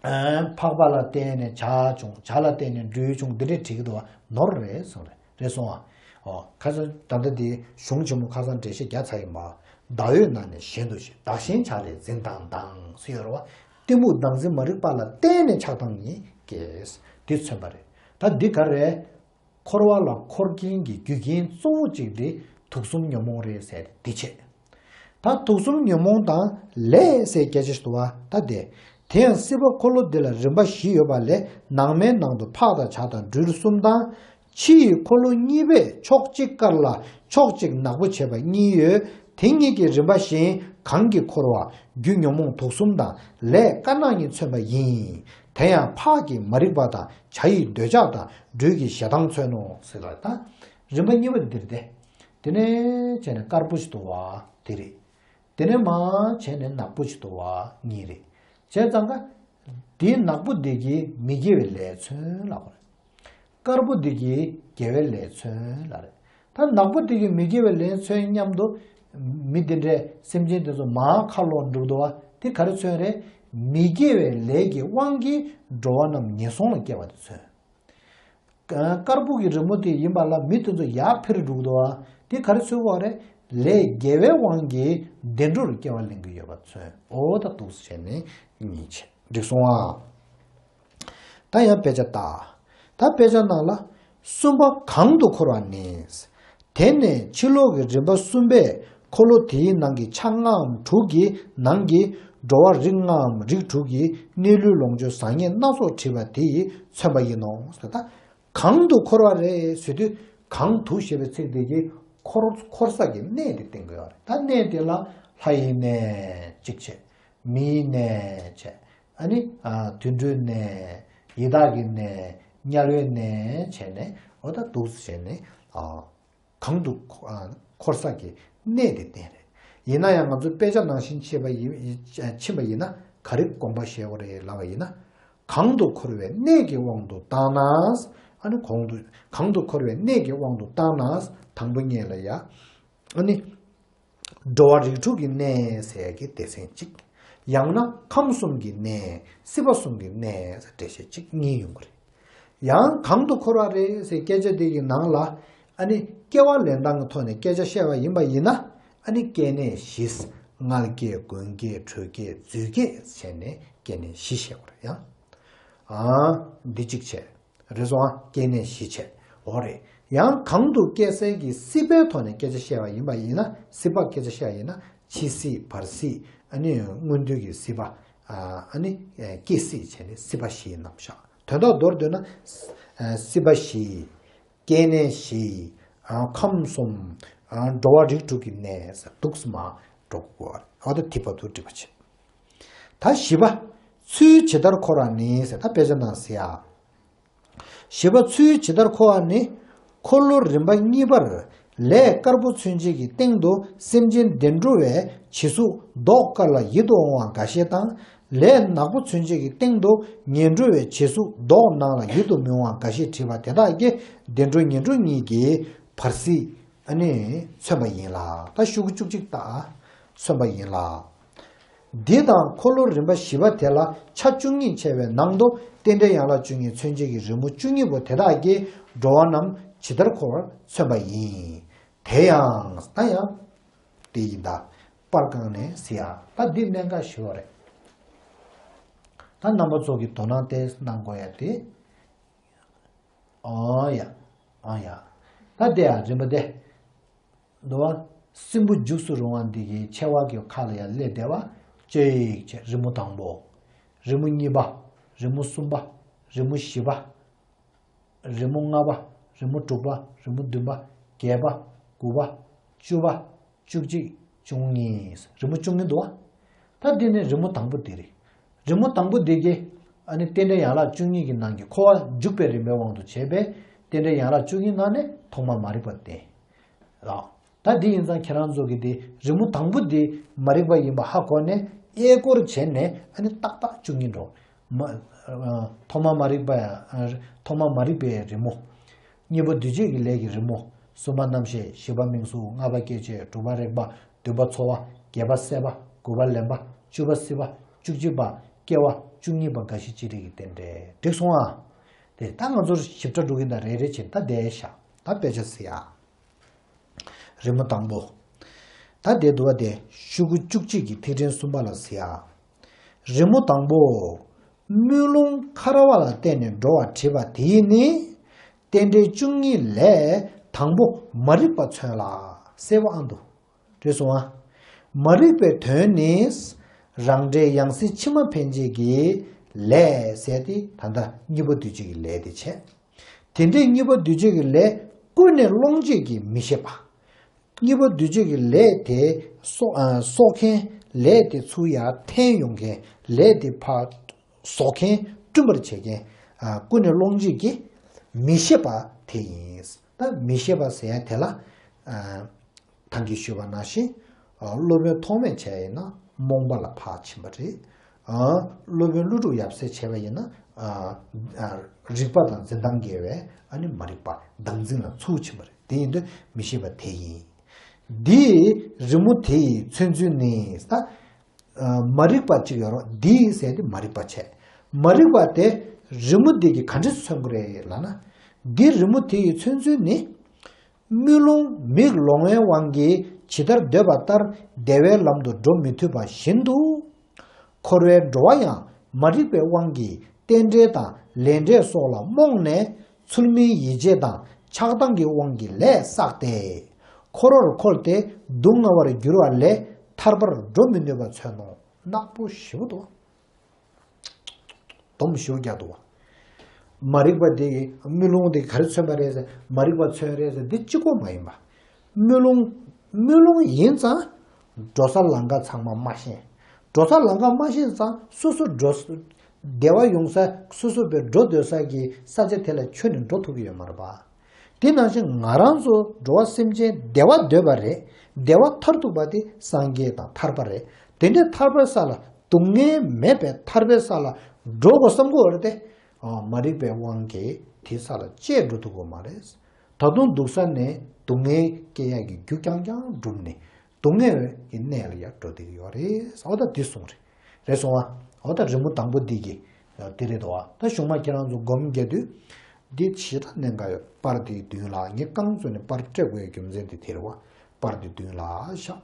ཨ་ཕག་པ་ལ་བརྟེན་ནས་བྱ་བྱུང་། བྱ་ལ་བརྟེན་ནས་སྦྲུལ་བྱུང་། འདི་འདྲས་བྲིས་ཀྱི་འདུག་བ། ནོར་རེད་གསུངས་རེད། རེད་སོང་ཨ། ཨོ་ཁ་སང་ད་ལྟ་འདི་གཞུང་ཆེན་མོ་ཁ་སང་འགྲེལ་བཤད་བརྒྱབ་ཚར་ཡིན་པ། བདག་ཡོད་ན་ནི་གཞན་དུ་ཞེན། བདག་གཞན་བྱ་ལས་འཛིན་སྟངས་དང་ཟེར་ཡོད་རེད་བ། གཏི་མུག་བདག་འཛིན་མ་རིག་པ་ལ་བརྟེན་ནས་ཆགས་སྡང་གཉིས་སྐྱེས། འདི་མཚོན་པ་རེད། ད་འདི་ག་རེད། འཁོར་བ་ལ་འཁོར་མཁན་གྱི་རྒྱུ་རྐྱེན་གཙོ་བོ་གཅིག་དེ་དུག་གསུམ་ཉོན་མོངས་རེད་ཟེར་འདི་བྱས། ད་དུག་གསུམ་ཉོན་མོངས་དང་ལས་ཟེར་སྐད་ཆ་ཞིག་འདུག་བ། ད་དེ། དེ་ཡང་སྲིད་པ་འཁོར་ལོ་འདི་ལ་རིམ་པ་བཞི་ཡོད་པ་ལས། ནང་མའི་ནང་དུ་ཕག་དང་བྱ་དང་སྦྲུལ་གསུམ་དང་། ཕྱི་ཡི་འཁོར་ལོ་གཉིས་པས་ཕྱོགས་གཅིག་དཀར་ལ་ཕྱོགས་གཅིག་ནག་པོ་བྱས་པ་གཉིས་ཡོད། དེ་གཉིས་ཀྱི་རིམ་པ་བཞིན་གང་གི་འཁོར་བ། རྒྱུ་ཉོན་མོངས་དུག་གསུམ་དང་ལས་དཀར་ནག་གཉིས་མཚོན་པ་ཡིན། དེ་ཡང་ཕག་གི་མ་རིག་པ་དང་། བྱ་ཡི་འདོད་ཆགས་དང་། སྦྲུལ་གྱི་ཞེ་སྡང་མཚོན་ནོ་ཟེར་ལ། ད་རིམ་པ་གཉིས་པ་འདིར་ཏེ། དེ་ནས་བྱས་ནས་དཀར་པོ་ཞིག་འདུག་བ། དེ་རེད། དེ་ནས་མར་བྱས་ནས་ནག་པོ་ཞིག་འདུག་བ། གཉིས་རེད། བྱས་ཙང་ཀ་འདིའི་ནག་པོ་འདི་གིས་མི་དགེ་བའི་ལས་མཚོན་ལབ་པ་རེད། དཀར་པོ་འདི་གིས་དགེ་བའི་ལས་མཚོན་ལབ་རེད། ད་ནག་པོ་འདི་གིས་མི་དགེ་བའི་ལས་མཚོན་མཉམ་དུ། མི་འདི་འདྲའི་སེམས་ཅན་དེ་ཚོ་མར་ཁ་ལོག་འགྲོ་འདུག་བ། དེ་ག་རེ་མཚོན་རེད། མི་དགེ་བའི་ལས་ཀྱི་དབང་གིས་འགྲོ་བ་རྣམས་ངན་སོང་ལ་སྐྱེ་བ་དེ་མཚོན། དཀར་པོ་གི་རི་མོ་དེ་ཡིན་པ་ལ་མི་དེ་ཚོ་ཡར་འཕུར་འགྲོ་འདུག་བ། དེ་ག་རེ་མཚོན་པ་རེད། ལས་དགེ་བའི་དབང་གིས་བདེ་འགྲོར་སྐྱེ་བ་ལེན་གྱི་ཡོད་པ་མཚོན། འོ་ད་འདུག་སེ་བྱས་ནས་གཉིས་བྱས། འགྲིག་སོང་ཨ། ད་ཡང་དཔེ་ཆ་ལྟ། ད་དཔེ་ཆ་ནང་ལ། གསུམ་པ་གང་དུ་འཁོར་བ་ནི། དེ་ནས་ཕྱི་ལོགས་ཀྱི་རིམ་པ་གསུམ་པས་འཁོར་ལོ་དེའི་ནང་གི་ཆ་ལྔའམ་དྲུག་གི་ནང་གི་འགྲོ་བ་རིགས་ལྔའམ་རིགས་དྲུག་གི་གནས་ལུས་ལོངས་སྤྱོད་བཟང་ངན་སྣ་ཚོགས་བྲིས་པ་དེ་ཡིས་མཚོན་པ་ཡིན་ནོ། ད་གང་དུ་འཁོར་བ་རེད་ཟེར་དུས། གང་དུ་ཞེས་པའི་ཚིག་དེ་གིས་འཁོར་འཁོར་ས་ཀྱི་གནས་དེ་བསྟན་དགོས་པ་རེད། ད་གནས་དེ་ལ་ལྷ་ཡི་གནས་གཅིག་བྱས། མིའི་གནས་བྱས། ཨ་ནི་ཨ་དུད་འགྲོའི་གནས། ཡི་དྭགས་ཀྱི་གནས། དམྱལ་བའི་གནས་བྱས་ནས། འོ་ད་འདུག་སེ་བྱས་ནས། ཨ་གང་དུ་འཁོ་ཨ་འཁོར་ས་ཀྱི་གནས་དེ་བསྟན་རེད། ཡིན་ན་ཡང་ང་ཚོ་དཔེ་ཆ་ནང་བཞིན་ཕྱིན་པ་ཡིན། ཕྱིན་པ་ཡིན་ན་ག་རེ་དགོངས་པ་བཞེས་དགོས་རེད་ལབ་པ་ཡིན་ན། གང་དུ་འཁོར་བའི་གནས་ཀྱི་དབང་དུ་བཏང་ན། ཨ་ནི་གོང་དུ་གང་དུ་འཁོར་བའི་གནས་ཀྱི་དབང་དུ་བཏང་ན། དང་པོ་ཉིད་ལ་ཡ། ཨ་ནི། འགྲོ་བ་རིགས་དྲུག་གི་གནས་ཟེར་ཡ་གི་སྡེ་ཚན་གཅིག། ཡང་ན་ཁམས་གསུམ་གྱི་གནས། སྲིད་པ་གསུམ་གྱི་གནས་ཟེར་འགྲེལ་བཤད་གཅིག་གཉིས་ཡོང་གི་རེད། ཡང་གང་དུ་འཁོར་བ་རེད་ཟེར་སྐད་ཆ་དེ་གི་ནང་ལ། ཨ་ནི་སྐྱེ་བ་ལེན་སྟངས་ཀྱི་ཐོག་ནས་སྐད་ཆ་བཤད་པ་ཡིན་པ་ཡིན་ན། ཨ་ནི་སྐྱེ་གནས་བཞི། མངལ་སྐྱེས། མགོན་སྐྱེས། ཁྲོས་སྐྱེས། རྫུས་སྐྱེས་བྱས་ནས་སྐྱེ་གནས་བཞི་བཤད་དགོས་རེད་ཡ། ཨ་འདི་གཅིག་བྱས། རེད་སོང་ཨ། སྐྱེ་གནས་བཞི་བྱས། འོ་རེད། ཡང་གང་དུ་སྐྱེ་སའི་གི་སྲིད་པའི་ཐོག་ནས་སྐད་ཆ་བཤད་པ་ཡིན་པ་ཡིན་ན། སྲིད་པ་སྐད་ཆ་བཤད་པ་ཡིན་ན། འཆི་སྲིད། བར་སྲིད། ཨ་ནི་སྔོན་དུས་ཀྱི་སྲིད་པ། ཨ་ནི་སྐྱེ་སྲིད་བྱས་ནས་སྲིད་པ་བཞིའི་རྣམ་གཞག་དོན་དག་མདོར་བསྡུས་ན། སྲིད་པ་བཞི། སྐྱེ་གནས་བཞི། ཁམས་གསུམ། འགྲོ་བ་རིགས་དྲུག་གི་གནས་ཟེར་འདུག་སེ་མར་འགྲོ་དགོས་པ་རེད། འོ་ད་དེ་བར་དུ་འགྲིག་པ་བྱེད། ད་བཞི་པ། ཚུལ་ཇི་ལྟར་འཁོར་བ་ནི་ཟེར་ད་དཔེ་ཆ་ནང་ཟེར་ཡ། བཞི་པ་ཚུལ་ཇི་ལྟར་འཁོར་བ་ནི། འཁོར་ལོ་རིམ་པ་གཉིས་པར་ལས་དཀར་པོ་མཚོན་བྱེད་ཀྱི་སྟེང་དུ་སེམས་ཅན་བདེ་འགྲོ་བའི་བྱད་གཟུགས་མདོག་དཀར་ལ་ཡིད་དུ་འོང་བ་འགའ་ཤས་དང་། ལས་ནག་པོ་མཚོན་བྱེད་ཀྱི་སྟེང་དུ་ངན་འགྲོ་བའི་བྱད་གཟུགས་མདོག་ནག་ལ་ཡིད་དུ་མི་འོང་བ་འགའ་ཤས་བྲིས་པ་དེ་དག་གིས་བདེ་འགྲོ་ངན་འགྲོ་གཉིས་ཀྱི་བར་སྲིད་ཨ་ནི་མཚོན་པ་ཡིན་ལ། ད་ཤོག་གུ་བཅུ་གཅིག་དག་མཚོན་པ་ཡིན་ལ། འདི་དང་འཁོར་ལོ་རིམ་པ་བཞི་པ་དེ་ལ་ཆ་བཅུ་གཉིས་ཕྱེ་བའི་ནང་དུ་རྟེན་འབྲེལ་ཡན་ལག་བཅུ་གཉིས་མཚོན་བྱེད་ཀྱི་རི་མོ་བཅུ་གཉིས་པོ་དེ་དག་གིས་འགྲོ་བ་རྣམས་ཇི་ལྟར་འཁོར་བར་མཚོན་པ་ཡིན། དེ་ཡང་ད་ཡང་། དེ་ཡིན་ད། པར་བཀང་ནས་ཟེར་ཡ། ད་འདི་གནད་འགག་ཞེ་པོ་རེད། ད་རྣམ་པ་ཚོ་གི་དོ་སྣང་ཏོག་ཙམ་གནང་དགོས་ཡ་དེ། ཨང་ཡ། ཨང་ཡ། ད་དེ་ཡ་རིམ་པ་དེ། འདུག་བ། སྲིན་བུ་རྒྱུགས་སུ་རུང་བ་འདི་གི་མཆེ་བ་གི་ཁ་ལ་ཡ་སླེབས་བསྡད་པ། ཅིག་བྱས་རི་མོ་དང་པོ། རི་མོ་གཉིས་པ། རི་མོ་གསུམ་པ། རི་མོ་བཞི་པ། རི་མོ་ལྔ་པ། རི་མོ་དྲུག་པ། རི་མོ་བདུན་པ། བརྒྱད་པ། དགུ་པ། བཅུ་པ། བཅུ་གཅིག་བཅུ་གཉིས། རི་མོ་བཅུ་གཉིས་འདུག་བ། ད་འདི་ནི་རི་མོ་དང་པོ་འདི་རེད། རི་མོ་དང་པོ་འདི་གི་ཨ་ནི་རྟེན་འབྲེལ་ཡན་ལག་བཅུ་གཉིས་ཀྱི་ནང་གི་འཁོར་བ་འཇུག་པའི་རིམ་པའི་དབང་དུ་བྱས་པའི་རྟེན་འབྲེལ་ཡན་ལག་བཅུ་གཉིས་ནང་ནས་ཐོག་མ་མ་རིག་པ་བསྟན། ལགས། ད་འདི་ཡིན་ཙང་ཁྱེད་རང་ཚོ་གི་འདི་རི་མོ་དང་པོ་འདི་མ་རིག་པ་ཡིན་པ་ཧ་གོ་ནས་གཡས་སྐོར་བྱས་ནས་ཨ་ནི་ཏག་ཏག་བཅུ་གཉིས་འགྲོ། མ། ཐོག་མ་མ་རིག་པ། ཐོག་མ་མ་རིག་པའི་རི་མོ། གཉིས་པ་འདུས་བྱས་ཀྱི་ལས་ཀྱི་རི་མོ། གསུམ་པ་རྣམ་ཤེས། བཞི་པ་མིང་གཟུགས། ལྔ་པ་སྐྱེ་མཆེད། དྲུག་པ་རེག་པ། བདུན་པ་ཚོར་བ། བརྒྱད་པ་སྲེད་པ། དགུ་པ་ལེན་པ། བཅུ་པ་སྲིད་པ། བཅུ་གཅིག་པ་སྐྱེ་བ། བཅུ་གཉིས་པ་རྒ་ཤི་ཅི་རིགས་ཀྱི་རྟེན་འབྲེལ། འགྲིག་སོང་ཨ། དེ་ད་ང་ཚོར་ཞིབ་ཕྲ་འགྲོ་གིན་ད་རེ་རེ་བྱས་ད་བསྡད་ཤག་ད་དཔེ་ཆ་ཟེར་ཡ། རི་མོ་དང་པོ། ད་དེ་འདུག་བ་དེ་ཤོག་གུ་བཅུ་གཅིག་གི་ཐིག་ཕྲེང་གསུམ་པ་ལ་ཟེར་ཡ། རི་མོ་དང་པོ། དམུས་ལོང་འཁར་བ་ལ་བརྟེན་ནས་འགྲོ་བ་བྲིས་པ་དེ་ནི། རྟེན་འབྲེལ་བཅུ་གཉིས་ལས་དང་པོ་མ་རིག་པ་མཚོན་ལ། གསལ་པོ་ཨང་འདུག་རེད་སོང་ཨ། མ་རིག་པའི་དོན་ནི། རང་འབྲས་ཡང་སྲིད་ཕྱི་མ་འཕེན་བྱེད་ཀྱི་ལས་ཟེར་ཏེ་ད་ལྟ་གཉིས་པ་འདུས་བྱས་ཀྱི་ལས་དེ་བྱས། དེ་འདྲའི་གཉིས་པ་འདུས་བྱས་ཀྱི་ལས་ཀུན་ནས་སློང་བྱེད་ཀྱི་མི་ཤེས་པ། གཉིས་པ་འདུས་བྱས་ཀྱི་ལས་དེ་གསོག་ཨ་གསོག་མཁན། ལས་དེ་ཚུར་ཡར་འཐེན་ཡོང་མཁན། ལས་དེ་ཕར་གསོག་མཁན། བསྐྲུན་པར་བྱེད་མཁན། ཨ་ཀུན་ནས་སློང་བྱེད་ཀྱི་མི་ཤེས་པ་དེ་ཡིན། ད་མི་ཤེས་པ་ཟེར་ཡ་དེ་ལ་ཨ་ད་གིན་ཞུས་པ་ནང་བཞིན། ཨ་སློབ་དཔོན་ཐོགས་མེད་བྱས་ཡིན་ན་རྨོངས་པ་ལ་ཕར་ཕྱིན་པ་རེད། ཨ་སློབ་དཔོན་ཀླུ་སྒྲུབ་ཡབ་སྲས་བྱས་པ་ཡིན་ན། ཨ་ཨ་རིག་པ་དང་འཛིན་སྟངས་འགལ་བའི་ཨ་ནི་མ་རིག་པ་བདག་འཛིན་ལ་ཚུར་ཕྱིན་པ་རེད། དེ་ཡིན་དུས་མི་ཤེས་པ་དེ་ཡིན། འདིའི་རི་མོ་དེ་ཡི་མཚོན་ཚུལ་ནི་ད། ཨ་མ་རིག་པ་གཅིག་ཡོད་རོགས། འདིའི་ཟེར་དེ་མ་རིག་པ་བྱས། མ་རིག་པ་དེ་རི་མོ་འདི་གིས་ག་འདྲས་མཚོན་གྱི་རེད་ལབ་ན། འདི་རི་མོ་དེ་ཡི་མཚོན་ཚུལ་ནི། དམུས་ལོང་མིག་ལོང་བའི་དབང་གིས་ཇི་ལྟར་འདོད་པ་ལྟར་བདེ་བའི་ལམ་དུ་འགྲོ་མི་ཐུབ་པ་བཞིན་དུ། འཁོར་བའི་འགྲོ་བ་ཡང་མ་རིག་པའི་དབང་གིས་རྟེན་འབྲེལ་དང་ལས་འབྲས་སོགས་ལ་རྨོངས་ནས་ཚུལ་མིན་ཡིད་བྱེད་དང་ཆགས་སྡང་གི་དབང་གིས་ལས་བསགས་ཏེ། འཁོར་བར་འཁོར་ཏེ་སྡུག་བསྔལ་བར་འགྱུར་བ་ལས་ཐར་པར་འགྲོ་མི་ནུས་པ་མཚོན་ནོ། ནག་པོ་ཞེ་པོ་འདུག་སྡོམ་ཞེ་པོ་རྒྱག་འདུག་བ། མ་རིག་པ་དེ་གིས་དམུས་ལོང་དེ་ག་རེ་མཚོན་པ་རེད་ཟེར། མ་རིག་པ་མཚོན་རེད་ཟེར། འདི་གཅིག་པོ་མ་ཡིན་པ། དམུས་ལོང་། དམུས་ལོང་ཡིན་ཙང་། འགྲོ་ས་ལམ་ཁ་ཚང་མ་མ་ཤེས། འགྲོ་ས་ལམ་ཁ་མ་ཤེས་ཙང་སོ་སོ་འགྲོ་ས། བདེ་བ་ཡོང་ས་སོ་སོ་པའི་འགྲོ་འདོད་ས་གི་ས་ཆ་དེ་ལ་ཁྱོན་ནས་འགྲོ་ཐུབ་ཀྱི་ཡོད་མ་རེད་པ། དེ་ནང་བཞིན་ང་རང་ཚོ་འགྲོ་བ་སེམས་ཅན་བདེ་བ་འདོད་པ་རེད། བདེ་བ་མཐར་ཐུག་པ་དེ་སངས་རྒྱས་དང་ཐར་པ་རེད། དེ་འདྲའི་ཐར་པའི་ས་ལ། སྡུག་བསྔལ་མེད་པའི་ཐར་པའི་ས་ལ་འགྲོ་དགོས་བསམ་གྱི་ཡོད་རེད་དེ། ཨ་མ་རིག་པའི་དབང་གིས་དེའི་ས་ལ་བཅད་འགྲོ་ཐུབ་ཀྱི་མ་རེད། ད་དུང་འདུག་ས་ནས་སྡུག་བསྔལ་སྐྱེ་ཡག་གི་རྒྱུ་རྐྱང་རྐྱང་བསྒྲུབས་ནས་སྡུག་བསྔལ་གྱི་གནས་ལ་ཡར་འགྲོ་བསྡད་ཀྱི་ཡོད་རེད། འོ་ད་འདི་གསུངས་རེད། རེད་སོང་ཨ། འོ་ད་རི་མོ་དང་པོ་འདི་གི་འདི་རེད་དོ། ད་གཞུག་མ་ཁྱེད་རང་ཚོ་སྒོམ་རྒྱག་དུས་འདི་ཞེ་དྲག་གནད་འགག་ཡོད། པར་འདི་མདུན་ལ། ངས་རྐང་བཙུགས་ནས་པར་སྤྲད་དགོས་ཡའི་རྒྱུ་མཚན་དེ་དེ་རེད་བ། པར་འདི་མདུན་ལ་བཞག་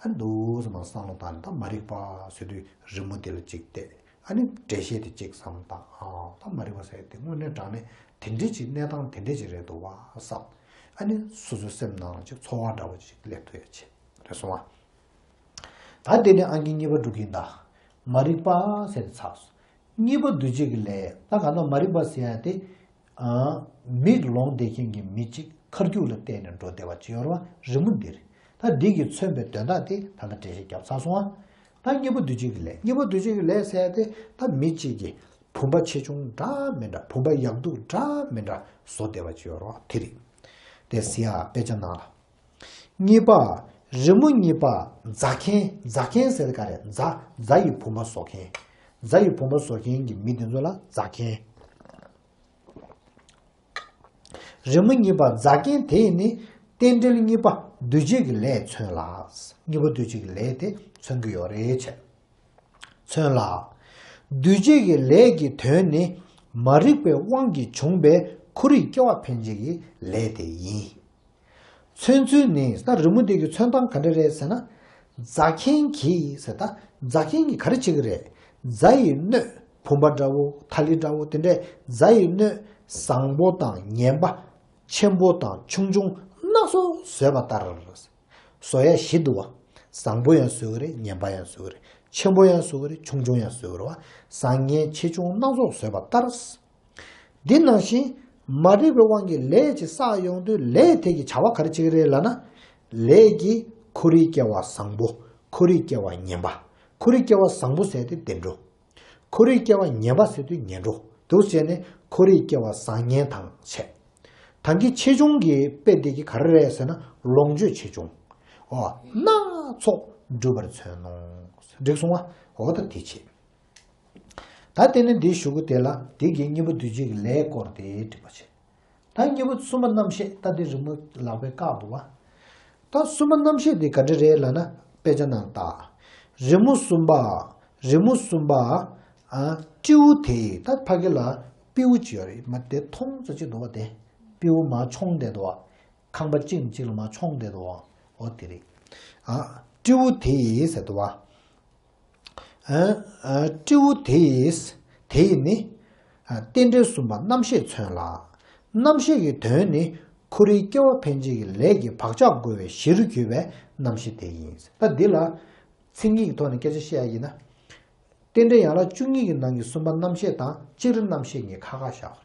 ཨ་འདུག་སེ་མར་བསམ་བློ་བཏང་ནས་ད་མ་རིག་པ་ཟེར་དུས་རི་མོ་དེ་ལ་གཅིག་བལྟས། ཨ་ནི་འགྲེལ་བཤད་དེ་གཅིག་བསམ་བློ་བཏང་། ཨ་ད་མ་རིག་པ་ཟེར་དེ་དངོས་གནས་དྲང་གནས་དེ་འདྲའི་ཅིག་གནས་སྟངས་དེ་འདྲའི་ཅིག་རེད་འདུག་བ་བསམ། ཨ་ནི་སོ་སོའི་སེམས་ནང་ལ་ཅིག་ཚོར་བ་འདྲ་བོ་ཅིག་སླེབས་ཐུབ་ཡ་བྱེད། རེད་སོང་ཨ། ད་དེ་ནས་ཨང་ཀི་གཉིས་པ་འགྲོ་གི་ཡིན་ད། མ་རིག་པ་ཟེར་ཏེ་ཚར་སོང་། གཉིས་པ་འདུ་བྱེད་ཀྱི་ལས། ད་གང་ལྟར་མ་རིག་པ་ཟེར་ཡ་དེ། ཨ། མིག་ལོང་བསྡད་མཁན་གྱི་མི་གཅིག་ཁ་རྒྱུག་ལ་བལྟས་ནས་འགྲོ་བསྡད་པ་ཅིག་ཡོད་རེད་བ། རི་མོ་འདིར། ད་འདི་གིས་མཚོན་པའི་དོན་དག་དེ་ད་ལྟ་འགྲེལ་བཤད་བརྒྱབ་ཚར་སོང་ཨ། ད་གཉིས་པ་འདུ་བྱེད་ཀྱི་ལས། གཉིས་པ་འདུ་བྱེད་ཀྱི་ལས་ཟེར་ཡ་དེ། ད་མི་གཅིག་གིས་བུམ་པ་ཆེ་ཆུང་འདྲ་མི་འདྲ། བུམ་པ་ཡག་སྡུག་འདྲ་མི་འདྲ་བཟོ་བསྡད་པ་ཅིག་ཡོད་རེད་བ། དེ་རེད། དེ་ཟེར་ཡ་དཔེ་ཆ་ནང་ལ། གཉིས་པ། རི་མོ་གཉིས་པ་རྫ་མཁན། རྫ་མཁན་ཟེར་ག་རེ། རྫ། རྫ་ཡི་བུམ་པ་བཟོ་མཁན། རྫ་ཡི་བུམ་པ་བཟོ་མཁན་གྱི་མི་དེ་ཚོ་ལ་རྫ་མཁན། རི་མོ་གཉིས་པ་རྫ་མཁན་དེ་ནི་རྟེན་འབྲེལ་གཉིས་པ་འདུ་བྱེད་ཀྱི་ལས་མཚོན་ལ། གཉིས་པ་འདུ་བྱེད་ཀྱི་ལས་དེ་མཚོན་གྱི་ཡོད་རེད་བྱས། མཚོན་ལ། འདུ་བྱེད་ཀྱི་ལས་ཀྱི་དོན་ནི་མ་རིག་པའི་དབང་གིས་བྱུང་བའི་འཁོར་བའི་སྐྱེ་བ་འཕེན་བྱེད་ཀྱི་ལས་དེ་ཡིན། མཚོན་ཚུལ་ནི། ད་རི་མོ་འདི་གི་མཚོན་སྟངས་ག་འདྲ་རེད་ཟེར་ན། རྫ་མཁན་གྱིས་ཟེར། ད་རྫ་མཁན་གྱིས་ག་རེ་བྱེད་ཀྱི་རེད། རྫ་ཡི་སྣོད། བུམ་པ་འདྲ་བོ། ཐ་ལི་འདྲ་བོ། དེ་འདྲའི་རྫ་ཡི་སྣོད་བཟང་པོ་དང་ངན་པ། ཆེན་པོ་དང་ཆུང་ཆུང་སྣ་ཚོགས་བཟོས་པ་ལྟར། བཟོ་ཡ་བཞི་འདུག་བ། བཟང་པོ་ཡང་བཟོ་གི་རེད། ངན་པ་ཡང་བཟོ་གི་རེད། ཆེན་པོ་ཡང་བཟོ་གི་རེད། ཆུང་ཆུང་ཡང་བཟོ་གི་རེད་བ། བཟང་ངན་ཆེ་ཆུང་སྣ་ཚོགས་བཟོས་པ་ལྟར། འདི་ནང་བཞིན་མ་རིག་པའི་དབང་གིས་ལས་ཅིག་བསགས་ཡོང་དུས། ལས་དེ་གི་བྱ་བ་ག་རེ་བྱེད་ཀྱི་རེད་ལབ་ན། ལས་ཀྱིས་འཁོར་བའི་སྐྱེ་བ་བཟང་པོ། འཁོར་བའི་སྐྱེ་བ་ངན་པ། འཁོར་བའི་སྐྱེ་བ་བཟང་པོ་ཟེར་དུས་བདེ་འགྲོ། འཁོར་བའི་སྐྱེ་བ་ངན་པ་ཟེར་དུས་ངན་འགྲོ། འདུག་བྱས་ནས་འཁོར་བའི་སྐྱེ་བ་བཟང་ངན་དང་བྱས། ད་གིན་ཆེ་ཆུང་གི་དཔེ་དེ་གི་ག་རེ་རེད་ཟེར་ན། ལོངས་སྤྱོད་ཆེ་ཆུང་། འོ། སྣ་ཚོགས་འགྲུབ་པར་མཚོན་ནོ། འགྲིག་སོང་བ། འོ་ད་དེ་བྱེད། ད་དེ་ནི་འདིའི་གཞུག་གུ་དེ་ལ་འདི་གི་གཉིས་པ་འདུ་བྱེད་ཀྱི་ལས་སྐོར་དེ་འགྲིག་པ་བྱེད། ད་གཉིས་པ་གསུམ་པ་རྣམ་བཤད། ད་འདི་རི་མོ་ལག་པས་བཀག་འདུག་བ། ད་གསུམ་པ་རྣམ་བཤད་འདི་ག་འདྲ་རེད་ལབ་ན། དཔེ་ཆ་ནང་ལྟ། རི་མོ་གསུམ་པ། རི་མོ་གསུམ་པ། ཨ། སྤྲེའུ་དེ། ད་ཕ་གི་ལ་སྤྲེའུ་ཅིག་ཡོད་རེད། མ་དེ་མཐོང་ཙམ་ཅིག་འདུག་བ། དེ་སྤྲེའུ་མར་མཆོངས་བསྡད་འདུག་བ། ཁང་པ་གཅིག་ནས་གཅིག་ལ་མར་མཆོངས་བསྡད་འདུག་བ། འོ་དེ་རེད། ཨ། སྤྲེའུ་དེ་ཟེར་འདུག་བ། ཨ། ཨ། སྤྲེའུ་དེས། དེས་ནི། ཨ། རྟེན་འབྲེལ་གསུམ་པ་རྣམ་བཤད་མཚོན་ལ། རྣམ་བཤད་ཀྱི་དོན་ནི་འཁོར་བའི་སྐྱེ་བ་འཕེན་བྱེད་ཀྱི་ལས་ཀྱི་བག་ཆགས་བསྒོ་བའི་གཞིར་གྱུར་པའི་རྣམ་བཤད་དེ་ཡིན། ད་འདི་ལ་མཚན་ཉིད་ཀྱི་ཐོག་ནས་སྐད་ཆ་བཤད་ཡ་ཡིན་ན། རྟེན་འབྲེལ་ཡན་ལག་བཅུ་གཉིས་ཀྱི་ནང་གི་གསུམ་པ་རྣམ་བཤད་དང་སྤྱིར་རྣམ་བཤད་གཉིས་ཁ་ཁ་བཞག་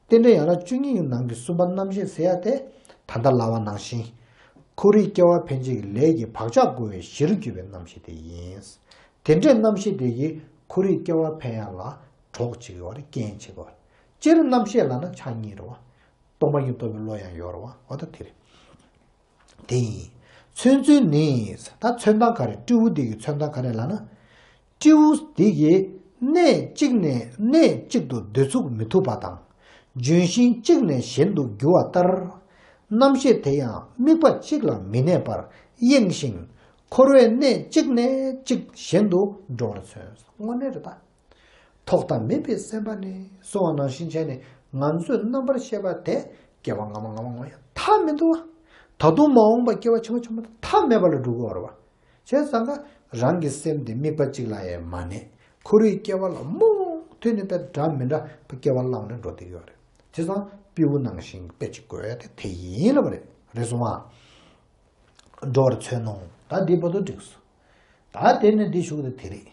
རྟེན་འབྲེལ་ཡན་ལག་བཅུ་གཉིས་ཀྱི་ནང་གི་གསུམ་པ་རྣམ་བཤད་ཟེར་ཡ་དེ། ད་ལྟ་ལབ་པ་ནང་བཞིན། འཁོར་བའི་སྐྱེ་བ་འཕེན་བྱེད་ཀྱི་ལས་ཀྱི་བག་ཆགས་བསྒོ་བའི་གཞིར་གྱུར་པའི་རྣམ་བཤད་དེ་ཡིན། དེ་འདྲའི་རྣམ་བཤད་དེ་གིས་འཁོར་བའི་སྐྱེ་བ་འཕེན་ཡ་ལ་གྲོགས་བྱེད་ཀྱི་ཡོད་རེད། རྐྱེན་བྱེད་ཀྱི་ཡོད་རེད། སྤྱིར་རྣམ་བཤད་ལབ་ན་ཆ་གཉིས་རེད་བ། སྟོང་པ་ཉིད་རྟོགས་པའི་བློ་ཡང་ཡོད་རེད་བ། འོ་ད་དེ་རེད། དེ་ཡིན། མཚོན་ཚུལ་ནི། ད་མཚོན་སྟངས་ག་རེ། སྤྲེའུ་འདི་གི་མཚོན་སྟངས་ག་རེ་ལབ་ན། སྤྲེའུ་འདི་གིས་གནས་གཅིག་ནས་གནས་གཅིག་ཏུ་སྡོད་ཚུགས་མི་ཐུབ་པ་དང་། ལྗོན་ཤིང་གཅིག་ནས་གཞན་དུ་རྒྱུ་བ་ལྟར། རྣམ་ཤེས་དེ་ཡང་དམིགས་པ་གཅིག་ལ་མི་གནས་པར་གཡེང་ཞིང་། འཁོར་བའི་གནས་གཅིག་ནས་གཅིག་གཞན་དུ་འགྲོ་བར་མཚོན། དངོས་གནས་རེད་ད། ཐོག་མཐའ་མེད་པའི་སེམས་པ་ནི་གསུངས་པ་ནང་བཞིན་བྱས་ནས། ང་ཚོས་རྣམ་པར་ཤེས་པ་དེ་སྐྱེ་བ་སྔ་མ་སྔ་མ་སྔ་མ་ཡང་མཐའ་མི་འདུག་བ། ད་དུང་མ་འོངས་པ་སྐྱེ་བ་ཕྱི་མ་ཕྱི་མ་མཐའ་མེད་པ་ལ་འགྲོ་གི་ཡོད་རེད་བ། བྱས་ཙང་ཀ་རང་གི་སེམས་དེ་དམིགས་པ་གཅིག་ལ་ཡང་མ་གནས། འཁོར་བའི་སྐྱེ་བ་ལ་རྨོངས་དུས་ནས་དཔེ་འདྲ་མི་འདྲ་སྐྱེ་བ་བླངས་ནས་འགྲོ་བསྡད་ཀྱི་ཡོད་རེད། བྱས་ཙང་སྤྲེའུ་ནང་བཞིན་དཔེ་གཅིག་དགོས་ཡ་དེ་དེ་ཡིན་ལབ་པ་རེད། རེད་སོང་ཨ། འགྲོ་བར་མཚོན་ནོ། ད་འདི་བར་དུ་འགྲིག་སོང་། ད་དེ་ནས་འདི་གཞུག་དེ་དེ་རེད།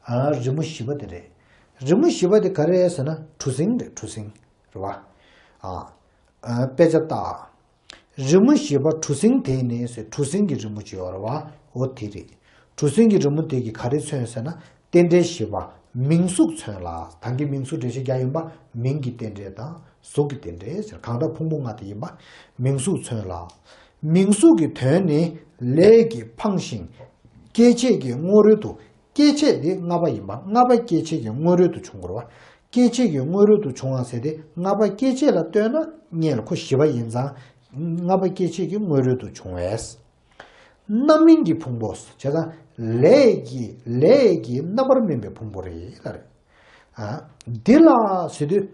ཨ། རི་མོ་བཞི་པ་དེ་རེད། རི་མོ་བཞི་པ་དེ་ག་རེ་རེད་ཟེར་ན། གྲུ་གཟིངས་རེད། གྲུ་གཟིངས་རེད་བ། ཨ། ཨ། དཔེ་ཆ་ལྟ། རི་མོ་བཞི་པ་གྲུ་གཟིངས་དེ་ནས་ཟེར། གྲུ་གཟིངས་ཀྱི་རི་མོ་ཅིག་ཡོད་རེད་བ། འོ་དེ་རེད། གྲུ་གཟིངས་ཀྱི་རི་མོ་དེ་གིས་ག་རེ་མཚོན་ཟེར་ན། རྟེན་འབྲེལ་བཞི་པ་མིང་གཟུགས་མཚོན་ལ། ད་གིན་མིང་གཟུགས་འགྲེལ་བཤད་རྒྱག་ཡིན་པ། མིང་གི་རྟེན་འབྲེལ་དང་གཟུགས་ཀྱི་རྟེན་འབྲེལ་ཟེར། གང་ལྟར་ཕུང་པོ་ལྔ་དེ་ཡིན་པ། མིང་གཟུགས་མཚོན་ལ། མིང་གཟུགས་ཀྱི་དོན་ནི་ལས་ཀྱིས་འཕངས་ཤིང་། སྐྱེ་མཆེད་ཀྱི་སྔོན་རོལ་དུ། སྐྱེ་མཆེད་དེ་ལྔ་པ་ཡིན་པ། ལྔ་པ་སྐྱེ་མཆེད་ཀྱི་སྔོན་རོལ་དུ་བྱུང་དགོས་རེད་བ། སྐྱེ་མཆེད་ཀྱི་སྔོན་རོལ་དུ་བྱུང་བ་ཟེར་ཏེ། ལྔ་པ་སྐྱེ་མཆེད་ལ་ལྟོས་ན་སྔོན་ལ་ཁོ་བཞི་པ་ཡིན་ཙང་། ལྔ་པ་སྐྱེ་མཆེད་ཀྱི་སྔོན་རོལ་དུ་བྱུང་བས། རྣམ་སྨིན་གྱི་ཕུང་པོ། བྱས་ཙང་ལས་ཀྱི་ལས་ཀྱི་རྣམ་པར་སྨིན་པའི་ཕུང་པོ་རེད་ལ་རེད། ཨ། འདི་ལ་ཟེར་དུས།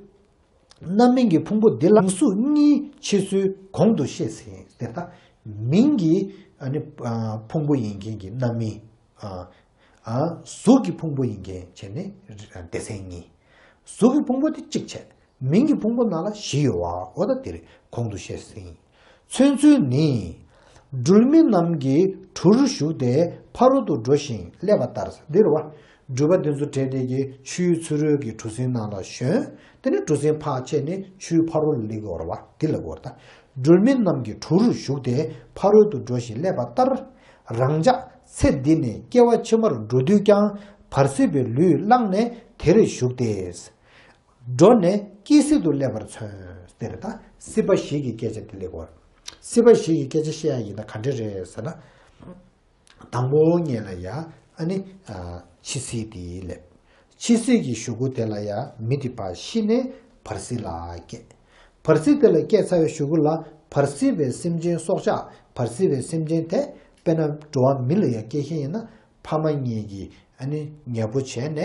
རྣམ་སྨིན་གྱི་ཕུང་པོ་འདི་ལ་མིང་གཟུགས་གཉིས་ཕྱེ་ཚུལ་གོང་དུ་བཤད་ཟིན། དེ་ལྟ་མིང་གི་ཨ་ནི་ཨ་ཕུང་པོ་ཡིན་མཁན་གྱི་རྣམ་སྨིན། ཨ། ཨ། གཟུགས་ཀྱི་ཕུང་པོ་ཡིན་མཁན་བྱས་ནས་སྡེ་ཚན་གཉིས། གཟུགས་ཀྱི་ཕུང་པོ་དེ་གཅིག་བྱས། མིང་གི་ཕུང་པོ་ནང་ལ་བཞི་ཡོད་བ། འོ་ད་དེ་རེད། གོང་དུ་བཤད་ཟིན། མཚོན་ཚུལ་ནི། སྦྲུལ་མིག་རྣམས་ཀྱིས་གྲུར་ཞུགས་ཏེ་ཕ་རོལ་ཏུ་འགྲོ་ཞིང་སླེབས་པ་ལྟར། འདི་རེད་བ། སྦྲུལ་པ་འདི་ཚོ་བྲེས་ཏེ་གི་ཆུའི་ཚུ་རོལ་གྱི་གྲུ་གཟིངས་ནང་ལ་ཞོན། དེ་ནས་གྲུ་གཟིངས་ཕར་ཆད་ནས་ཆུའི་ཕ་རོལ་ལ་སླེབས་ཀྱི་ཡོད་རེད་བ། འདི་ལབ་ཀྱི་ཡོད་རེད་ད། སྦྲུལ་མིག་རྣམས་ཀྱི་གྲུ་རུ་ཞུགས་ཏེ་ཕ་རོལ་ཏུ་འགྲོ་ཞིང་སླེབས་པ་ལྟར། རང་ཅག་ཚེ་འདི་ནས་སྐྱེ་བ་ཕྱི་མར་འགྲོ་དུས་ཀྱང་བར་སྲིད་པའི་ལུས་བླངས་ནས་དེར་ཞུགས་ཏེ། འགྲོ་ནས་སྐྱེ་སྲིད་དུ་སླེབས་པར་མཚོན། དེ་རེད་ད། སྲིད་པ་བཞི་གི་སྐད་ཆ་དེ་སླེབས་ཀྱི་ཡོད་རེད། སྲིད་པ་བཞི་གི་སྐད་ཆ་བཤད་ཡ་ཡིན་ན་ག་འདྲ་རེད་ཟེར་ན། དང་པོ་ཉིད་ལ་ཡ། ཨ་ནི། ཨ། འཆི་སྲིད་དེ་སླེབས། འཆི་སྲིད་ཀྱི་གཞུག་གུ་དེ་ལ་ཡ་མི་དེ་ཕར་ཤི་ནས་བར་སྲིད་ལ་སྐྱེ། བར་སྲིད་དེ་ལ་སྐྱེས་ཚར་བའི་གཞུག་གུ་ལ་བར་སྲིད་པའི་སེམས་ཅན་སྲོག་ཆགས། བར་སྲིད་པའི་སེམས་ཅན་དེ་དཔེར་ན་འགྲོ་བ་མི་ལ་ཡ་སྐྱེ་མཁན་ཡིན་ན་ཕ་མ་གཉིས་ཀྱིས་ཨ་ནི་ཉལ་པོ་བྱས་ནས་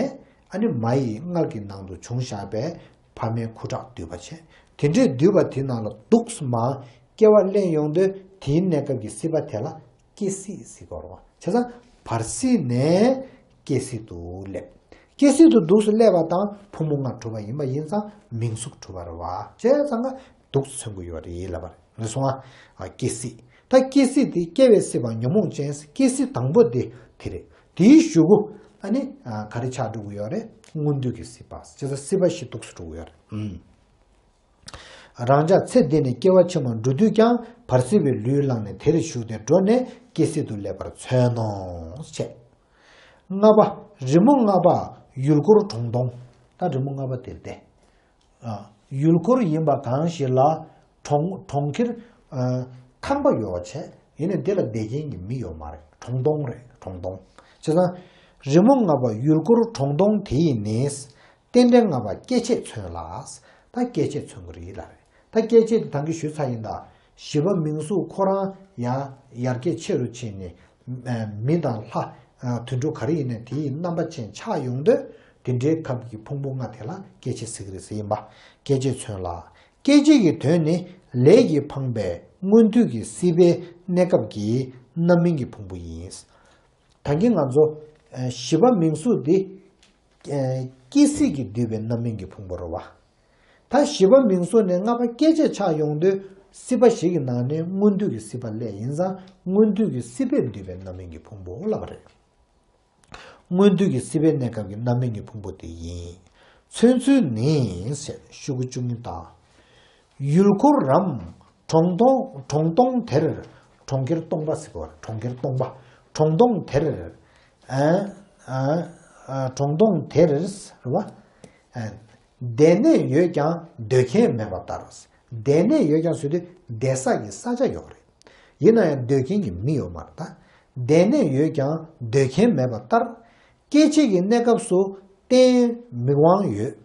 ཨ་ནི་མ་ཡི་མངལ་གྱི་ནང་དུ་བྱུང་བཞག་པའི་ཕ་མའི་ཁུ་ཁྲག་འདུས་པ་བྱས། དེ་འདྲའི་འདུས་པ་དེ་ནང་ལ་འདུག་སེ་མར་སྐྱེ་བ་ལེན་ཡོང་དུས་དེའི་གནས་སྐབས་ཀྱི་སྲིད་པ་དེ་ལ་སྐྱེ་སྲིད་ཟེར་གྱི་ཡོད་རེད་བ། བྱས་ཙང་བར་སྲིད་ནས་སྐྱེ་སྲིད་དུ་སླེབས། སྐྱེ་སྲིད་དུ་འདུག་སེ་སླེབས་པ་དང་ཕུང་པོ་ལྔ་གྲུབ་པ་ཡིན་པ་ཡིན་ཙང་མིང་གཟུགས་གྲུབ་པ་རེད་བ། བྱས་ཙང་ང་འདུག་སེ་མཚོན་གྱི་ཡོད་རེད་ལབ་པ་རེད། ངས་སོང་ཨ། སྐྱེ་སྲིད། ད་སྐྱེ་སྲིད་དེ་སྐྱེ་བའི་སྲིད་པ་ཉོན་མོངས་ཅན། སྐྱེ་སྲིད་དང་པོ་དེ་དེ་རེད། དེའི་གཞུག་གུ་ཨ་ནི་ག་རེ་ཆགས་འགྲོ་གི་ཡོད་རེད། སྔོན་དུས་ཀྱི་སྲིད་པ། བྱས་ཙང་སྲིད་པ་བཞི་འདུག་སེ་འགྲོ་གི་ཡོད་རེད། ཨུམ། རང་ཅག་ཚེ་འདི་ནས་སྐྱེ་བ་ཕྱི་མར་འགྲོ་དུས་ཀྱང་བར་སྲིད་པའི་ལུས་བླངས་ནས་དེར་ཞུགས་ཏེ་འགྲོ་ནས་སྐྱེ་སྲིད་དུ་སླེབས་པར་མཚོན་ནོ། བྱས། ལྔ་པ། རི་མོ་ལྔ་པ་ཡུལ་འཁོར་གྲོང་སྟོང་། ད་རི་མོ་ལྔ་པ་དེ་སྟེ། ཡུལ་འཁོར་ཡིན་པ་གང་ཞིག་ལ་གྲོང་གྲོང་ཁྱེར་ཁང་པ་ཡོད་པ་བྱས། ཡིན་ནའི་དེ་ལ་བསྡད་མཁན་གྱི་མི་ཡོད་མ་རེད། གྲོང་སྟོང་རེད། གྲོང་སྟོང་། བྱས་ཙང་། རི་མོ་ལྔ་པ་ཡུལ་འཁོར་གྲོང་སྟོང་དེ་ཡི་ནི། རྟེན་འབྲེལ་ལྔ་པ་སྐྱེ་མཆེད་མཚོན་ལ། ད་སྐྱེ་མཆེད་མཚོན་གྱི་རེད་ལབ་རེད། ད་སྐྱེ་མཆེད་དེ་ད་གིན་ཞུས་ཚར་ཡིན་ད། བཞི་པ་མིང་གཟུགས་ཁོ་རང་ཡང་ཡར་སྐྱེད་ཆེ་རུ་ཕྱིན་ནས། མི་དང་ལྷ། དུད་འགྲོ་ག་རེ་ཡིན་ནའི་དེའི་རྣམ་པ་ཅན་ཆགས་ཡོང་དུས། དེ་འདྲའི་སྐབས་ཀྱི་ཕུང་པོ་ལྔ་དེ་ལ་སྐྱེ་མཆེད་ཟེར་གྱི་རེད་ཟེར་ཡིན་པ། སྐྱེ་མཆེད་མཚོན་ལ། སྐྱེ་མཆེད་ཀྱི་དོན་ནི་ལས་ཀྱིས་འཕངས་པའི་སྔོན་དུས་ཀྱི་སྲིད་པའི་གནས་སྐབས་ཀྱི་རྣམ་སྨིན་གྱི་ཕུང་པོ་ཡིན། ད་གིན་ང་ཚོ་བཞི་པ་མིང་གཟུགས་འདི་སྐྱེ་སྲིད་ཀྱིས་བསྡུས་པའི་རྣམ་སྨིན་གྱི་ཕུང་པོ་རེད་བ། ད་བཞི་པ་མིང་གཟུགས་ནས་ལྔ་པ་སྐྱེ་མཆེད་ཆགས་ཡོང་དུས་སྲིད་པ་བཞི་གི་ནང་ནས་སྔོན་དུས་ཀྱི་སྲིད་པ་སླེབས་ཡིན་ཙང་སྔོན་དུས་ཀྱི་སྲིད་པས་བསྡུས་པའི་རྣམ་སྨིན་གྱི་ཕུང་པོ་ལབ་པ་རེད། སྔོན་དུས་ཀྱི་སྲིད་པའི་གནས་སྐབས་ཀྱི་རྣམ་སྨིན་གྱི་ཕུང་པོ་དེ་ཡིན། མཚོན་ཚུལ་ནི། ཞེས་ཤོག་གུ་བཅུ་གཉིས་དང་། ཡུལ་འཁོར་རམ། གྲོང་སྟོང་གྲོང་སྟོང་དེར། གྲོང་ཁྱེར་སྟོང་པ་ཟེར་བ། གྲོང་ཁྱེར་སྟོང་པ། གྲོང་སྟོང་དེར། ཨ་ཨ་ཨ་གྲོང་སྟོང་དེར་རེད་བ། ཨ་བསྡད་གནས་ཡོད་ཀྱང་སྡོད་མཁན་མེད་པ་ལྟར། བསྡད་གནས་ཡོད་ཀྱང་ཟེར་དུས་བསྡད་ས་ཀྱི་ས་ཆ་ཡོད་རེད། ཡིན་ན་ཡང་སྡོད་མཁན་གྱི་མི་ཡོད་མ་རེད་ད། བསྡད་གནས་ཡོད་ཀྱང་སྡོད་མཁན་མེད་པ་ལྟར། སྐྱེ་མཆེད་ཀྱི་གནས་སྐབས་སུ་རྟེན་མིག་དབང་ཡོད།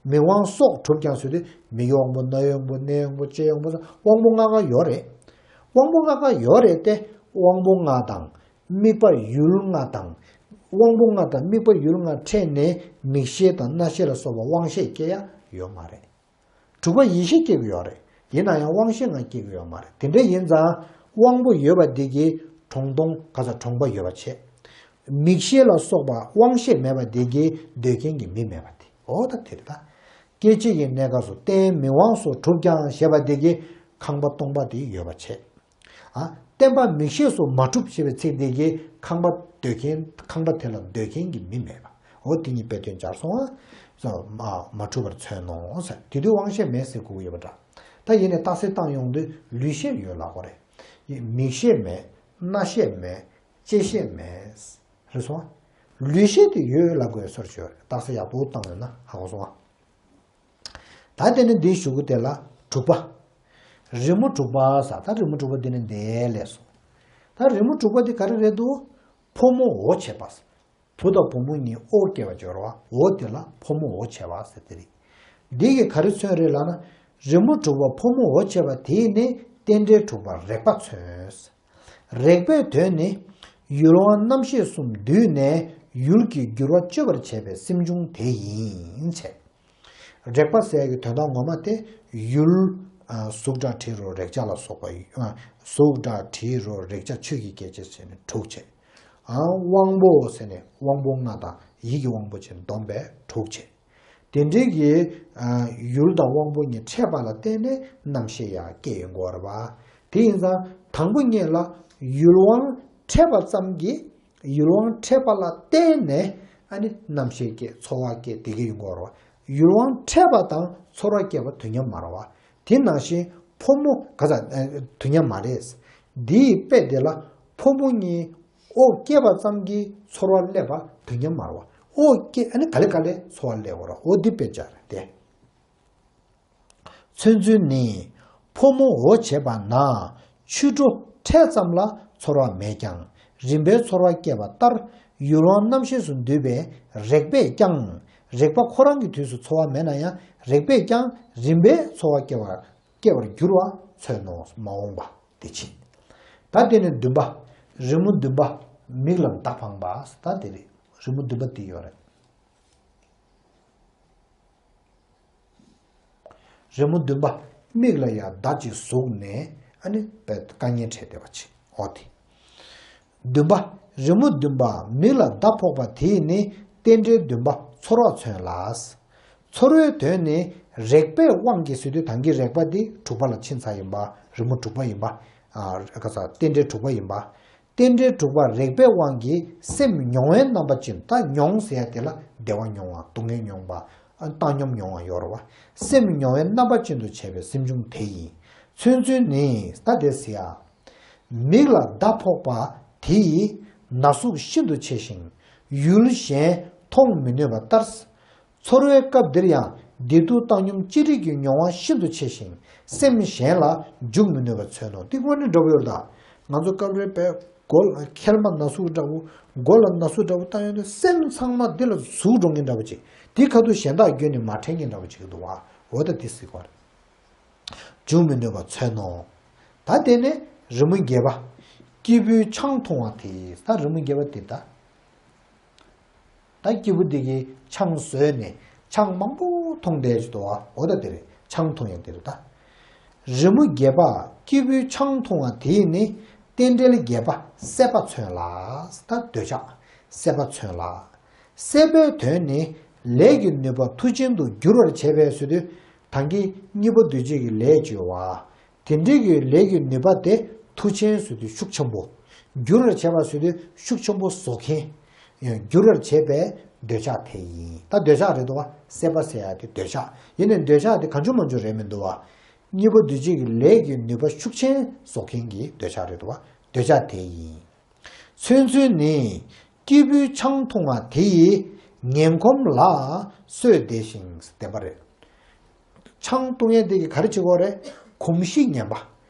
མིག་དབང་སོགས་གྲུབ་ཀྱང་ཟེར་དུས་མིག་ཡོང་པོ་རྣ་ཡོང་པོ་སྣ་ཡོང་པོ་ལྕེ་ཡོང་པོ་དབང་པོ་ལྔ་ཀ་ཡོད་རེད། དབང་པོ་ལྔ་ཀ་ཡོད་རེད་དེ་དབང་པོ་ལྔ་དང་། དམིགས་པ་ཡུལ་ལྔ་དང་། དབང་པོ་ལྔ་དང་དམིགས་པ་ཡུལ་ལྔ་ཕྲད་ནས་མིག་ཤེས་དང་རྣ་ཤེས་ལ་སོགས་པ་དབང་ཤེས་སྐྱེ་ཡ་ཡོད་མ་རེད། དྲུག་པ་ཡིད་ཤེས་སྐྱེ་གི་ཡོད་རེད། ཡིན་ན་ཡང་དབང་ཤེས་ལྔ་སྐྱེ་གི་ཡོད་མ་རེད། དེ་འདྲ་ཡིན་ཙང་དབང་པོ་ཡོད་པ་འདི་གིས་གྲོང་སྟོང་ག་ས་གྲོང་པ་ཡོད་པ་བྱེད། མིག་ཤེས་ལ་སོགས་པ་དབང་ཤེས་མེད་པ་འདི་གིས་སྡོད་མཁན་གྱི་མི་མེད་པ་དེ་འོ་ད་དེ་རེད་ད། སྐྱེ་མཆེད་ཀྱི་གནས་སྐབས་སུ་རྟེན་མིག་དབང་སོགས་གྲུབ་ཀྱང་ཞེས་པ་འདི་གིས་ཁང་པ་སྟོང་པ་དེ་ཡོད་པ་བྱེད། ཨ། བརྟེན་པ་མིག་ཤེས་སུ་མ་གྲུབ་ཞེས་པའི་ཚིག་འདི་གིས་ཁང་པ་སྡོད་མཁན་ཁང་པ་དེ་ལ་སྡོད་མཁན་གྱི་མི་མེད་པ། འོ་དེ་གཉིས་དཔེ་དོན་སྦྱར་སོང་ཨ། མ་མ་གྲུབ་པར་མཚོན་ནོ་ཟེར། དེ་དུས་དབང་ཤེས་མེད་ཟེར་དགོས་ཀྱི་ཡོད་པ་འདྲ། ད་ཡིན་ནའི་རྟགས་གསལ་བཏང་ཡོང་དུས་ལུས་ཤེས་ཡོད་ལབ་དགོས་རེད། མིག་ཤེས་མེད། རྣ་ཤེས་མེད། ལྕེ་ཤེས་མེད། རེད་སོང་ཨ། ལུས་ཤེས་དེ་ཡོད་ལབ་དགོས་སོར་ཞོར་རྟགས་གསལ་ཡག་པོ་བཏང་ཡོད་ན་ཧ་གོ་སོང་ཨ། ད་དེ་ནི་འདིའི་གཞུག་གུ་དེ་ལ་དྲུག་པ། རི་མོ་དྲུག་པ་ཟེར། ད་རི་མོ་དྲུག་པ་འདི་ནི་འདི་ལས་སོ། ད་རི་མོ་དྲུག་པ་འདི་ག་རེ་རེད་འདུག་ཕོ་མོ་འོ་བྱེད་པ། བུ་དང་བུ་མོ་གཉིས་འོ་སྐྱེ་བ་སྦྱོར་བ་འོ་དེ་ལ་ཕོ་མོ་འོ་བྱེད་པ་ཟེར་དེ་རེད། འདི་གི་ག་རེ་མཚོན་རེད་ལབ་ན། རི་མོ་དྲུག་པ་ཕོ་མོ་འོ་བྱེད་པ་དེས་ནི་རྟེན་འབྲེལ་དྲུག་པ་རེག་པ་མཚོན། རེག་པའི་དོན་ནི། ཡུལ་དབང་རྣམ་ཤེས་གསུམ་འདུས་ནས་ཡུལ་གྱི་འགྱུར་བ་གཅོད་པར་བྱེད་པའི་སེམས་བྱུང་དེ་ཡིན་བྱས། རེག་པ་ཟེར་ཡག་གི་དོན་དག་ངོ་མ་དེ་ཡུལ། ཨ། གཟུགས་སྒྲ་དྲི་རོ་རེག་བྱ་ལ་སོགས་པ། ཨ། གཟུགས་སྒྲ་དྲི་རོ་རེག་བྱ་ཆོས་ཀྱི་སྐྱེ་མཆེད་ཟེར་ནས་དྲུག་བྱས། ཨ། དབང་པོ་ཟེར་ནས་དབང་པོ་ལྔ་དང་ཡིད་ཀྱི་དབང་པོ་བྱས་བསྡོམས་པས་དྲུག་བྱས། དེ་འདྲའི་གི། ཨ། ཡུལ་དང་དབང་པོ་གཉིས་ཕྲད་པ་ལ་བརྟེན་ནས་རྣམ་ཤེས་ཡང་སྐྱེ་ཡོང་གི་ཡོད་རེད་པ། དེ་ཡིན་ཙང་དང་པོ་ཉིད་ལ་ཡུལ་དབང་ཕྲད་པ་ཙམ་གྱིས། ཡུལ་དབང་ཕྲད་པ་ལ་བརྟེན་ནས་ ཨ་ནི་རྣམ་ཤེས་སྐྱེ། ཚོར་བ་སྐྱེ། དེ་གས་ཡོང་གི་ཡོད་རེད་བ། ཡུལ་དབང་འཕྲད་པ་དང་ཚོར་བ་སྐྱེ་བ་དུས་མཉམ་མ་རེད་བ། དེ་ནང་བཞིན་ཕོ་མོ་ག་ས་ཨ་དུས་མཉམ་མ་རེད། འདིའི་དཔེ་དེ་ལ་ཕོ་མོ་གཉིས་དབུགས་སྐྱེས་པ་ཙམ་གྱིས་ཚོར་བ་སླེབས་པ་དུས་མཉམ་མ་རེད་བ། དབུགས་སྐྱེས་ཨ་ནི་ག་ལེ་ག་ལེ་ཚོར་བ་སླེབས་ཡོད་རེད། འོ་འདི་དཔེ་ཆ་རེད་དེ། མཚོན་ཚུལ་ནི། ཕོ་མོ་འོ་བྱེད་པ་ན་ཆུ་དྲོ་འཕྲད་ཙམ་ལ་ཚོར་བ་མེད་ཀྱང་རིམ་པས་ཚོར་བ་སྐྱེ་བ་ལྟར་ཡུལ་དབང་རྣམ་ཤེས་སུ་འདུས་པའི་རེག་པས་ཀྱང་། རེག་པ་ཁོ་རང་གི་དུས་སུ་ཚོར་བ་མེད་ན་ཡང་རེག་པས་ཀྱང་རིམ་པས་ཚོར་བ་སྐྱེ་བར་སྐྱེ་བར་འགྱུར་བ་མཚོན་ནོ། མ་འོངས་པ་དེ་ཕྱིན། ད་དེ་ནས་བདུན་པ། རི་མོ་བདུན་པ། མིག་ལ་མདའ་འཕངས་པ། ད་དེ་རེད། རི་མོ་བདུན་པ་དེ་ཡོད་རེད། རི་མོ་བདུན་པ། མིག་ལ་ཡང་མདའ་གཅིག་ཟུག་ནས་ཨ་ནི་དཀའ་ངལ་འཕྲད་བསྡད་པ་ཅིག་འོ་དེ། བདུན་པ། རི་མོ་བདུན་པ། མིག་ལ་མདའ་ཕོག་པ་དེས་ནི་རྟེན་འབྲེལ་བདུན་པ་ཚོར་བ་མཚོན་ལ། ཚོར་བའི་དོན་ནི་རེག་པའི་དབང་གིས་ཟེར་དུས་ད་གིན་རེག་པ་དེ་དྲུག་པ་ལ་ཕྱིན་ཚར་ཡིན་པ། རི་མོ་དྲུག་པ་ཡིན་པ། ཨ་ག་ས་རྟེན་འབྲེལ་དྲུག་པ་ཡིན་པ། རྟེན་འབྲེལ་དྲུག་པ་རེག་པའི་དབང་གིས་སེམས་མྱོང་བའི་རྣམ་པ་ཅན། ད་མྱོང་ཟེར་ཡ་དེ་ལ་བདེ་བ་མྱོང་བ། སྡུག་བསྔལ་མྱོང་བ། ཨ་བཏང་སྙོམས་མྱོང་བ་ཡོད་རེད་བ། སེམས་མྱོང་བའི་རྣམ་པ་ཅན་དུ་བྱས་པའི་སེམས་བྱུང་དེ་ཡིན། མཚོན་ཚུལ་ནི་ད་དེ་ཟེར་ཡ། མིག་ལ་མདའ་ཕོག་པ་དེ་ཡིས་ན་ཟུག་ཤིན་ཏུ་ཆེ་ཞིང་ཡུལ་གཞན་མཐོང་མི་ནུས་པ་ལྟར། ཚོར་བའི་སྐབས་འདིར་ཡང་བདེ་སྡུག་བཏང་སྙོམས་ཅི་རིགས་ཀྱི་མྱོང་བ་ཤིན་ཏུ་ཆེ་ཞིང་སེམས་གཞན་ལ་འཇུག་མི་ནུས་པ་མཚོན་ནོ། འདི་དངོས་གནས་འདྲ་པོ་ཡོད་རེད་ད། ང་ཚོ་སྐབས་རེ་བས་མགོ་ལ་མཁལ་མ་ན་ཟུག་འདྲ་པོ། མགོ་ལ་ན་ཟུག་འདྲ་པོ་བཏང་ཡོང་དུས་སེམས་ཚང་མ་འདི་ལ་ཟུག་འགྲོ་མཁན་འདྲ་པོ་ཅིག་འདི་ཁ་ཐུག་གཞན་དག་བརྒྱུད་ནས་མ་འཕྲད་མཁན་འདྲ་པོ་ཅིག་འདུག་བ། འོ་ད་འདི་སྲིད་གོ་རེད། འཇུག་མི་ནུས་པ་མཚོན་ནོ། ད་དེ་ནས་རི་མོ་བརྒྱད་པ། སྐྱེས་བུས་ཆང་འཐུང་བ་དེ། ད་རི་མོ་བརྒྱད་པ་དེ་ད། ད་སྐྱེས་བུ་འདི་གིས་ཆང་ཟོས་ནས་ཆང་མང་པོ་འཐུང་བསྡད་ཀྱི་འདུག་བ། འོ་ད་དེ་རེད། ཆང་འཐུང་ཡག་དེ་རེད་ད། རི་མོ་བརྒྱད་པ། སྐྱེས་བུས་ཆང་འཐུང་བ་དེས་ནི་རྟེན་འབྲེལ་བརྒྱད་པ་སད་པ་མཚོན་ལ། ད་འདོད་ཆགས་སད་པ་མཚོན་ལ། སད་པའི་དོན་ནི་ལས་ཀྱི་ནུས་པ་མཐུ་ཅན་དུ་འགྱུར་བར་བྱེད་པའི་ཟེར་དུས་ད་གིན་གཉིས་པོ་འདུས་བྱས་ཀྱི་ལས་བརྗོད་པ། དེ་འདྲའི་གི་ལས་ཀྱི་ནུས་པ་དེ་མཐུ་ཆེན་ཟེར་དུས་ཤུགས་ཆེན་པོ། འགྱུར་བར་བྱེད་པ་ཟེར་དུས་ཤུགས་ཆེན་པོ་བཟོ་མཁན། ཡང་འགྱུར་བར་བྱེད་པའི་འདོད་ཆགས་དེ་ཡིན། ད་འདོད་ཆགས་རེད་འདུག་བ། སད་པ་ཟེར་ཡ་དེ་འདོད་ཆགས་ཡིན་ནའི་འདོད་ཆགས་དེ་གང་བྱུང་མང་བྱུང་རེད་མི་འདུག་བ། གཉིས་པོ་འདུས་བྱས་ཀྱི་ལས་ཀྱི་ནུས་པ་ཤུགས་ཆེན་བཟོ་མཁན་གྱི་འདོད་ཆགས་རེད་འདུག་བ། འདོད་ཆགས་དེ་ཡིན། མཚོན་ཚུལ་ནི། སྐྱེས་བུས་ཆང་འཐུང་བ་དེ་ཡིས་ངན་གོམས་ལ་གསོས་བདེ་ཞིང་བདེན་པ་རེད། ཆང་འཐུང་ཡས་དེ་གིས་ག་རེ་བྱེད་ཀྱི་ཡོད་རེད། གོམས་གཤིས་ངན་པ།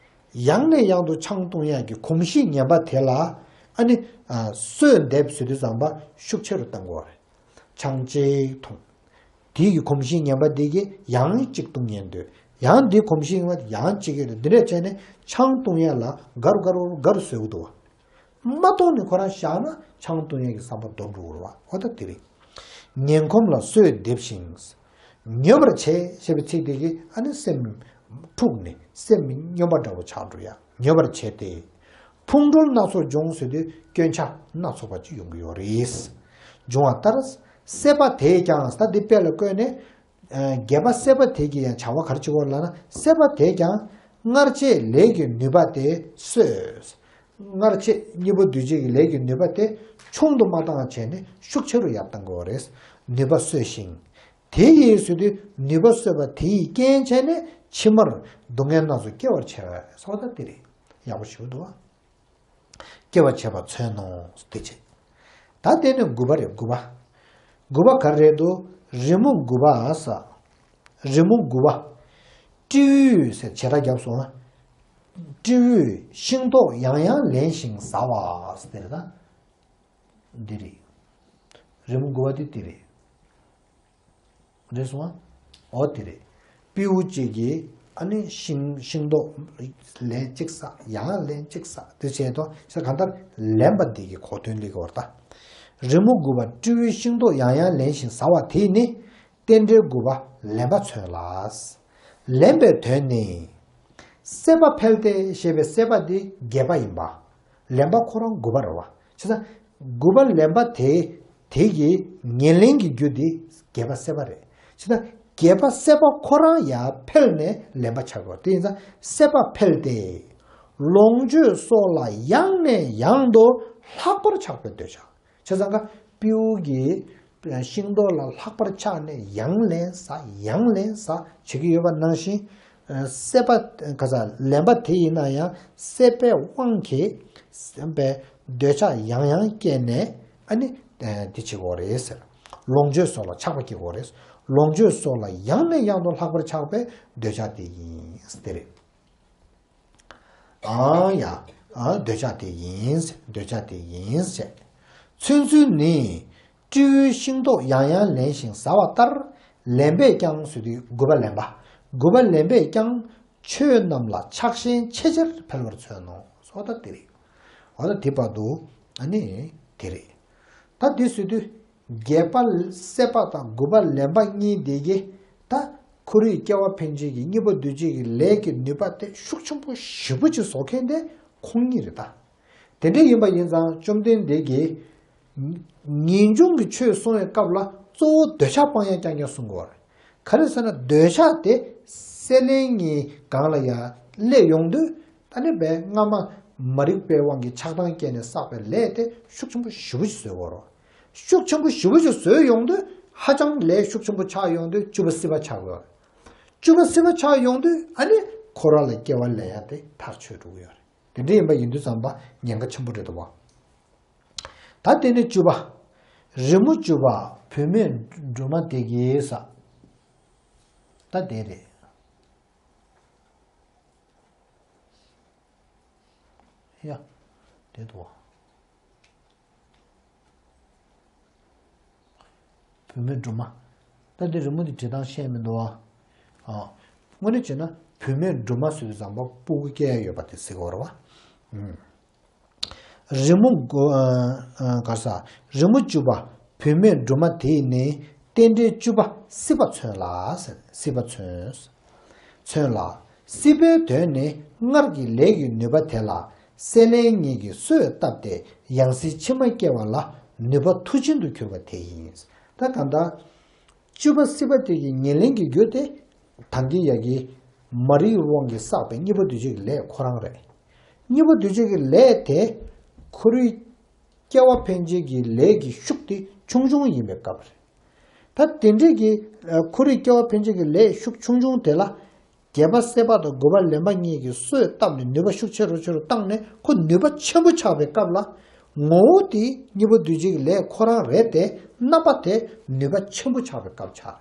ཡང་ནས་ཡང་དུ་ཆང་འཐུང་ཡས་ཀྱི་གོམས་གཤིས་ངན་པ་དེ་ལ་ཨ་ནི་ཨ་གསོས་འདེབས་ཟེར་དུས་ཙམ་པ་ཤུགས་ཆེ་རུ་གཏང་གི་ཡོད་རེད། ཆང་གཅིག་འཐུང་། དེའི་གི་གོམས་གཤིས་ངན་པ་དེ་གིས་ཡང་གཅིག་འཐུང་ཉན་འདོད། ཡང་དེའི་གོམས་གཤིས་ངན་པ་ཡང་གཅིག་གི་འདོད། འདི་འདྲ་བྱས་ནས་ཆང་འཐུང་ཡས་ལ་དགའ་རུ་དགའ་རུ་དགའ་རུ་བཟོ་གི་འདུག་བ། མ་གཏོགས་ནས་ཁོ་རང་བཞག་ན་ཆང་འཐུང་ཡས་ཀྱི་བསམ་པ་འདོར་འགྲོ་གི་རེད་བ། འོ་ད་དེ་རེད། ངན་གོམས་ལ་གསོས་འདེབས་ཤིང་། མྱོས་པར་བྱེད་ཞེས་པའི་ཚིག་དེ་གིས་ཨ་ནི་སེམས་འཁྲུགས་ནས་སེམས་སྨྱོན་པ་འདྲ་བོ་ཆགས་འགྲོ་ཡ། མྱོས་པར་བྱེད་དེ། ཕུང་གྲོལ་སྣ་ཚོགས་འབྱུང་ཟེར་དུས་སྐྱོན་ཆ་སྣ་ཚོགས་པ་ཅིག་ཡོང་གི་ཡོད་རེད། འབྱུང་བ་ལྟར། སད་པ་དེས་ཀྱང་ད་འདི་དཔེ་ལ་བཀོད་ནས། བརྒྱད་པ་སད་པ་དེ་གི་ཡང་བྱ་བ་ག་རེ་བྱེད་ཀྱི་ཡོད་ལབ་ན། སད་པ་དེས་ཀྱང་སྔར་བྱས་ལས་ཀྱི་ནུས་པ་དེ་གསོས། སྔར་བྱས་གཉིས་པོ་འདུས་བྱས་ཀྱི་ལས་ཀྱི་ནུས་པ་དེ་ཆུང་དུ་མ་བཏང་བ་བྱས་ནས་ཤུགས་ཆེ་རུ་ཡར་བཏང་དགོས་པ་རེད། ནུས་པ་གསོས་ཤིང་། དེ་ཡིས་ཟེར་དུས་ནུས་པ་གསོས་པ་དེ་ཡི་རྐྱེན་བྱས་ནས་ཕྱི་མར་སྡུག་བསྔལ་སྣ་ཚོགས་སྐྱེ་བར་བྱེད་པ་སོགས་ད་དེ་རེད། ཡག་པོ་ཞུ་འདུག་བ། སྐྱེ་བར་བྱེད་པ་མཚོན་ནོ། དེ་བྱས། ད་དེ་ནས་དགུ་པ་རེད། དགུ་པ། དགུ་པ་ག་རེ་རེད་འདུག་རི་མོ་དགུ་པ་ས། རི་མོ་དགུ་པ། སྤྲེའུས་ཟེར་བྱེ་བྲག་བརྒྱབ་སོང་ཨ། སྤྲེའུས་ཤིང་ཏོག་ཡང་ཡང་ལེན་ཞིང་ཟ་བ་ཟེར་དེ་རེད་ད། འདི་རེད། རི་མོ་དགུ་པ་དེ་འདི་རེད། རེད་སོང་ཨ། འོ་དེ་རེད། སྤྲེའུ་གཅིག་གིས་ཨ་ནི་ཤིང་ཤིང་ཏོག་ལན་གཅིག་ཟ། ཡང་ལན་གཅིག་ཟ། དེ་བྱས་ཏོ་ཤ་གང་ལྟར་ལེན་པ་འདི་གི་གོ་དོན་ལེགས་བར་ད། རི་མོ་དགུ་པ། སྤྲེའུས་ཤིང་ཏོག་ཡང་ཡང་ལེན་ཞིང་ཟ་བ་དེ་ནི་རྟེན་འབྲེལ་དགུ་པ་ལེན་པ་མཚོན་ལ། ལེན་པའི་དོན་ནི། སད་པ་འཕེལ་ཏེ་ཞེས་པའི་སད་པ་འདི་བརྒྱད་པ་ཡིན་པ། ལེན་པ་ཁོ་རང་དགུ་པ་རེད་བ། བྱས་ཙང་དགུ་པ་ལེན་པ་དེ་དེ་གི་ཉེར་ལེན་གྱི་རྒྱུ་དེ་བརྒྱད་པ་སད་པ་རེད། བྱས་ཙང་བརྒྱད་པ་སད་པ་ཁོ་རང་ཡར་འཕེལ་ནས་ལེན་པ་ཆགས་པ་དེ་ཡིན་ཙང་སད་པ་འཕེལ་ཏེ། ལོངས་སྤྱོད་སོགས་ལ་ཡང་ནས་ཡང་དུ་ལྷག་པར་ཆགས་པའི་འདོད་ཆགས། བྱས་ཙང་ཀ་སྤྲེའུ་གིས་ ཤིང་ཏོག་ལ་ལྷག་པར་ཆགས་ནས་ཡང་ལན་ཟ་ཡང་ལན་ཟ་བྱེད་ཀྱི་ཡོད་པ་ནང་བཞིན། སྲེད་པ་ག་ས་ལེན་པ་དེ་ཡིན་ན་ཡང་སྲེད་པའི་དབང་གིས་སེམས་པའི་འདོད་ཆགས་ཡང་ཡང་སྐྱེས་ནས་ཨ་ནི་དེ་བྱེད་དགོས་རེད་ཟེར། ལོངས་སྤྱོད་སོགས་ལ་ཆགས་པ་སྐྱེ་དགོས་རེད། ལོངས་སྤྱོད་སོགས་ལ་ཡང་ནས་ཡང་དུ་ལྷག་པར་ཆགས་པའི་འདོད་ཆགས་དེ་ཡིན་ཟེར་དེ་རེད། ཨང་ཡ། ཨ་འདོད་ཆགས་དེ་ཡིན། འདོད་ཆགས་དེ་ཡིན་ཟེར། མཚོན་ཚུལ་ནི། སྤྲེའུས་ཤིང་ཏོག་ཡང་ཡང་ལེན་ཞིང་ཟ་བ་ལྟར། ལེན་པས་ཀྱང་ཟེར་དུས་དགུ་པ་ལེན་པ། དགུ་པ་ལེན་པས་ཀྱང་། ཆོས་རྣམས་ལ་ཆགས་ཞེན་ཆེས་ཆེར་འཕེལ་བར་མཚོན་ནོ། སོ་ད་དེ་རེད། འོ་ད་དེ་བར་དུ་ཨ་ནི་དེ་རེད། ད་དེ་ཟེར་དུས། བརྒྱད་པ་སྲེད་པ་དང་དགུ་པ་ལེན་པ་གཉིས་དེ་གི་ད་ཁོར་ཡུག་སྐྱེ་བ་འཕེན་བྱེད་ཀྱི་གཉིས་པོ་འདུས་བྱེད་ཀྱི་ལས་ཀྱི་ནུས་པ་དེ་ཤུགས་ཆེན་པོ་ཞེ་པོ་ཅིག་བཟོ་མཁན་དེ་ཁོང་གཉིས་རེད་ད། དེ་འདྲ་ཡིན་པ་ཡིན་ཙང་བཅོམ་ལྡན་འདས་ཀྱིས་ངེས་འབྱུང་གི་ཆོས་གསུང་བའི་སྐབས་ལ་གཙོ་བོ་འདོད་ཆགས་སྤང་ཡག་རྐྱང་རྐྱང་གསུང་དགོས་པ་རེད། ག་རེ་ཟེར་ན་འདོད་ཆགས་དེ་སྲེད་ལེན་གཉིས་སྒང་ལ་ཡང་སླེབས་ཡོང་དུས། ད་ནི་བས་སྔ་མ་མ་རིག་པའི་དབང་གིས་ཆགས་སྡང་སྐྱེས་ནས་བསགས་པའི་ལས་དེ་ཤུགས་ཆེན་པོ་ཞེ་པོ་ཞིག་བཟོས་ཡོད་རེད། ཤུགས་ཆེན་པོ་ཞེ་པོ་ཞིག་བཟོས་ཡོང་དུས་ཧ་ཅང་ལས་ཤུགས་ཆེན་པོ་ཆགས་ཡོང་དུས་བཅུ་པ་སྲིད་པ་ཆགས་ཡོད་རེད། བཅུ་པ་སྲིད་པ་ཆགས་ཡོང་དུས་ཨ་ནི་འཁོར་བ་ལ་སྐྱེ་བ་ལེན་ཡ་དེ་ཐག་ཆོད་འགྲོ་གི་ཡོད་རེད། དེ་འདྲ་ཡིན་པ་ཡིན་དུས་ཙམ་པ་ཉེན་ཁ་ཆེན་པོ་རེད་འདུག་བ། ད་དེ་ནས་བཅུ་པ། རི་མོ་བཅུ་པ་བུད་མེད་སྦྲུམ་མ་དེ་གིས་ས། ད་དེ་རེད། ཡ། དེ་འདུག་བ། བུད་མེད་སྦྲུམ་མ། ད་འདི་རི་མོ་འདི་བྲིས་སྟངས་ཤེས་མི་འདུག་ཨ། ཨ། དངོས་གནས་བྱས་ན་བུད་མེད་སྦྲུམ་མ་ཟེར་དུས་ཙམ་པ་སྤུ་གུ་སྐྱེ་ཡ་ཡོད་པ་དེ་ཟེར་གྱི་ཡོད་རེད་བ། ཨུམ། རི་མོ་དགུ། ཨ། ཨ། ག་ས། རི་མོ་བཅུ་པ་བུད་མེད་སྦྲུམ་མ་དེ་ནི་རྟེན་འབྲེལ་བཅུ་པ་སྲིད་པ་མཚོན་ལ་ཟེར། སྲིད་པ་མཚོན། མཚོན་ལ། སྲིད་པའི་དོན་ནི་སྔར་གྱི་ལས་ཀྱི་ནུས་པ་དེ་ལ་སྲེད་ལེན་གཉིས་ཀྱིས་གསོས་བཏབ་སྟེ་ཡང་སྲིད་ཕྱི་མ་སྐྱེ་བ་ལ་ནུས་པ་མཐུ་ཆེན་དུ་གྱུར་པ་དེ་ཡིན། ད་གང་ལྟར། བཅུ་པ་སྲིད་པ་དེ་གི་ཉེར་ལེན་གྱི་རྒྱུ་དེ་ད་གིན་ཡ་གི་མ་རིག་དབང་གིས་བསགས་པའི་གཉིས་པོ་འདུས་བྱས་ཀྱི་ལས་ཁོ་རང་རེད། གཉིས་པོ་འདུས་བྱས་ཀྱི་ལས་དེ་ཁོ་རའི་སྐྱེ་བ་འཕེན་བྱེད་ཀྱི་ལས་ཀྱི་ཤུགས་དེ་ཆུང་ཆུང་ཡིན་པའི་སྐབས་རེད། ད་དེ་འདྲས་ཀྱི་ཨ་ཁོ་རའི་སྐྱེ་བ་འཕེན་བྱེད་ཀྱི་ལས་ཤུགས་ཆུང་ཆུང་དེ་ལ་བརྒྱད་པ་སྲེད་པ་དང་དགུ་པ་ལེན་པ་གཉིས་ཀྱིས་གསོས་བཏབ་ནས་ནུས་པ་ཤུགས་ཆེ་རུ་ཆེ་རུ་བཏང་ནས་ཁོ་ནུས་པ་ཆེན་པོ་ཆགས་པའི་སྐབས་ལ་ངོ་བོ་དེ་གཉིས་པོ་འདུས་བྱས་ཀྱི་ལས་ཁོ་རང་རེད་དེ་རྣམ་པ་དེ་ནུས་པ་ཆེན་པོ་ཆགས་པའི་སྐབས་ཆགས་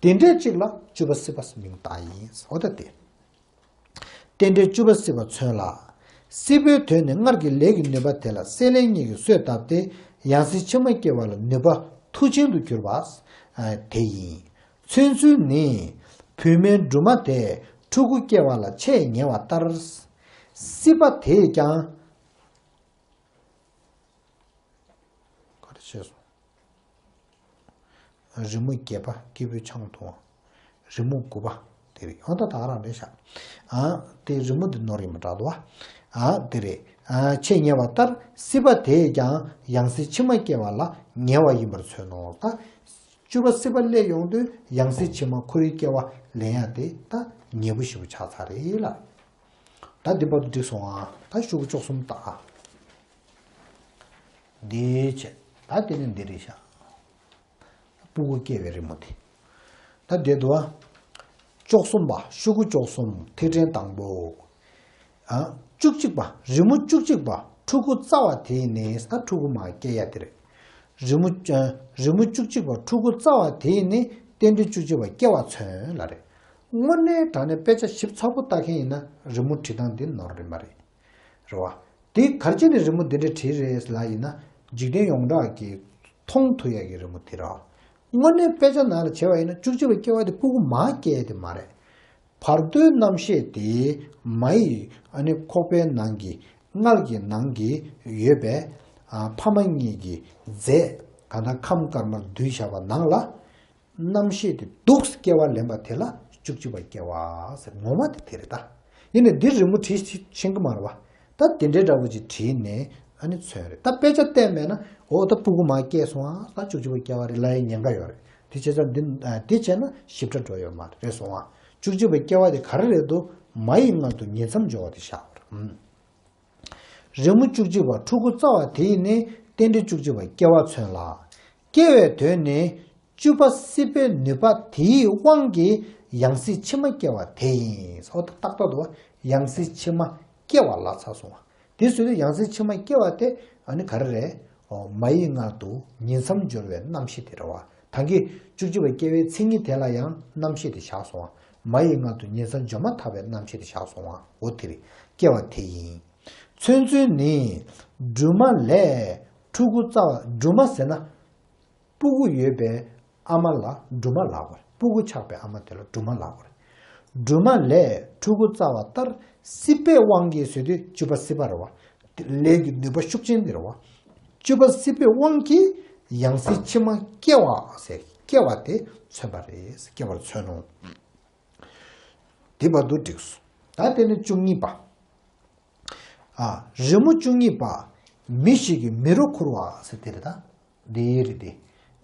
རེད། དེ་འདྲས་གཅིག་ལ་བཅུ་པ་སྲིད་པ་ཟེར་མིང་བཏགས་ཡིན། འོ་ད་དེ། རྟེན་འབྲེལ་བཅུ་པ་སྲིད་པ་མཚོན་ལ། སྲིད་པའི་དོན་ནི་སྔར་གྱི་ལས་ཀྱི་ནུས་པ་དེ་ལ་སྲེད་ལེན་གཉིས་ཀྱིས་གསོས་བཏབ་སྟེ་ཡང་སྲིད་ཕྱི་མ་སྐྱེ་བ་ལ་ནུས་པ་མཐུ་ཆེན་དུ་གྱུར་པ། དེ་ཡིན། མཚོན་ཚུལ་ནི། བུད་མེད་སྦྲུམ་མ་དེ་ཕྲུ་གུ་སྐྱེ་བ་ལ་ཆེས་ཉེ་བ་ལྟར། སྲིད་པ་དེས་ཀྱང་། ག་རེ་བྱས་སོང་། རི་མོ་བརྒྱད་པ་སྐྱེས་བུ་ཆང་འཐུང་བ། རི་མོ་དགུ་པ་དེ་རེད། ཨོ་ད་ད་ག་རང་རེད་ཤག་ཨ་དེ་རི་མོ་འདི་ནོར་ཡིན་པ་འདྲ་འདུག་བ། ཨ་དེ་རེད། ཨ་ཆེས་ཉེ་བ་ལྟར་སྲིད་པ་དེས་ཀྱང་ཡང་སྲིད་ཕྱི་མ་སྐྱེ་བ་ལ་ཉེ་བ་ཡིན་པར་མཚོན་ནོ། ད་བཅུ་པ་སྲིད་པ་སླེབས་ཡོང་དུས་ཡང་སྲིད་ཕྱི་མ་ཁོ་རའི་སྐྱེ་བ་ལེན་ཡ་དེ་ད་ཉེ་པོ་ཞེ་པོ་ཆགས་ཚར་རེད་ལ། ད་འདི་བར་དུ་འགྲིག་སོང་ཨ། ད་ཤོག་གུ་བཅུ་གསུམ་ད། འདི་བྱས། ད་དེ་ནི་འདི་རེད་ཤག་སྤུ་གུ་སྐྱེ་བའི་རི་མོ་དེ། ད་དེ་འདུག་ཨ། བཅུ་གསུམ་པ། ཤོག་གུ་བཅུ་གསུམ་ཐིག་ཕྲེང་དང་པོ། ཨ། བཅུ་གཅིག་པ། རི་མོ་བཅུ་གཅིག་པ། ཕྲུ་གུ་རྩ་བ་དེ་ནི་ད་ཕྲུ་གུ་མ་སྐྱེ་ཡ་དེ་རེད། རི་མོ། ཨ། རི་མོ་བཅུ་གཅིག་པ་ཕྲུ་གུ་རྩ་བ་དེ་ནི་རྟེན་འབྲེལ་བཅུ་གཅིག་པ་སྐྱེ་བ་མཚོན་ལ་རེད། དངོས་གནས་དྲང་གནས་དཔེ་ཆ་ཞིབ་ཚགས་པོ་ལྟ་མཁན་ཡིན་ན་རི་མོ་བྲིས་སྟངས་འདི་ནོར་རེད་མ་རེད། རེད་བ། དེ་ག་རེ་བྱས་ནས་རི་མོ་འདི་འདྲ་བྲིས་རེད་ལབ་ཡིན་ན། འཇིག་རྟེན་ཡོངས་གྲགས་ཀྱིས་མཐོང་ཐུབ་ཡ་གི་རི་མོ་དེ་རེད། དངོས་གནས་དཔེ་ཆ་ནང་ལ་བྱས་པ་ཡིན་ན་བཅུ་གཅིག་པ་སྐྱེ་བ་དེ་སྤུ་གུ་མ་སྐྱེ་ཡ་དེ་མ་རེད། བར་དོའི་རྣམ་ཤེས་དེ་མ་ཡི་ཨ་ནི་ཁོག་པའི་ནང་གི་མངལ་གྱི་ནང་གི་ཡོད་པའི་ཨ་ཕ་མ་གཉིས་ཀྱི་རྫས་གང་ལྟར་ཁམས་དཀར་དམར་བསྡུས་བཞག་པ་ནང་ལ། རྣམ་ཤེས་དེ་འདུག་སེ་སྐྱེ་བ་ལེན་པ་དེ་ལ་བཅུ་གཅིག་པ་སྐྱེ་བ་ཟེར། ངོ་མ་དེ་དེ་རེད་ད། ཡིན་ནའི་འདིར་རི་མོ་བྲིས་ཤེས་ཀྱི་མ་རེད་བ། ད་དེ་འདྲའི་འདྲ་བོ་ཅིག་བྲིས་ནས་ཨ་ནི་མཚོན་རེད། ད་དཔེ་ཆ་བལྟས་མེད་ན་འོ་ད་སྤུ་གུ་མར་སྐྱེས་སོང་ཨ། ད་བཅུ་གཅིག་པ་སྐྱེ་བ་རེད་ལབ་ཡའི་ཉེན་ཁ་ཡོད་རེད། དེ་བྱས་ཙང་འདི་དེ་བྱས་ན་ཞིབ་ཕྲ་འགྲོ་ཡོད་མ་རེད། རེད་སོང་ཨ། བཅུ་གཅིག་པ་སྐྱེ་བ་དེ་ག་རེ་རེད་འདུག་མ་ཡི་མངལ་དུ་ཉིང་མཚམས་སྦྱོར་བ་དེ་བཞག་པ་རེད། རི་མོ་བཅུ་གཅིག་པ་ཕྲུ་གུ་རྩ་བ་དེ་ཡིས་ནི་རྟེན་འབྲེལ་བཅུ་གཅིག་པ་སྐྱེ་བ་མཚོན་ལ། སྐྱེ་བའི་དོན་ནི་བཅུ་པ་སྲིད་པའི་ནུས་པ་དེའི་དབང་གིས་ཡང་སྲིད་ཕྱི་མ་སྐྱེ་བ་དེ་ཡིན། འོ་ད་ཏག་ཏག་འདུག་བ། ཡང་སྲིད་ཕྱི་མ་སྐྱེ་བ་ལ་ཚར་སོང་བ། དེ་བཟོས་དུས་ཡང་སྲིད་ཕྱི་མ་སྐྱེ་བ་དེ་ཨ་ནི་ག་རེ་རེད། འོ་མ་ཡི་མངལ་དུ་ཉིང་མཚམས་སྦྱོར་བའི་རྣམ་ཤེས་དེ་རེད་བ། ད་གིན་བཅུ་གཅིག་པ་སྐྱེ་བའི་མཚན་ཉིད་དེ་ལ་ཡང་རྣམ་ཤེས་དེ་བཞག་སོང་བ། མ་ཡི་མངལ་དུ་ཉིང་མཚམས་སྦྱོར་མ་ཐག་པའི་རྣམ་ཤེས་དེ་བཞག་སོང་བ། འོ་དེ་རེད། སྐྱེ་བ་དེ་ཡིན། མཚོན་ཚུལ་ནི། སྦྲུམ་མ་ལས་ཕྲུ་གུ་བཙའ་བ། སྦྲུམ་མ་ཟེར་ན། སྤུ་གུ་ཡོད་པའི་ཨ་མ་ལ་སྦྲུམ་མ་ལབ་དགོས་རེད། སྤུ་གུ་ཆགས་པའི་ཨ་མ་དེ་ལ་སྦྲུམ་མ་ལབ་དགོས་རེད། སྦྲུམ་མ་ལས་ཕྲུ་གུ་བཙའ་བ་ལྟར་སྲིད་པའི་དབང་གིས་ཟེར་དུས་བཅུ་པ་སྲིད་པ་རེད་བ། ལས་ཀྱི་ནུས་པ་ཤུགས་ཅན་དེ་རེད་བ། བཅུ་པ་སྲིད་པའི་དབང་གིས་ཡང་སྲིད་ཕྱི་མ་སྐྱེ་བ་ཟེར་སྐྱེ་བ་དེ་མཚོན་པ་རེད། སྐྱེ་བར་མཚོན་ནོ། དེ་བར་དུ་འགྲིགས་སོ། ད་དེ་ནི་བཅུ་གཉིས་པ། ཨ། རི་མོ་བཅུ་གཉིས་པ། མི་ཞིག་གི་མི་རོ་ཁུར་བ་ཟེར་དེ་རེད་ད། འདི་རེད་དེ།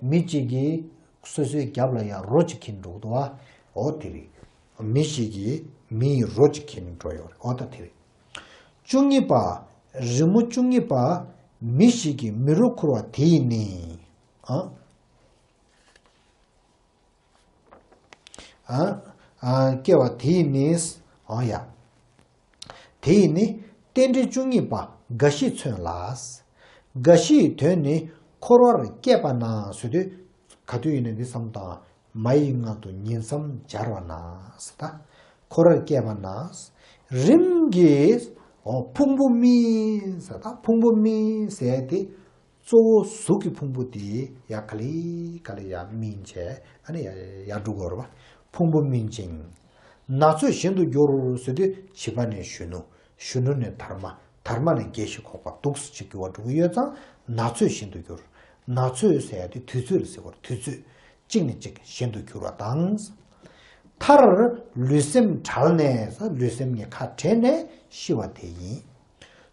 མི་གཅིག་གིས་སོ་སོའི་རྒྱབ་ལ་ཡང་རོ་གཅིག་ཁྱེར་འགྲོ་གི་འདུག་བ། འོ་དེ་རེད། མི་ཞིག་གིས་མིའི་རོ་གཅིག་ཁྱེར་འགྲོ་ཡོད་རེད། འོ་ད་དེ་རེད། བཅུ་གཉིས་པ། རི་མོ་བཅུ་གཉིས་པ། མི་ཞིག་གི་མི་རོ་ཁུར་བ་དེ་ཡིས་ནི། ཨ། ཨ། ཨ། སྐྱེ་བ་དེ་ཡིས་ནི། ཨོ་ཡ། དེ་ཡིས་ནི་རྟེན་འབྲེལ་བཅུ་གཉིས་པ་རྒ་ཤི་མཚོན་ལ། རྒ་ཤི་ཡི་དོན་ནི་འཁོར་བར་སྐྱེས་པ་ན་ཟེར་དུས། ག་དུས་ཡིན་ན་འདི་བསམ་དང་། མ་ཡི་མངལ་དུ་ཉིང་མཚམས་སྦྱར་བ་ན་ཟེར་ད། འཁོར་བར་སྐྱེས་པ་ན། རིམ་གྱིས། ཨོ་ཕུང་པོ་སྨིན་ཟེར་ད། ཕུང་པོ་སྨིན་ཟེར་དེ། གཙོ་བོ་གཟུགས་ཀྱི་ཕུང་པོ་དེ་ཡར་ག་ལེ་ག་ལེ་ཡར་སྨིན་བྱས། ཨ་ནི་ཡར་ཡར་འགྲོ་གི་ཡོད་རེད་བ། ཕུང་པོ་སྨིན་ཅིང་། ན་ཚོད་གཞན་དུ་འགྱུར་ཟེར་དུས་བྱིས་པ་ནས་གཞོན་ནུ། གཞོན་ནུ་ནས་དར་མ། དར་མ་ནས་རྒས་ཤིང་གོག་པ་འདུག་སེ་ཅིག་འགྱུར་བ་འགྲོ་གི་ཡོད་ཙང་ན་ཚོད་གཞན་དུ་འགྱུར། ན་ཚོད་ཟེར་ཡ་དེ་དུས་ཚོད་ལ་ཟེར་བ་རེད། དུས་ཚོད། གཅིག་ནས་གཅིག་གཞན་དུ་འགྱུར་བ་དང་། མཐར་ལུས་སེམས་བྲལ་ནས། ལུས་སེམས་ཀྱི་ཁ་བྲལ་ནས་ཤི་བ་དེ་ཡིན།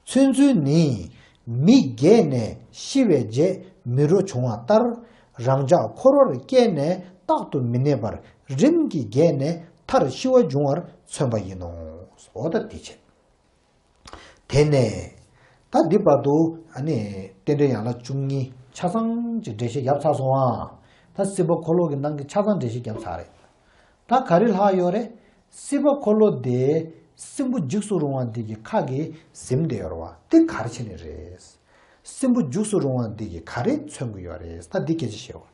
མཚོན་ཚུལ་ནི། མི་རྒས་ནས་ཤི་བའི་རྗེས་མི་རོ་འབྱུང་བ་ལྟར། རང་ཅག་འཁོར་བར་སྐྱེས་ནས་རྟག་ཏུ་མི་གནས་པར་རིམ་གྱིས་རྒས་ནས་མཐར་ཤི་བ་འབྱུང་བར་མཚོན་པ་ཡིན་ནོ། འོ་ད་དེ་བྱས། དེ་ནས། ད་འདི་བར་དུ་ཨ་ནི་རྟེན་འབྲེལ་ཡན་ལག་བཅུ་གཉིས་ཆ་ཚང་གི་འགྲེལ་བཤད་བརྒྱབ་ཚར་སོང་ཨ། ད་སྲིད་པ་འཁོར་ལོ་གི་ནང་གི་ཆ་ཚང་འགྲེལ་བཤད་བརྒྱབ་ཚར་རེད། ད་ག་རེ་ལྷག་ཡོད་རེད། སྲིད་པ་འཁོར་ལོ་དེ་སྲིན་པོ་འཇིགས་སུ་རུང་བ་འདི་གི་ཁ་གིས་ཟིན་བསྡད་ཡོད་རེད་བ། དེ་ག་རེ་བྱས་ནས་རེད། སྲིན་པོ་འཇིགས་སུ་རུང་བ་འདི་གིས་ག་རེ་མཚོན་གྱི་ཡོད་རེད། ད་འདི་སྐད་ཆ་བཤད་འོ།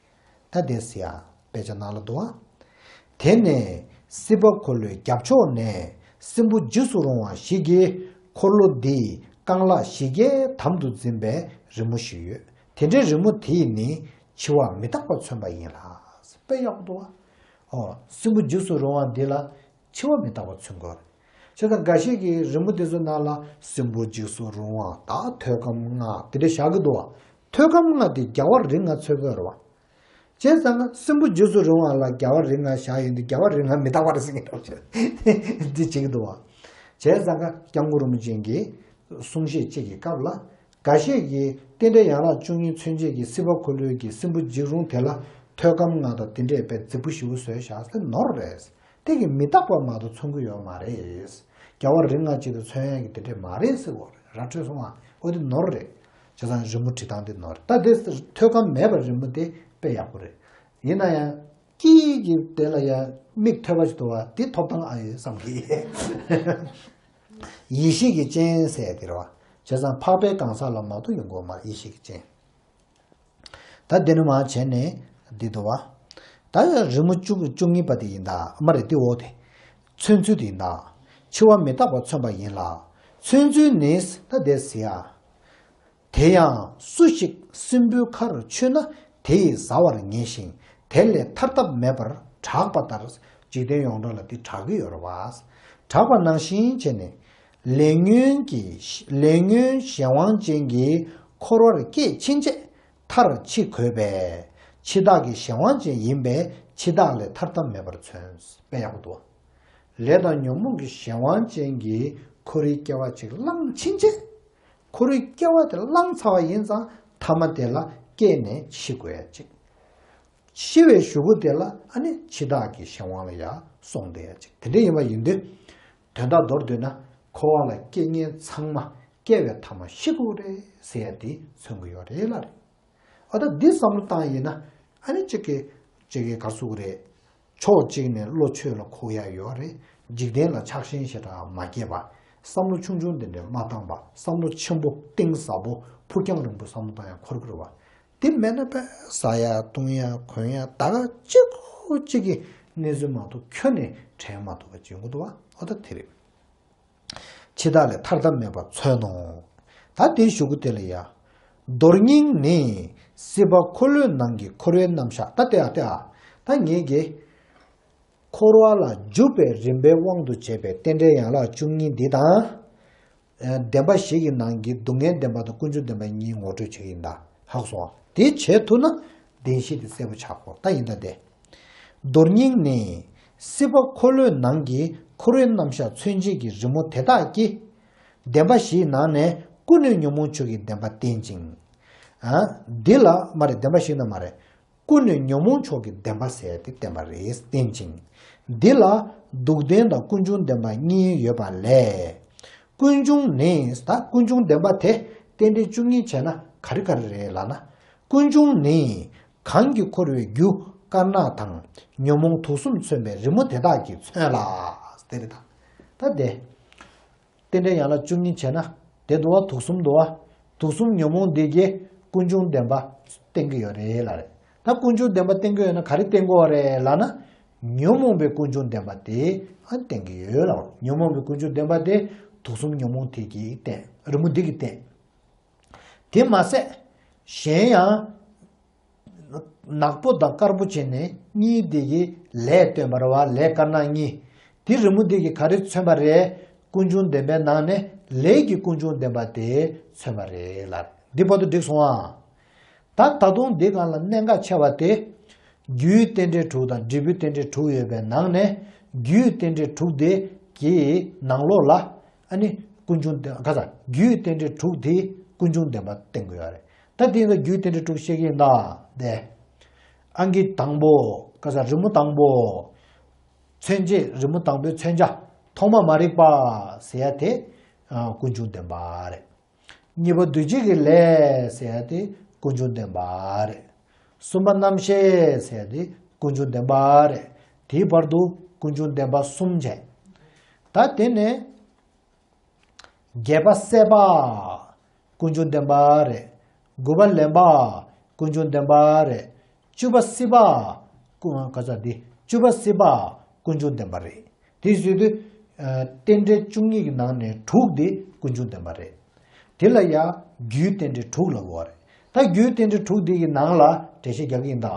ད་དེ་ཟེར་ཡ། དཔེ་ཆ་ནང་ལ་འདུག་བ། དེ་ནས་སྲིད་པ་འཁོར་ལོའི་རྒྱབ་ཕྱོགས་ནས་སྲིན་པོ་འཇིགས་སུ་རུང་བ་ཞིག་གིས་འཁོར་ལོ་འདིའི་རྐང་ལག་བཞི་གའི་དམ་དུ་འཛིན་པའི་རི་མོ་ཞིག་ཡོད། དེ་འདྲའི་རི་མོ་དེ་ཡིས་ནི་འཆི་བ་མི་རྟག་པ་མཚོན་པ་ཡིན་ལ། དཔེ་ཡག་པོ་འདུག་བ། ཨོ། སྲིན་པོ་འཇིགས་སུ་རུང་བ་འདི་ལ་འཆི་བ་མི་རྟག་པ་མཚོན་གྱི་ཡོད་རེད། བྱས་ཙང་འགའ་ཤས་ཀྱིས་རི་མོ་དེ་ཚོའི་ནང་ལ་སྲིན་པོ་འཇིགས་སུ་རུང་བ་དང་ཐོད་སྐམ་ལྔ་དེ་འདྲ་བཞག་གི་འདུག་བ། ཐོད་སྐམ་ལྔ་དེ་རྒྱལ་བ་རིགས་ལྔ་མཚོན་གྱི་ཡོད་རེད་བ། བྱས་ཙང་སྲིན་པོ་འཇིགས་སུ་རུང་བ་ལ་རྒྱལ་བ་རིགས་ལྔ་བཞག་ཡོད་དུས་རྒྱལ་བ་རིགས་ལྔ་མི་རྟག་པ་རེད་ཟེར་གྱི་འདུག་འདི་བྱེད་ཀྱི་འདུག་བ། བྱས་ཙང་ཀ་སྐྱབས་མགོན་རིན་པོ་ཆེ་གིས་གསུང་བཤད་གཅིག་གི་སྐབས་ལ། འགའ་ཤས་ཀྱིས་རྟེན་འབྲེལ་ཡན་ལག་བཅུ་གཉིས་མཚོན་བྱེད་ཀྱི་སྲིད་པ་འཁོར་ལོའི་གི་སྲིན་པོ་འཇིགས་རུང་དེ་ལ་ཐོད་སྐམ་ལྔ་དང་དེ་འདྲས་དཔེ་རྫིག་པོ་ཞེ་པོ་བཟོས་བཞག་ཟེར་ནོར་རེད། དེ་གི་མི་རྟག་པ་མ་གཏོགས་མཚོན་གྱི་ཡོད་མ་རེད། རྒྱལ་བ་རིགས་ལྔ་གཅིག་ཏུ་མཚོན་ཡག་གི་དེ་འདྲས་མ་རེད་ཟེར་བ་རེད། ར་འཕྲོད་སོང་བ། འོ་དེ་ནོར་རེད། བྱས་ཙང་རི་མོ་བྲིས་སྟངས་དེ་ནོར་རེད། ད་དེ་ཐོད་སྐམ་མེད་པར་རི་མོ་དེ་དཔེ་ཡག་པོ་རེད། ཡིན་ན་ཡང་། དཀྱིལ་གྱི་དེ་ལ་ཡང་མིག་ཐོད་པ་ཞིག་འདུག་བ་དེ་ཐོབ་ཐང་ཨ་ཡོད་བསམ་གི། ཡེ་ཤེས་ཀྱི་སྤྱན་ཟེར་དེ་རེད་བ། བྱས་ཙང་འཕགས་པའི་གང་ཟག་ལ་མ་གཏོགས་ཡོང་གི་ཡོད་མ་རེད། ཡེ་ཤེས་ཀྱི་སྤྱན། ད་འདི་ནི་མ་བྱས་ནས་འདི་འདུག་བ། ད་རི་མོ་བཅུ་བཅུ་གཉིས་པ་དེ་ཡིན་ད་མ་རེད། དེ་འོ་དེ། མཚོན་ཚུལ་དེ་ཡིན་ད། འཆི་བ་མི་རྟག་པ་མཚོན་པ་ཡིན་ལ། མཚོན་ཚུལ་ནི་ད་དེ་ཟེར་ཡ། དེ་ཡང་སུ་ཞིག་སྲིན་པོའི་ཁར་ཆུད་ན་དེ་ཡིས་ཟ་བར་ངེས་ཤིང་དེ་ལས་ཐར་ཐབས་མེད་པར་གྲགས་པ་ལྟར། འཇིག་རྟེན་ཡོངས་གྲགས་ལ་འདི་གྲགས་ཀྱི་ཡོད་རེད་བ། གྲགས་པ་ནང་བཞིན་བྱས་ནས། ལས་ཉོན་གྱི་ལས་ཉོན་གཞན་དབང་ཅན་གྱི་འཁོར་བར་སྐྱེས་ཕྱིན་ཆད་མཐར་འཆི་དགོས་པས། འཆི་བདག་གི་གཞན་དབང་ཅན་ཡིན་པས་འཆི་བདག་ལས་ཐར་ཐབས་མེད་པར་མཚོན། དཔེ་ཡག་པོ་འདུག་བ། ལས་དང་ཉོན་མོངས་ཀྱི་གཞན་དབང་ཅན་གྱི་འཁོར་བའི་སྐྱེ་བ་ཅིག་བླངས་ཕྱིན་ཆད། འཁོར་བའི་སྐྱེ་བ་དེ་བླངས་ཚར་བ་ཡིན་ཙང་ཐ་མ་དེ་ལ་སྐྱེས་ནས་འཆི་དགོས་ཡ་ཅིག་ཤི་བའི་གཞུག་གུ་དེ་ལ་ཨ་ནི་འཆི་བདག་གི་གཞན་དབང་ལ་ཡ་སོང་བསྡད་ཡ་ཅིག་དེ་འདྲ་ཡིན་པ་ཡིན་དུས། དོན་དག་མདོར་བསྡུས་ན་འཁོར་བ་ལ་སྐྱེ་མཁན་ཚང་མ་སྐྱེ་བའི་ཐ་མ་ཤི་དགོས་རེད་ཟེར་ཡ་དེ་མཚོན་གྱི་ཡོད་རེད་ལ་རེད། ཨོ་ད་འདི་བསམ་བློ་བཏང་ཡིན་ན་ཨ་ནི་གཅིག་གི་གཅིག་གི་གར་སུ་གི་རེད། ཕྱོགས་གཅིག་ནས་བློ་ཆོས་ལ་འཁོར་ཡ་ཡོད་རེད། འཇིག་རྟེན་ལ་ཆགས་ཞེན་ཞེ་དྲག་མ་སྐྱེས་པ། བསམ་བློ་ཆུང་ཆུང་དེ་འདྲ་མ་བཏང་པ། བསམ་བློ་ཆེན་པོ་གཏིང་ཟབ་པོ་ཕུགས་རྒྱང་རིང་པོ་བསམ་བློ་བཏང་ཡ་འཁོར་གི་རེད་བ། དེ་མེད་ན་པས་ཟ་ཡ་བཏུང་ཡ་གོན་ཡ་ད་ག་གཅིག་པུ་གཅིག་གི་གནས་ཚུལ་མ་གཏོགས་ཁྱོན་ནས་དྲན་མ་ཐུབ་པ་ཅིག་ཡོང་གི་འདུག་བ། ཨོ་ད་དེ་རེད། འཆི་བདག་ལས་ཐར་ཐབས་མེད་པར་མཚོན་ནོ། ད་དེའི་གཞུག་གུ་དེ་ལ་ཡ། རྡོར་སྙིང་ནི་སྲིད་པ་འཁོར་ལོའི་ནང་གི་འཁོར་བའི་རྣམ་གཞག་ད་དེ་ཨ་དེ་ཨ། ད་ངེད་ཀྱི་འཁོར་བ་ལ་འཇུག་པའི་རིམ་པའི་དབང་དུ་བྱས་པའི་རྟེན་འབྲེལ་ཡན་ལག་བཅུ་གཉིས་འདི་དང་། ཨ་བདེན་པ་བཞི་གི་ནང་གི་སྡུག་བསྔལ་བདེན་པ་དང་ཀུན་འབྱུང་བདེན་པ་གཉིས་ངོ་སྤྲོད་བྱེད་ཀྱི་ཡིན་ད། ཧ་གོ་སོང་ཨ། དེ་བྱེད་ཐུབ་ན་བདེན་བཞི་དེ་གསལ་པོ་ཆགས་གོ་ད་ཡིན་ད་དེ། རྡོར་སྙིང་ནི་སྲིད་པ་འཁོར་ལོའི་ནང་གི་འཁོར་བའི་རྣམ་གཞག་མཚོན་བྱེད་ཀྱི་རི་མོ་དེ་དག་གིས། བདེན་པ་བཞིའི་ནང་ནས་ཀུན་ནས་ཉོན་མོངས་ཕྱོགས་ཀྱི་བདེན་པ་བསྟན་ཅིང་། ཨ་འདི་ལ་མ་རེད། བདེན་པ་བཞི་ན་མ་རེད། ཀུན་ནས་ཉོན་མོངས་ཕྱོགས་ཀྱི་བདེན་པ་ཟེར་ཏེ་བསྟན་པ་རེད། བསྟན་ཅིང་། འདི་ལ་སྡུག་བདེན་དང་ཀུན་འབྱུང་བདེན་པ་གཉིས་ཡོད་པ་ལས། ཀུན་འབྱུང་ནི་ད་ཀུན་འབྱུང་བདེན་པ་དེ་རྟེན་འབྲེལ་བཅུ་གཉིས་བྱས་ན་ག་རེ་ག་རེ་རེད་ལབ་ན། ཀུན་འབྱུང་ནི། གང་གིས་འཁོར་བའི་རྒྱུ་དཀར་ནག་དང་ཉོན་མོངས་དུག་གསུམ་མཚོན་པའི་རི་མོ་དེ་དག་གིས་མཚོན་ལ། དེ་རེད་ད། ད་དེ། རྟེན་འབྲེལ་ཡན་ལག་བཅུ་གཉིས་བྱས་ན། དེ་འདུག་བ་དུག་གསུམ་འདུག་བ། དུག་གསུམ་ཉོན་མོངས་འདི་གིས་ཀུན་འབྱུང་བདེན་པ་བསྟན་གྱི་ཡོད་རེད་ལ་རེད། ད་ཀུན་འབྱུང་བདེན་པ་བསྟན་གྱི་ཡོད་ན་ག་རེ་བསྟན་དགོས་བ་རེད་ལབ་ན། ཉོན་མོངས་པའི་ཀུན་འབྱུང་བདེན་པ་དེ་ཨ་བསྟན་གྱི་ཡོད་ལ། ཉོན་མོངས་པའི་ཀུན་འབྱུང་བདེན་པ་དེ་དུག་གསུམ་ཉོན་མོངས་དེ་གིས་བསྟན། རི་མོ་འདི་གིས་བསྟན། དེ་མ་ཟད། གཞན་ཡང་། ནག་པོ་དང་དཀར་པོ་བྱས་ནས་གཉིས་དེ་གི་ལས་སྟོན་པ་རེད་བ། ལས་དཀར་ནག་གཉིས། དེ་རི་མོ་དེ་གི་ག་རེ་མཚོན་པ་རེད། ཀུན་འབྱུང་བདེན་པའི་ནང་ནས་ལས་ཀྱི་ཀུན་འབྱུང་བདེན་པ་དེ་མཚོན་པ་རེད་ལ། འདི་བར་དུ་འགྲིག་སོང་ཨ། ད་ད་དུང་འདི་སྒང་ལ་གནད་འགག་ཆེ་བ་དེ། རྒྱུའི་རྟེན་འབྲེལ་དྲུག་དང་འབྲས་བུའི་རྟེན་འབྲེལ་དྲུག་ཡོད་པའི་ནང་ནས་རྒྱུའི་རྟེན་འབྲེལ་དྲུག་དེ་གི་ནང་ལོགས་ལ་ཨ་ནི་ཀུན་འབྱུང་བདེན་ག་ས་རྒྱུའི་རྟེན་འབྲེལ་དྲུག་དེ་ཀུན་འབྱུང་བདེན་པ་བསྟན་དགོས་ཡ་རེད། ད་དེ་ཡིན་ན་རྒྱུའི་རྟེན་འབྲེལ་དྲུག་བཤད་ཀྱི་ཡིན་ད། དེ། ཨང་ཀི་དང་པོ་ག་ས་རི་མོ་དང་པོ། མཚོན་བྱེད་རི་མོ་དང་པོའི་མཚོན་བྱ་ཐོག་མ་མ་རིག་པ་ཟེར་ཡ་དེ་ཀུན་འབྱུང་བདེན་པ་རེད། གཉིས་པ་འདུ་བྱེད་ཀྱི་ལས་ཟེར་ཡ་དེ་ཀུན་འབྱུང་བདེན་པ་རེད། གསུམ་པ་རྣམ་ཤེས་ཟེར་ཡ་དེ་ཀུན་འབྱུང་བདེན་པ་རེད། དེའི་བར་དུ་ཀུན་འབྱུང་བདེན་པ་གསུམ་བྱས། ད་དེ་ནས་བརྒྱད་པ་སྲེད་པ་ཀུན་འབྱུང་བདེན་པ་རེད། དགུ་པ་ལེན་པ་ཀུན་འབྱུང་བདེན་པ་རེད། བཅུ་པ་སྲིད་པ། ཀུན་ག་ས་འདི་བཅུ་པ་སྲིད་པ་ཀུན་འབྱུང་བདེན་པ་རེད། དེ་བཟོས་དུས། རྟེན་འབྲེལ་བཅུ་གཉིས་ཀྱི་ནང་ནས་དྲུག་དེ་ཀུན་འབྱུང་བདེན་པ་རེད། དེ་ལ་ཡང་རྒྱུའི་རྟེན་འབྲེལ་དྲུག་ལབ་དགོས་པ་རེད། ད་རྒྱུའི་རྟེན་འབྲེལ་དྲུག་དེ་གི་ནང་ལ་འགྲེལ་བཤད་རྒྱག་གི་ཡིན་ད།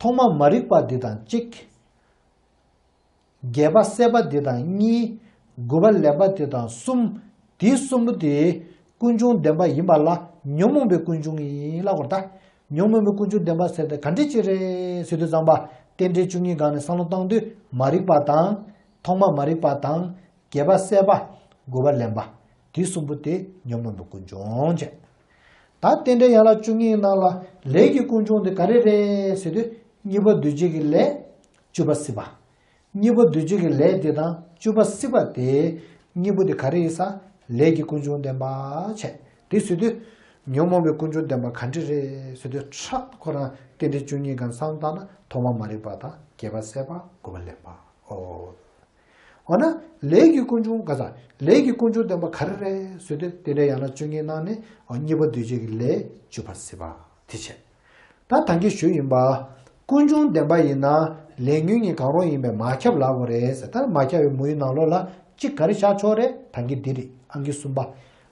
ཐོག་མ་མ་རིག་པ་འདི་དང་གཅིག་བརྒྱད་པ་སྲེད་པ་འདི་དང་གཉིས། དགུ་པ་ལེན་པ་འདི་དང་གསུམ། དེ་གསུམ་པོ་དེ་ཀུན་འབྱུང་བདེན་པ་ཡིན་པ་ལ་ཉོན་མོངས་པའི་ཀུན་འབྱུང་ཡིན་ལབ་དགོས་ད། ཉོན་མོངས་པའི་ཀུན་འབྱུང་བདེན་པ་ཟེར་ཏེ་ག་འདྲ་ཅིག་རེད་ཟེར་དུས་ཙམ་པ་རྟེན་འབྲེལ་བཅུ་གཉིས་སྒང་ནས་བསམ་བློ་བཏང་དུས་མ་རིག་པ་དང་། ཐོག་མ་མ་རིག་པ་དང་། བརྒྱད་པ་སྲེད་པ། དགུ་པ་ལེན་པ། དེ་གསུམ་པོ་དེ་ཉོན་མོངས་པའི་ཀུན་འབྱུང་བྱས། ད་རྟེན་འབྲེལ་ཡན་ལག་བཅུ་གཉིས་ནང་ལ་ལས་ཀྱི་ཀུན་འབྱུང་དེ་ག་རེ་རེད་ཟེར་དུས་གཉིས་པ་འདུ་བྱེད་ཀྱི་ལས། བཅུ་པ་སྲིད་པ། གཉིས་པ་འདུ་བྱེད་ཀྱི་ལས་དེ་དང་བཅུ་པ་སྲིད་པ་དེ། གཉིས་པོ་དེ་ག་རེ་ཡིན་ས། ལས་ཀྱི་ཀུན་འབྱུང་བདེན་པ་བྱས། དེ་ཟེར་དུས། ཉོན་མོངས་པའི་ཀུན་འབྱུང་བདེན་པ་ག་འདྲ་རེད་ཟེར་དུས་ཁྲག་ཁོ་རང་རྟེན་འབྲེལ་བཅུ་གཉིས་སྒང་བསམ་བཏང་ན་ཐོག་མ་མ་རིག་པ་དང་བརྒྱད་པ་སྲེད་པ་དགུ་པ་ལེན་པ། ཨོ། འོ་ན་ལས་ཀྱི་ཀུན་འབྱུང་ག་ས་ལས་ཀྱི་ཀུན་འབྱུང་བདེན་པ་ག་རེ་རེད་ཟེར་དུས་རྟེན་འབྲེལ་ཡན་ལག་བཅུ་གཉིས་ནང་ནས་གཉིས་པ་འདུ་བྱེད་ཀྱི་ལས་བཅུ་པ་སྲིད་པ་དེ་བྱས། ད་ད་གིན་ཞུས་ཡིན་པ། ཀུན་འབྱུང་བདེན་པ་ཡིན་ན་ལས་ཉོན་གཉིས་གང་རུང་ཡིན་པས་མ་ཁྱབ་ལབ་དགོས་རེད་ཟེར། ད་མ་ཁྱབ་པའི་མུ་ཡི་ནང་ལོགས་ལ་གཅིག་ག་རེ་བཞག་ཆོག་རེད། ད་གིན་འདི་རེད། ཨང་ཀི་གསུམ་པ།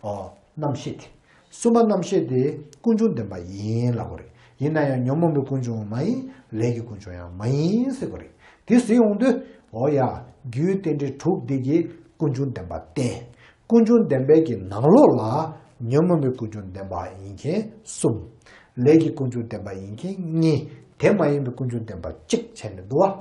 ཨོ། རྣམ་ཤེས་དེ། གསུམ་པ་རྣམ་ཤེས་དེ་ཀུན་འབྱུང་བདེན་པ་ཡིན་ལབ་དགོས་རེད། ཡིན་ན་ཡང་ཉོན་མོངས་པའི་ཀུན་འབྱུང་མ་ཡིན། ལས་ཀྱི་ཀུན་འབྱུང་ཡང་མ་ཡིན་ཟེར་དགོས་རེད། དེ་ཟེར་ཡོང་དུས། འོ་ཡ། རྒྱུའི་རྟེན་འབྲེལ་དྲུག་འདི་གིས་ཀུན་འབྱུང་བདེན་པ་བསྟན། ཀུན་འབྱུང་བདེན་པའི་གི་ནང་ལོགས་ལ་ཉོན་མོངས་པའི་ཀུན་འབྱུང་བདེན་པ་ཡིན་མཁན་གསུམ། ལས་ཀྱི་ཀུན་འབྱུང་བདེན་པ་ཡིན་མཁན་གཉིས། དེ་མ་ཡིན་པའི་ཀུན་འབྱུང་བདེན་པ་གཅིག་བྱས་ནས་འདུག་བ།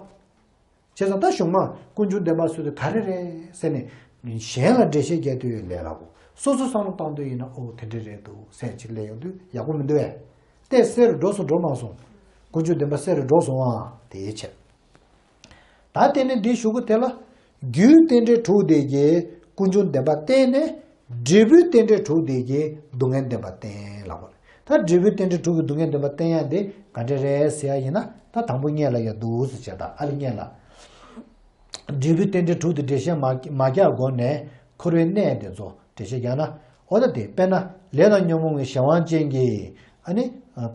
བྱས་ཙང་ད་གཞུག་མ་ཀུན་འབྱུང་བདེན་པ་ཟེར་དུས་ག་རེ་རེད་ཟེར་ནས་གཞན་ལ་འགྲེལ་བཤད་རྒྱག་དུས་ལས་སླ་པོ། སོ་སོ་བསམ་བློ་བཏང་དུས་ཡིན་ན་ཨོ་དེ་འདྲ་རེད་འདུག་ཟེར་ཅིག་སླེབས་ཡོང་དུས་ཡག་པོ་མི་འདུག་བས། ཏེ་གསལ་རུ་འགྲོ་སོང་འགྲོ་མ་སོང་། ཀུན་འབྱུང་བདེན་པ་གསལ་རུ་འགྲོ་སོང་ཨ། དེའི་ཕྱིར། ད་དེ་ནས་འདིའི་གཞུག་གུ་དེ་ལ། རྒྱུའི་རྟེན་འབྲེལ་དྲུག་དེ་གིས་ཀུན་འབྱུང་བདེན་པ་བསྟན་ནས། འབྲས་བུའི་རྟེན་འབྲེལ་དྲུག་དེ་གིས་སྡུག་བསྔལ་བདེན་པ་བསྟན་ལབ་པ་རེད། ད་ ད་འབྲས་བུའི་རྟེན་འབྲེལ་དྲུག་གི་སྡུག་བསྔལ་བདེན་པ་བསྟན་ཡ་དེ་ག་འདྲ་རེད་ཟེར་ཡ་ཡིན་ན། ད་དང་པོ་སྔོན་ལ་ཡ་འདུག་ཟེར་བྱས། ད་ཨ་ལས་སྔོན་ལ། འབྲས་བུའི་རྟེན་འབྲེལ་དྲུག་དེ་འགྲེལ་བཤད་མ་མ་རྒྱག་གོང་ནས་འཁོར་བའི་གནས་དེ་ཚོ་འགྲེལ་བཤད་རྒྱག་ན། འོ་ད་དེ་དཔེར་ན་ལས་དང་ཉོན་མོངས་ཀྱི་གཞན་དབང་ཅན་གྱི། ཨ་ནི་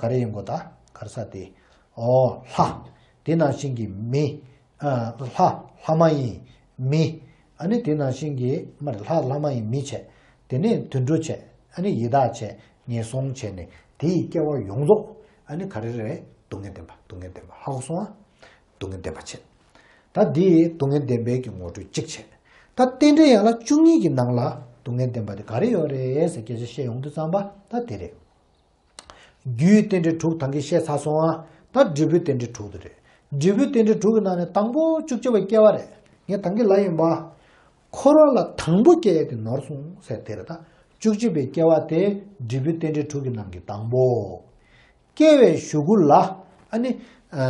ག་རེ་ཡིན་གོ། ད་ག་རེ་ཟེར་དེ། ཨོ་ལྷ། དེ་ནང་བཞིན་གྱི་མི། ཨ་ལྷ་ལྷ་མ་ཡིན་མི། ཨ་ནི་དེ་ནང་བཞིན་གྱི་མ་རེད། ལྷ་ལྷ་མ་ཡིན་མི་བྱས། དེ་ནས་དུད་འགྲོ་བྱས། ཨ་ནི་ཡི་དྭགས་བྱས། ངན་སོང་བྱས་ནས་དེའི་སྐྱེ་བ་ཡོངས་རྫོགས་ཨ་ནི་ག་རེ་རེད། སྡུག་བསྔལ་བདེན་པ། སྡུག་བསྔལ་བདེན་པ། ཧ་གོ་སོང་ཨ། སྡུག་བསྔལ་བདེན་པ་བྱས། ད་འདི་སྡུག་བསྔལ་བདེན་པའི་གི་ངོ་སྤྲོད་གཅིག་བྱས། ད་རྟེན་འབྲེལ་ཡན་ལག་བཅུ་གཉིས་ཀྱི་ནང་ལ་སྡུག་བསྔལ་བདེན་པ་དེ་ག་རེ་ཡོད་རེད་ཟེར་སྐད་ཆ་བཤད་ཡོང་དུས་ཙམ་པ་ད་དེ་རེད། རྒྱུའི་རྟེན་འབྲེལ་དྲུག་ད་གིན་བཤད་ཚར་སོང་ཨ། ད་འབྲས་བུའི་རྟེན་འབྲེལ་དྲུག་དེ་རེད། འབྲས་བུའི་རྟེན་འབྲེལ་དྲུག་གི་ནང་ནས་དང་པོ་བཅུ་གཅིག་པའི་སྐྱེ་བ་རེད། ངས་ད་གིན་ལབ་ཡིན་པ། འཁོར་བ་ལ་དང་པོ་སྐྱེ་ཡས་དེ་ནོར་སོང་ཟེར་དེ་རེད། ད་བཅུ་གཅིག་པའི་སྐྱེ་བ་དེ་འབྲས་བུའི་རྟེན་འབྲེལ་དྲུག་གི་ནང་གི་དང་པོ། སྐྱེ་བའི་གཞུག་གུ་ལ། ཨ་ནི། ཨ་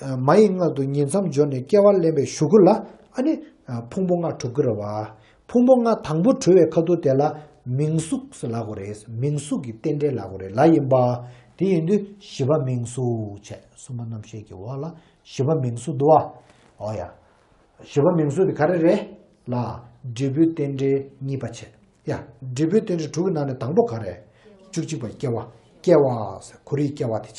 ཨ་མ་ཡི་མངལ་དུ་ཉིང་མཚམས་སྦྱོར་ནས་སྐྱེ་བ་ལེན་པའི་གཞུག་གུ་ལ། ཨ་ནི། ཨ་ཕུང་པོ་ལྔ་གྲུབ་ཀྱི་རེད་བ། ཕུང་པོ་ལྔ་དང་པོ་གྲུབ་པའི་ཁ་ཐུག་དེ་ལ་མིང་གཟུགས་ཟེར་ལབ་དགོས་རེད། མིང་གཟུགས་ཀྱི་རྟེན་འབྲེལ་ལབ་དགོས་རེད་ལབ་ཡིན་པ། དེ་ཡིན་དུས་བཞི་པ་མིང་གཟུགས་བྱས། གསུམ་པ་རྣམ་ཤེས་ཀྱི་འོག་ལ་བཞི་པ་མིང་གཟུགས་འདུག་བ། འོ་ཡ། བཞི་པ་མིང་གཟུགས་དེ་ག་རེ་རེད་ལ། འབྲས་བུའི་རྟེན་འབྲེལ་གཉིས་པ་བྱས། ཡ། འབྲས་བུའི་རྟེན་འབྲེལ་དྲུག་གི་ནང་ནས་དང་པོ་ག་རེ། བཅུ་གཅིག་པ་སྐྱེ་བ། སྐྱེ་བ་ཟེར་འཁོར་བའི་སྐྱེ་བ་དེ་བྱས།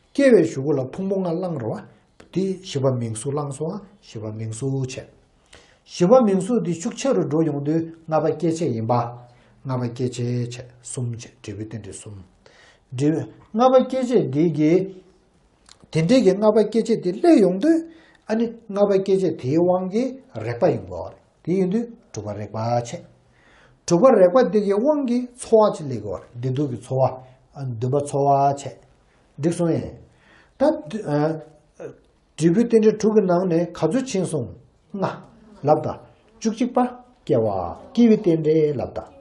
སྐྱེ་བའི་གཞུག་གུ་ལ་ཕུང་པོ་ལྔ་བླངས་རེད་བ། དེ་བཞི་པ་མིང་གཟུགས་བླངས་སོང་བ། བཞི་པ་མིང་གཟུགས་བྱས། བཞི་པ་མིང་གཟུགས་དེ་ཤུགས་ཆེ་རུ་འགྲོ་ཡོང་དུས་ལྔ་པ་སྐྱེ་མཆེད་ཡིན་པ། ལྔ་པ་སྐྱེ་མཆེད་བྱས། གསུམ་བྱས། འབྲས་བུའི་རྟེན་འབྲེལ་གསུམ། འབྲས་བུ་ལྔ་པ་སྐྱེ་མཆེད་འདི་གི། དེ་འདྲའི་གི་ལྔ་པ་སྐྱེ་མཆེད་དེ་སླེབས་ཡོང་དུས། ཨ་ནི་ལྔ་པ་སྐྱེ་མཆེད་དེའི་དབང་གིས་རེག་པ་ཡོང་གི་ཡོད་རེད། དེ་ཡིན་དུས་དྲུག་པ་རེག་པ་བྱས། དྲུག་པ་རེག་པ་དེ་གི་དབང་གིས་ཚོར་བ་ཅིག་སླེབས་ཀྱི་ཡོད་རེད། བདེ་སྡུག་གི་ཚོར་བ། ཨ་འདུན་པ་ཚོར་བ་བྱས། འགྲིག་སོང་ངས། ད་འདི་ཨ་འབྲས་བུའི་རྟེན་འབྲེལ་དྲུག་གི་ནང་ནས་ག་ཚོད་ཕྱིན་སོང་། ལྔ། ལབ་ད། བཅུ་གཅིག་པ་སྐྱེ་བ། སྐྱེ་བའི་རྟེན་འབྲེལ་ལབ་ད།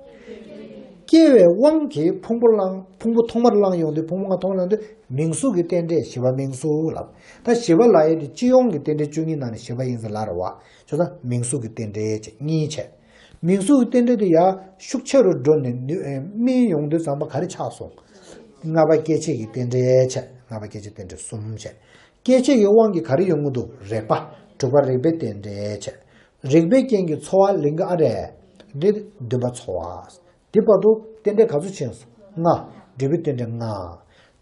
སྐྱེ་བའི་དབང་གིས་ཕུང་པོ་བླངས། ཕུང་པོ་ཐོག་མར་བླངས་ཡོང་དུས། ཕུང་པོ་ལྔ་ཐོག་མར་བླངས་དུས་མིང་གཟུགས་ཀྱི་རྟེན་འབྲེལ་བཞི་པ་མིང་གཟུགས་ལབ། ད་བཞི་པ་ལབ་ཡས་དེ་སྤྱི་ཡོངས་ཀྱི་རྟེན་འབྲེལ་བཅུ་གཉིས་ནང་ནས་བཞི་པ་ཡིན་ཟེར་ལབ་རེད་བ། བྱས་ཙང་མིང་གཟུགས་ཀྱི་རྟེན་འབྲེལ་བྱས། གཉིས་བྱས། མིང་གཟུགས་ཀྱི་རྟེན་འབྲེལ་དེ་ཡར་ཤུགས་ཆེ་རུ་འགྲོ་ནས་ནུ་ཨེ་སྨིན་ཡོང་དུས་ཙམ་པ་ག་རེ་ཆགས་སོང་། ལྔ་པ་སྐྱེ་མཆེད་ཀྱི་རྟེན་འབྲེལ་བྱས། ལྔ་པ་སྐྱེ་མཆེད་རྟེན་འབྲེལ་གསུམ་བྱས། སྐྱེ་མཆེད་ཀྱི་དབང་གིས་ག་རེ་ཡོང་གི་འདུག་རེག་པ། དྲུག་པ་རེག་པའི་རྟེན་འབྲེལ་བྱས། རེག་པའི་རྐྱེན་གྱིས་ཚོར་བ་ལེན་གྱི་ཨ་རེད། འདི་འདུན་པ་ཚོར་བ། འདི་བར་དུ་རྟེན་འབྲེལ་ག་ཚོད་ཕྱིན་སོང་། ལྔ། འབྲས་བུའི་རྟེན་འབྲེལ་ལྔ།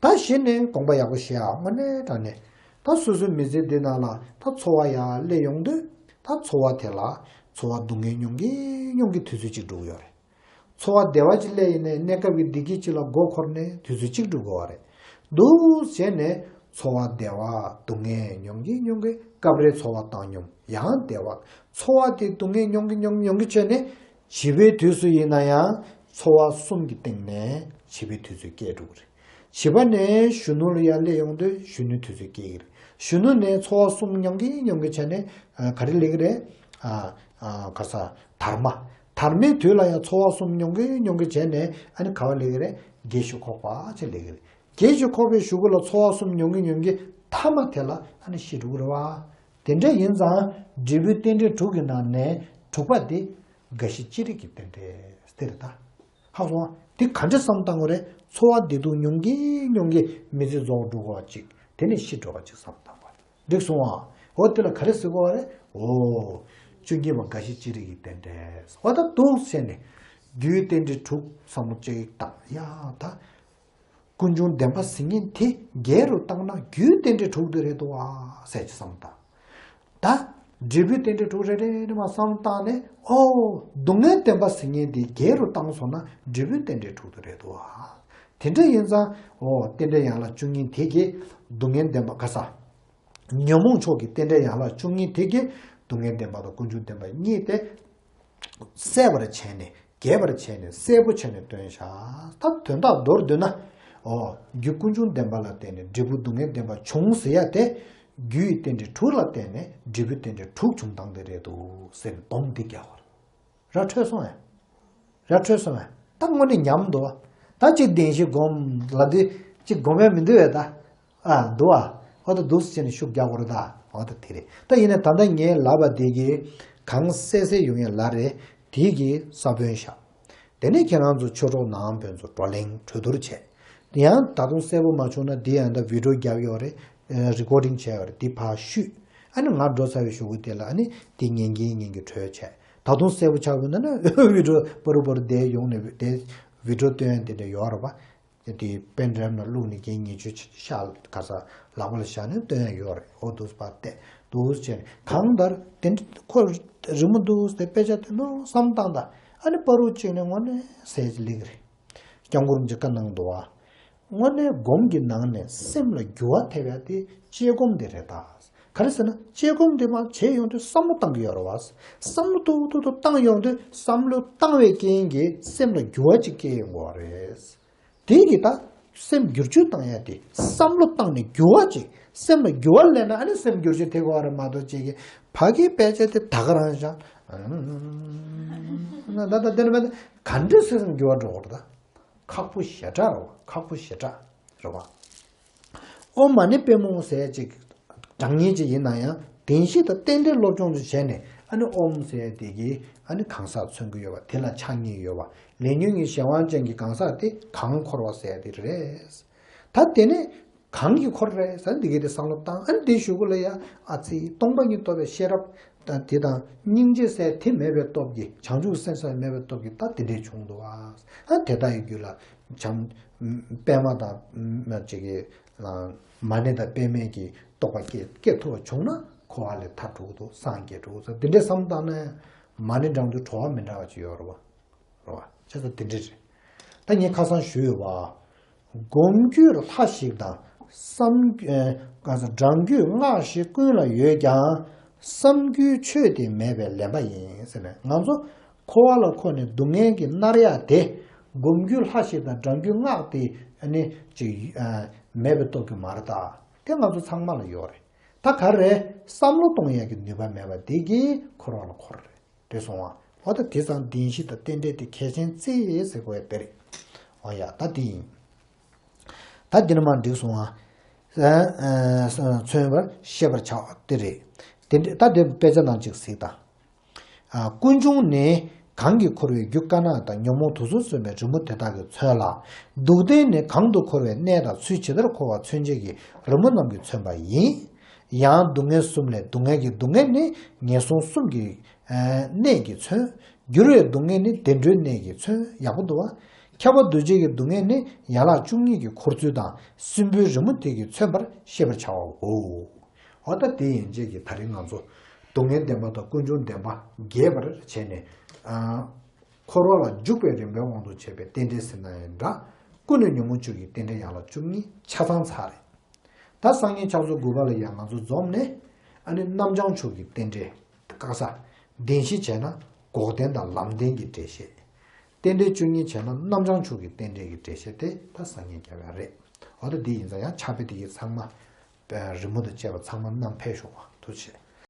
ད་གཞི་ནས་དགོངས་པ་ཡག་པོ་བཞེས་ཨ། དངོས་གནས་དྲང་གནས། ད་སོ་སོའི་མི་ཚེ་འདི་ནང་ལ་ད་ཚོར་བ་ཡར་སླེབས་ཡོང་དུས། ད་ཚོར་བ་དེ་ལ་ཚོར་བ་སྡུག་བསྔལ་མྱོང་གིན་མྱོང་གིན་དུས་ཚོད་ཅིག་འགྲོ་གི་ཡོད་རེད། ཚོར་བ་བདེ་བ་ཅིག་སླེབས་ཡིན་ནའི་གནས་སྐབས་ཀྱི་བདེ་སྐྱིད་ཅིག་ལ་མགོ་འཁོར་ནས་དུས་ཚོད་གཅིག་འགྲོ་དགོས་པ་རེད། འདུག་བྱས་ནས་ཚོར་བ་བདེ་བ་སྡུག་བསྔལ་མྱོང་གིན་མྱོང་གིན། སྐབས་རེ་ཚོར་བ་བཏང་སྙོམས། ཡང་བདེ་བ། ཚོར་བ་དེ་སྡུག་བསྔལ་མྱོང་གིན་མྱོང་གིན་མྱོང་གིན་བྱས་ནས། བྱིས་པའི་དུས་སུ་ཡིན་ན་ཡང་ཚོར་བ་གསུམ་གྱི་སྟེང་ནས་བྱིས་པའི་དུས་ཚོད་སྐྱེལ་འགྲོ་གི་རེད། བྱིས་པ་ནས་གཞོན་ནུ་ལ་ཡར་སླེབས་ཡོང་དུས་གཞོན་ནུའི་དུས་ཚོད་སྐྱེལ་གྱི་རེད། གཞོན་ནུ་ནས་ཚོར་བ་གསུམ་མྱོང་གིན་མྱོང་གིན་བྱས་ནས། ཨ་ག་རེ་སླེབས་ཀྱི་རེད། ཨ་ཨ་ག་ས། དར་མ། དར་མའི་དུས་ལ་ཡང་ཚོར་བ་གསུམ་མྱོང་གིན་མྱོང་གིན་བྱས་ནས། ཨ་ནི་ག་པར་སླེབས་ཀྱི་རེད། རྒས་ཤིང་འཁོགས་པ་ཅིག་སླེབས་ཀྱི་རེད། རྒས་ཤིང་འཁོགས་པའི་གཞུག་གུ་ལ་ཚོར་བ་གསུམ་མྱོང་གིན་མྱོང་གིན་མཐའ་མ་དེ་ལ་ཨ་ནི་ཤི་འགྲོ་གི་རེད་བ། དེ་འདྲ་ཡིན་ཙང་འབྲས་བུའི་རྟེན་འབྲེལ་དྲུག་གི་ནང་ནས་དྲུག་པ་དེ་རྒ་ཤི་ཅི་རིགས་ཀྱི་རྟེན་འབྲེལ་དེ་རེད་ད། ཧ་གོ་སོང་ང་། དེ་ག་འདྲ་བསམ་བཏང་དགོས་རེད། ཚོར་བ་བདེ་སྡུག་མྱོང་གིན་མྱོང་གིན་མི་ཚེ་རྫོགས་འགྲོ་དགོས་པ་ཅིག་དེ་ནས་ཤི་འགྲོ་བ་ཅིག་བསམ་བཏང་དགོས་རེད། འགྲིག་སོང་ང་། འོ་དེ་ལ་ག་རེ་ཟེར་དགོས་པ་རེད། འོ། བཅོ་བརྒྱད་པ་རྒ་ཤི་ཅི་རིགས་ཀྱི་རྟེན་འབྲེལ། འོ་ད་འདུག་བྱས་ནས་རྒྱུའི་རྟེན་འབྲེལ་དྲུག་བསམ་བློ་ཅིག་བཏང་ཡ་ད། ཀུན་འབྱུང་བདེན་པ་ཟེར་མཁན་དེ་རྒྱལ་རུ་བཏང་ན་རྒྱུའི་རྟེན་འབྲེལ་དྲུག་དེ་རེད་འདུག་ཨ་ཟེར་གྱི་བསམ་བཏང་། ད་འབྲས་བུའི་རྟེན་འབྲེལ་དྲུག་རེ་རེ་རེ་མར་བསམ་བཏང་ནས། ཨོ། སྡུག་བསྔལ་བདེན་པ་ཟེར་མཁན་དེ་རྒྱལ་རུ་བཏང་སོང་ན་འབྲས་བུའི་རྟེན་འབྲེལ་དྲུག་དེ་རེད་འདུག་ཨ། དེ་འདྲ་ཡིན་ཙང་། ཨོ། རྟེན་འབྲེལ་ཡན་ལག་བཅུ་གཉིས་དེ་གིས་སྡུག་བསྔལ་བདེན་པ་ག་ས། ཉོན་མོངས་ཕྱོགས་ཀྱི་རྟེན་འབྲེལ་ཡན་ལག་བཅུ་གཉིས་དེ་གིས་སྡུག་བསྔལ་བདེན་པ་དང་ཀུན་འབྱུང་བདེན་པ་གཉིས་དེ་གསལ་བར་བྱས་ནས། རྒྱས་པར་བྱས་ནས་གསལ་པོ་བྱས་ནས་སྟོན་བཞག་ད་དོན་དག་མདོར་བསྡུས་ན། ཨོ། རྒྱུ་ཀུན་འབྱུང་བདེན་པ་ལ་བརྟེན་ནས་འབྲས་བུ་སྡུག་བསྔལ་བདེན་པ་བྱུང་ཟེར་ཡ་དེ། རྒྱུ་ཡི་རྟེན་འབྲེལ་དྲུག་ལ་བརྟེན་ནས་འབྲས་བུའི་རྟེན་འབྲེལ་དྲུག་བྱུང་སྟངས་དེ་རེད་འདུག་ཟེར་ནས་སྡོམ་འདི་རྒྱག་པ་རེད། ར་འཕྲོད་སོང་ངས། ར་འཕྲོད་སོང་ངས། ད་དངོས་གནས་ཉམས་འདུག་ད་གཅིག་བདེན་བཞི་སྒོམ་ལབ་དུས་གཅིག་སྒོམ་ཡ་མི་འདུག་བས་ད། ཨ་འདུག་ཨ། འོ་ད་འདུག་སེ་བྱས་ནས་ཤུགས་རྒྱག་དགོས་རེད་ད། འོ་ད་དེ་རེད། ད་ཡིན་ན་ད་ལྟ་ངས་ལབ་པ་དེ་གི་གང་གསལ་གསལ་ཡོང་ཡ་ལ་རེད། དེ་གི་ས་བོན་བཞག་དེ་ནས་ཁྱེད་རང་ཚོ་ཆོས་གྲོགས་ནང་ཕན་ཚོ་བགྲོ་གླེང་གྲོས་བསྡུར་བྱས། ཡང་ད་དུང་གསལ་པོ་མ་བྱུང་ན་འདི་ཡང་ད་བི་ཌི་ཡོ་རྒྱབ་ཡོད་རེད། རི་ཀོར་ཌིང་བྱས་ཡོད་རེད། འདི་ཕར་བཤུས། ཨ་ནི་ང་འགྲོ་ཚར་བའི་གཞུག་གུ་དེ་ལ་ཨ་ནི་འདི་ཉན་གྱིན་ཉན་གྱིན་གྲོལ་བྱས། ད་དུང་གསལ་པོ་ཆགས་དགོས་ན་ནི་བི་ཌི་ཡོ་པ་རུ་པ་རུ་བསྡད་ཡོང་ནས་དེ་བི་ཌི་ཡོ་སྟོན་ཡ་དེ་འདྲ་ཡོད་རེད་པ། དེ་པེན་ཌ་རའིབ་ནང་བླུགས་ནས་རྒན་ཉེ་ཆར་ཤག་ག་ས་ལག་པ་ལ་བཞག་ནས་སྟོན་ཡ་ཡོད་རེད། འོ་འདུག་པ་བལྟས་འདུག་བྱས་ནས་གང་ལྟར་དེ་འདྲ་ཁོ་རི་མོ་འདུག་སྟེ་དཔེ་ཆ་དེ་ནོ་བསམ་བཏང་ད། ཨ་ནི་པ་རུ་གཅིག་ནས་དངོས་གནས་ཟས་ཀྱི་ལིག་རེད། སྐྱབས་མགོན་རིན་པོ་ཆེ་བཀའ་གནང་འདུག་བ། དངོས་གནས་སྒོམ་གྱི་ནང་ནས་སེམས་ལ་འགྱུར་བ་ཐེབས་ཡ་དེ་དཔྱད་སྒོམ་དེ་རེད་ད། ག་རེ་ཟེར་ན་དཔྱད་སྒོམ་དེ་མ་བྱས་ཡོང་དུས་བསམ་བློ་བཏང་གི་ཡོད་རེད་བ། བསམ་བློ་ཏོག་ཏོག་ཏོག་བཏང་ཡོང་དུས་བསམ་བློ་བཏང་བའི་རྐྱེན་གྱིས་སེམས་ལ་འགྱུར་བ་ཅིག་སྐྱེ་ཡོང་གི་ཡོད་རེད། དེ་གི་ད་སེམས་བསྒྱུར་བཅོས་བཏང་ཡ་དེ་བསམ་བློ་བཏང་ནས་འགྱུར་བ་ཅིག་སེམས་ལ་འགྱུར་བ་སླེབས་ན་ཨ་ནི་སེམས་བསྒྱུར་བཅོས་ཐེབས་ཀྱི་ཡོད་རེད་མ་གཏོགས་ཅིག་གི་ཕ་གིའི་དཔེ་ཆ་དེ་ད་ག་རང་བཞག་ད་ད་དེ་ནི་མེད་ན་ག་འདྲ་སེམས་འགྱུར་བ་འགྲོ་གི་རེད་ད། ཁག་པོ་ཞེ་དྲག་རེད་བ། ཁག་པོ་ཞེ་དྲག་རེད་བ། ཨོཾ་མ་ཎི་པདྨོ་ཟེར་ཅིག་གྲགས་སྙན་ཅིག་ཡིན་ན་ཡང་བདེན་བཞི་དང་རྟེན་འབྲེལ་སློབ་སྦྱོང་དུ་བྱས་ནས་ཨ་ནི་ཨོཾ་ཟེར་དེ་གིས་ཨ་ནི་གང་ཟག་མཚོན་གྱི་ཡོད་པ་དེ་ལ་ཕྱག་ཉེས་ཡོད་པ། ལས་ཉོན་གྱི་གཞན་དབང་ཅན་གྱི་གང་ཟག་དེ་གང་འཁོར་བ་ཟེར་དེ་རེད། ད་དེ་ནས་གང་གིས་འཁོར་རེད་ཟེར་འདི་གའི་དེ་བསམ་བློ་བཏང་ཨ་ནི་དེའི་གཞུག་གུ་ལ་ཡ་ཨ་ཙི་སྟོང་པ་ཉིད་རྟོགས་པའི་ཤེས་རབ་དང་དེ་དང་སྙིང་རྗེ་ཟེར་དེ་མེད་པའི་སྟོབས་ཀྱིས་བྱང་ཆུབ་སེམས་ཟེར་མེད་པའི་སྟོབས་ཀྱིས་ད་དེ་འདྲས་བྱུང་འདུག་ཨ། ཨ་དེ་དག་གི་རྒྱུད་ལ་བྱམས་པདྨ་དང་ཅིག་གི་མ་ཎི་དང་པདྨའི་གི་རྟོགས་པ་སྐྱེ་སྐྱེ་ཐུབ་པ་བྱུང་ན་འཁོར་བ་ལས་ཐར་འགྲོ་གི་འདུག་སངས་རྒྱས་འགྲོ་གི་འདུག་འདི་འདྲས་བསམ་བཏང་ན་མ་ཎི་བགྲང་དུས་བྲོ་བ་མི་འདྲ་བ་ཅིག་ཡོད་རེད་བ། རེད་བ། བྱས་ཙང་དེ་འདྲ་རེད། ད་ངས་ཁ་སང་ཞུས་ཡོད་པ། སྒོམ་རྒྱུད་ལྷ་ཞིག་དང་བསམ་རྒྱུད་ཨ་བགྲང་རྒྱུད་སྔགས་ཞིག་ཀུན་ལ་ཡོད་ཀྱང་བསམ་རྒྱུད་ཆོས་དེ་མེད་པའི་ལེན་པ་ཡིན་ཟེར་ནས་ང་ཚོ་འཁོར་བ་ལ་འཁོར་ནས་སྡུག་བསྔལ་གྱིས་མནར་ཡག་དེ་སྒོམ་རྒྱུད་ལྷ་ཞིག་དང་བགྲང་རྒྱུད་སྔགས་དེ་ཨ་ནི་ཅིག་ཨ་མེད་པའི་སྟོབས་ཀྱིས་མ་རེད་ད། དེ་ང་ཚོ་ཚང་མ་ལ་ཡོད་རེད། ད་ག་རེ་བསམ་བློ་གཏོང་ཡག་གི་ནུས་པ་མེད་པ་དེ་གིས་འཁོར་བ་ལ་འཁོར་རེད། དེ་སོང་བ། འོ་ད་དེ་ཙང་བདེན་བཞི་དང་རྟེན་འབྲེལ་དེ་གལ་ཆེན་རྩེ་ཟེར་དགོས་ཡ་དེ་རེད། འོ་ཡ་ད་དེ་ཡིན། ད་འདི་ནི་མར་འགྲིག་སོང་བ། ཨ་ཨ་མཚོན་པར་ཤེས་པར་བྱ་བ་དེ་རེད། དེ་འདྲ་ད་དེ་དཔེ་ཆ་ནང་གཅིག་གཟིགས་དང་། ཨ་ཀུན་འབྱུང་ནི་གང་གིས་འཁོར་བའི་རྒྱུ་དཀར་ནག་དང་ཉོན་མོངས་དུག་གསུམ་གསུམ་པའི་རི་མོ་དེ་དག་གིས་མཚོན་ལ། སྡུག་བདེན་ནི་གང་དུ་འཁོར་བའི་གནས་དང་ཚུལ་ཇི་ལྟར་འཁོར་བ་མཚོན་བྱེད་ཀྱི་རི་མོ་རྣམས་ཀྱིས་མཚོན་པ་ཡིན། ཡང་སྡུག་བསྔལ་གསུམ་ལས་སྡུག་བསྔལ་གྱི་སྡུག་བསྔལ་ནི་ངན་སོང་གསུམ་གྱི་གནས་ཀྱིས་མཚོན། འགྱུར་བའི་སྡུག་བསྔལ་ནི་བདེ་འགྲོའི་གནས་ཀྱིས་མཚོན། ཡག་པོ་འདུག་བ། ཁྱབ་པ་འདུ་བྱེད་ཀྱི་སྡུག་བསྔལ་ནི་ཡན་ལག་བཅུ་གཉིས་ཀྱི་འཁོར་ཚུལ་དང་སྲིན་པོའི་རི་མོ་དེ་གིས་མཚོན་པར་ཤེས་པར་བྱའོ། འོ་ད་དེ་ཡན་ཆད་ཀྱིས་ད་རིང་ང་ཚོ་སྡུག་བསྔལ་བདེན་པ་དང་ཀུན་འབྱུང་བདེན་པ་རྒྱས་པར་བྱས་ནས། ཨ་འཁོར་བ་ལ་འཇུག་པའི་རིམ་པའི་དབང་དུ་བྱས་པའི་རྟེན་འབྲེལ་ཟེར་ན་ཡང་འདྲ། ཀུན་ནས་ཉོན་མོངས་བཅུ་ཡི་རྟེན་འབྲེལ་ཡན་ལག་བཅུ་གཉིས་ཆ་ཚང་ཚར་རེད། ད་སང་ཉིན་ཕྱག་ཚོད་དགུ་པ་ལ་ཡང་ང་ཚོ་འཛོམས་ནས་ཨ་ནི་རྣམ་བྱང་ཆོས་ཀྱི་རྟེན་འབྲེལ། དཀག་ས། བདེན་བཞི་བྱས་ན་འགོག་བདེན་དང་ལམ་བདེན་གྱི་འགྲེལ་བཤད། རྟེན་འབྲེལ་བཅུ་གཉིས་བྱས་ན་རྣམ་བྱང་ཆོས་ཀྱི་རྟེན་འབྲེལ་གྱི་འགྲེལ་བཤད་དེ་ད་སང་ཉིན་རྒྱབ་ཡ་རེད། འོ་ད་འདི་ཡིན་ཙང་ཡང་ཕྱག་དཔེ་དེ་གི་ཚང་མ། རི་མོ་དང་བཅས་པ་ཚང་མ་བསྣམས་ཕེབས་ཤོག་པ་ཐུགས་རྗེ་ཆེ།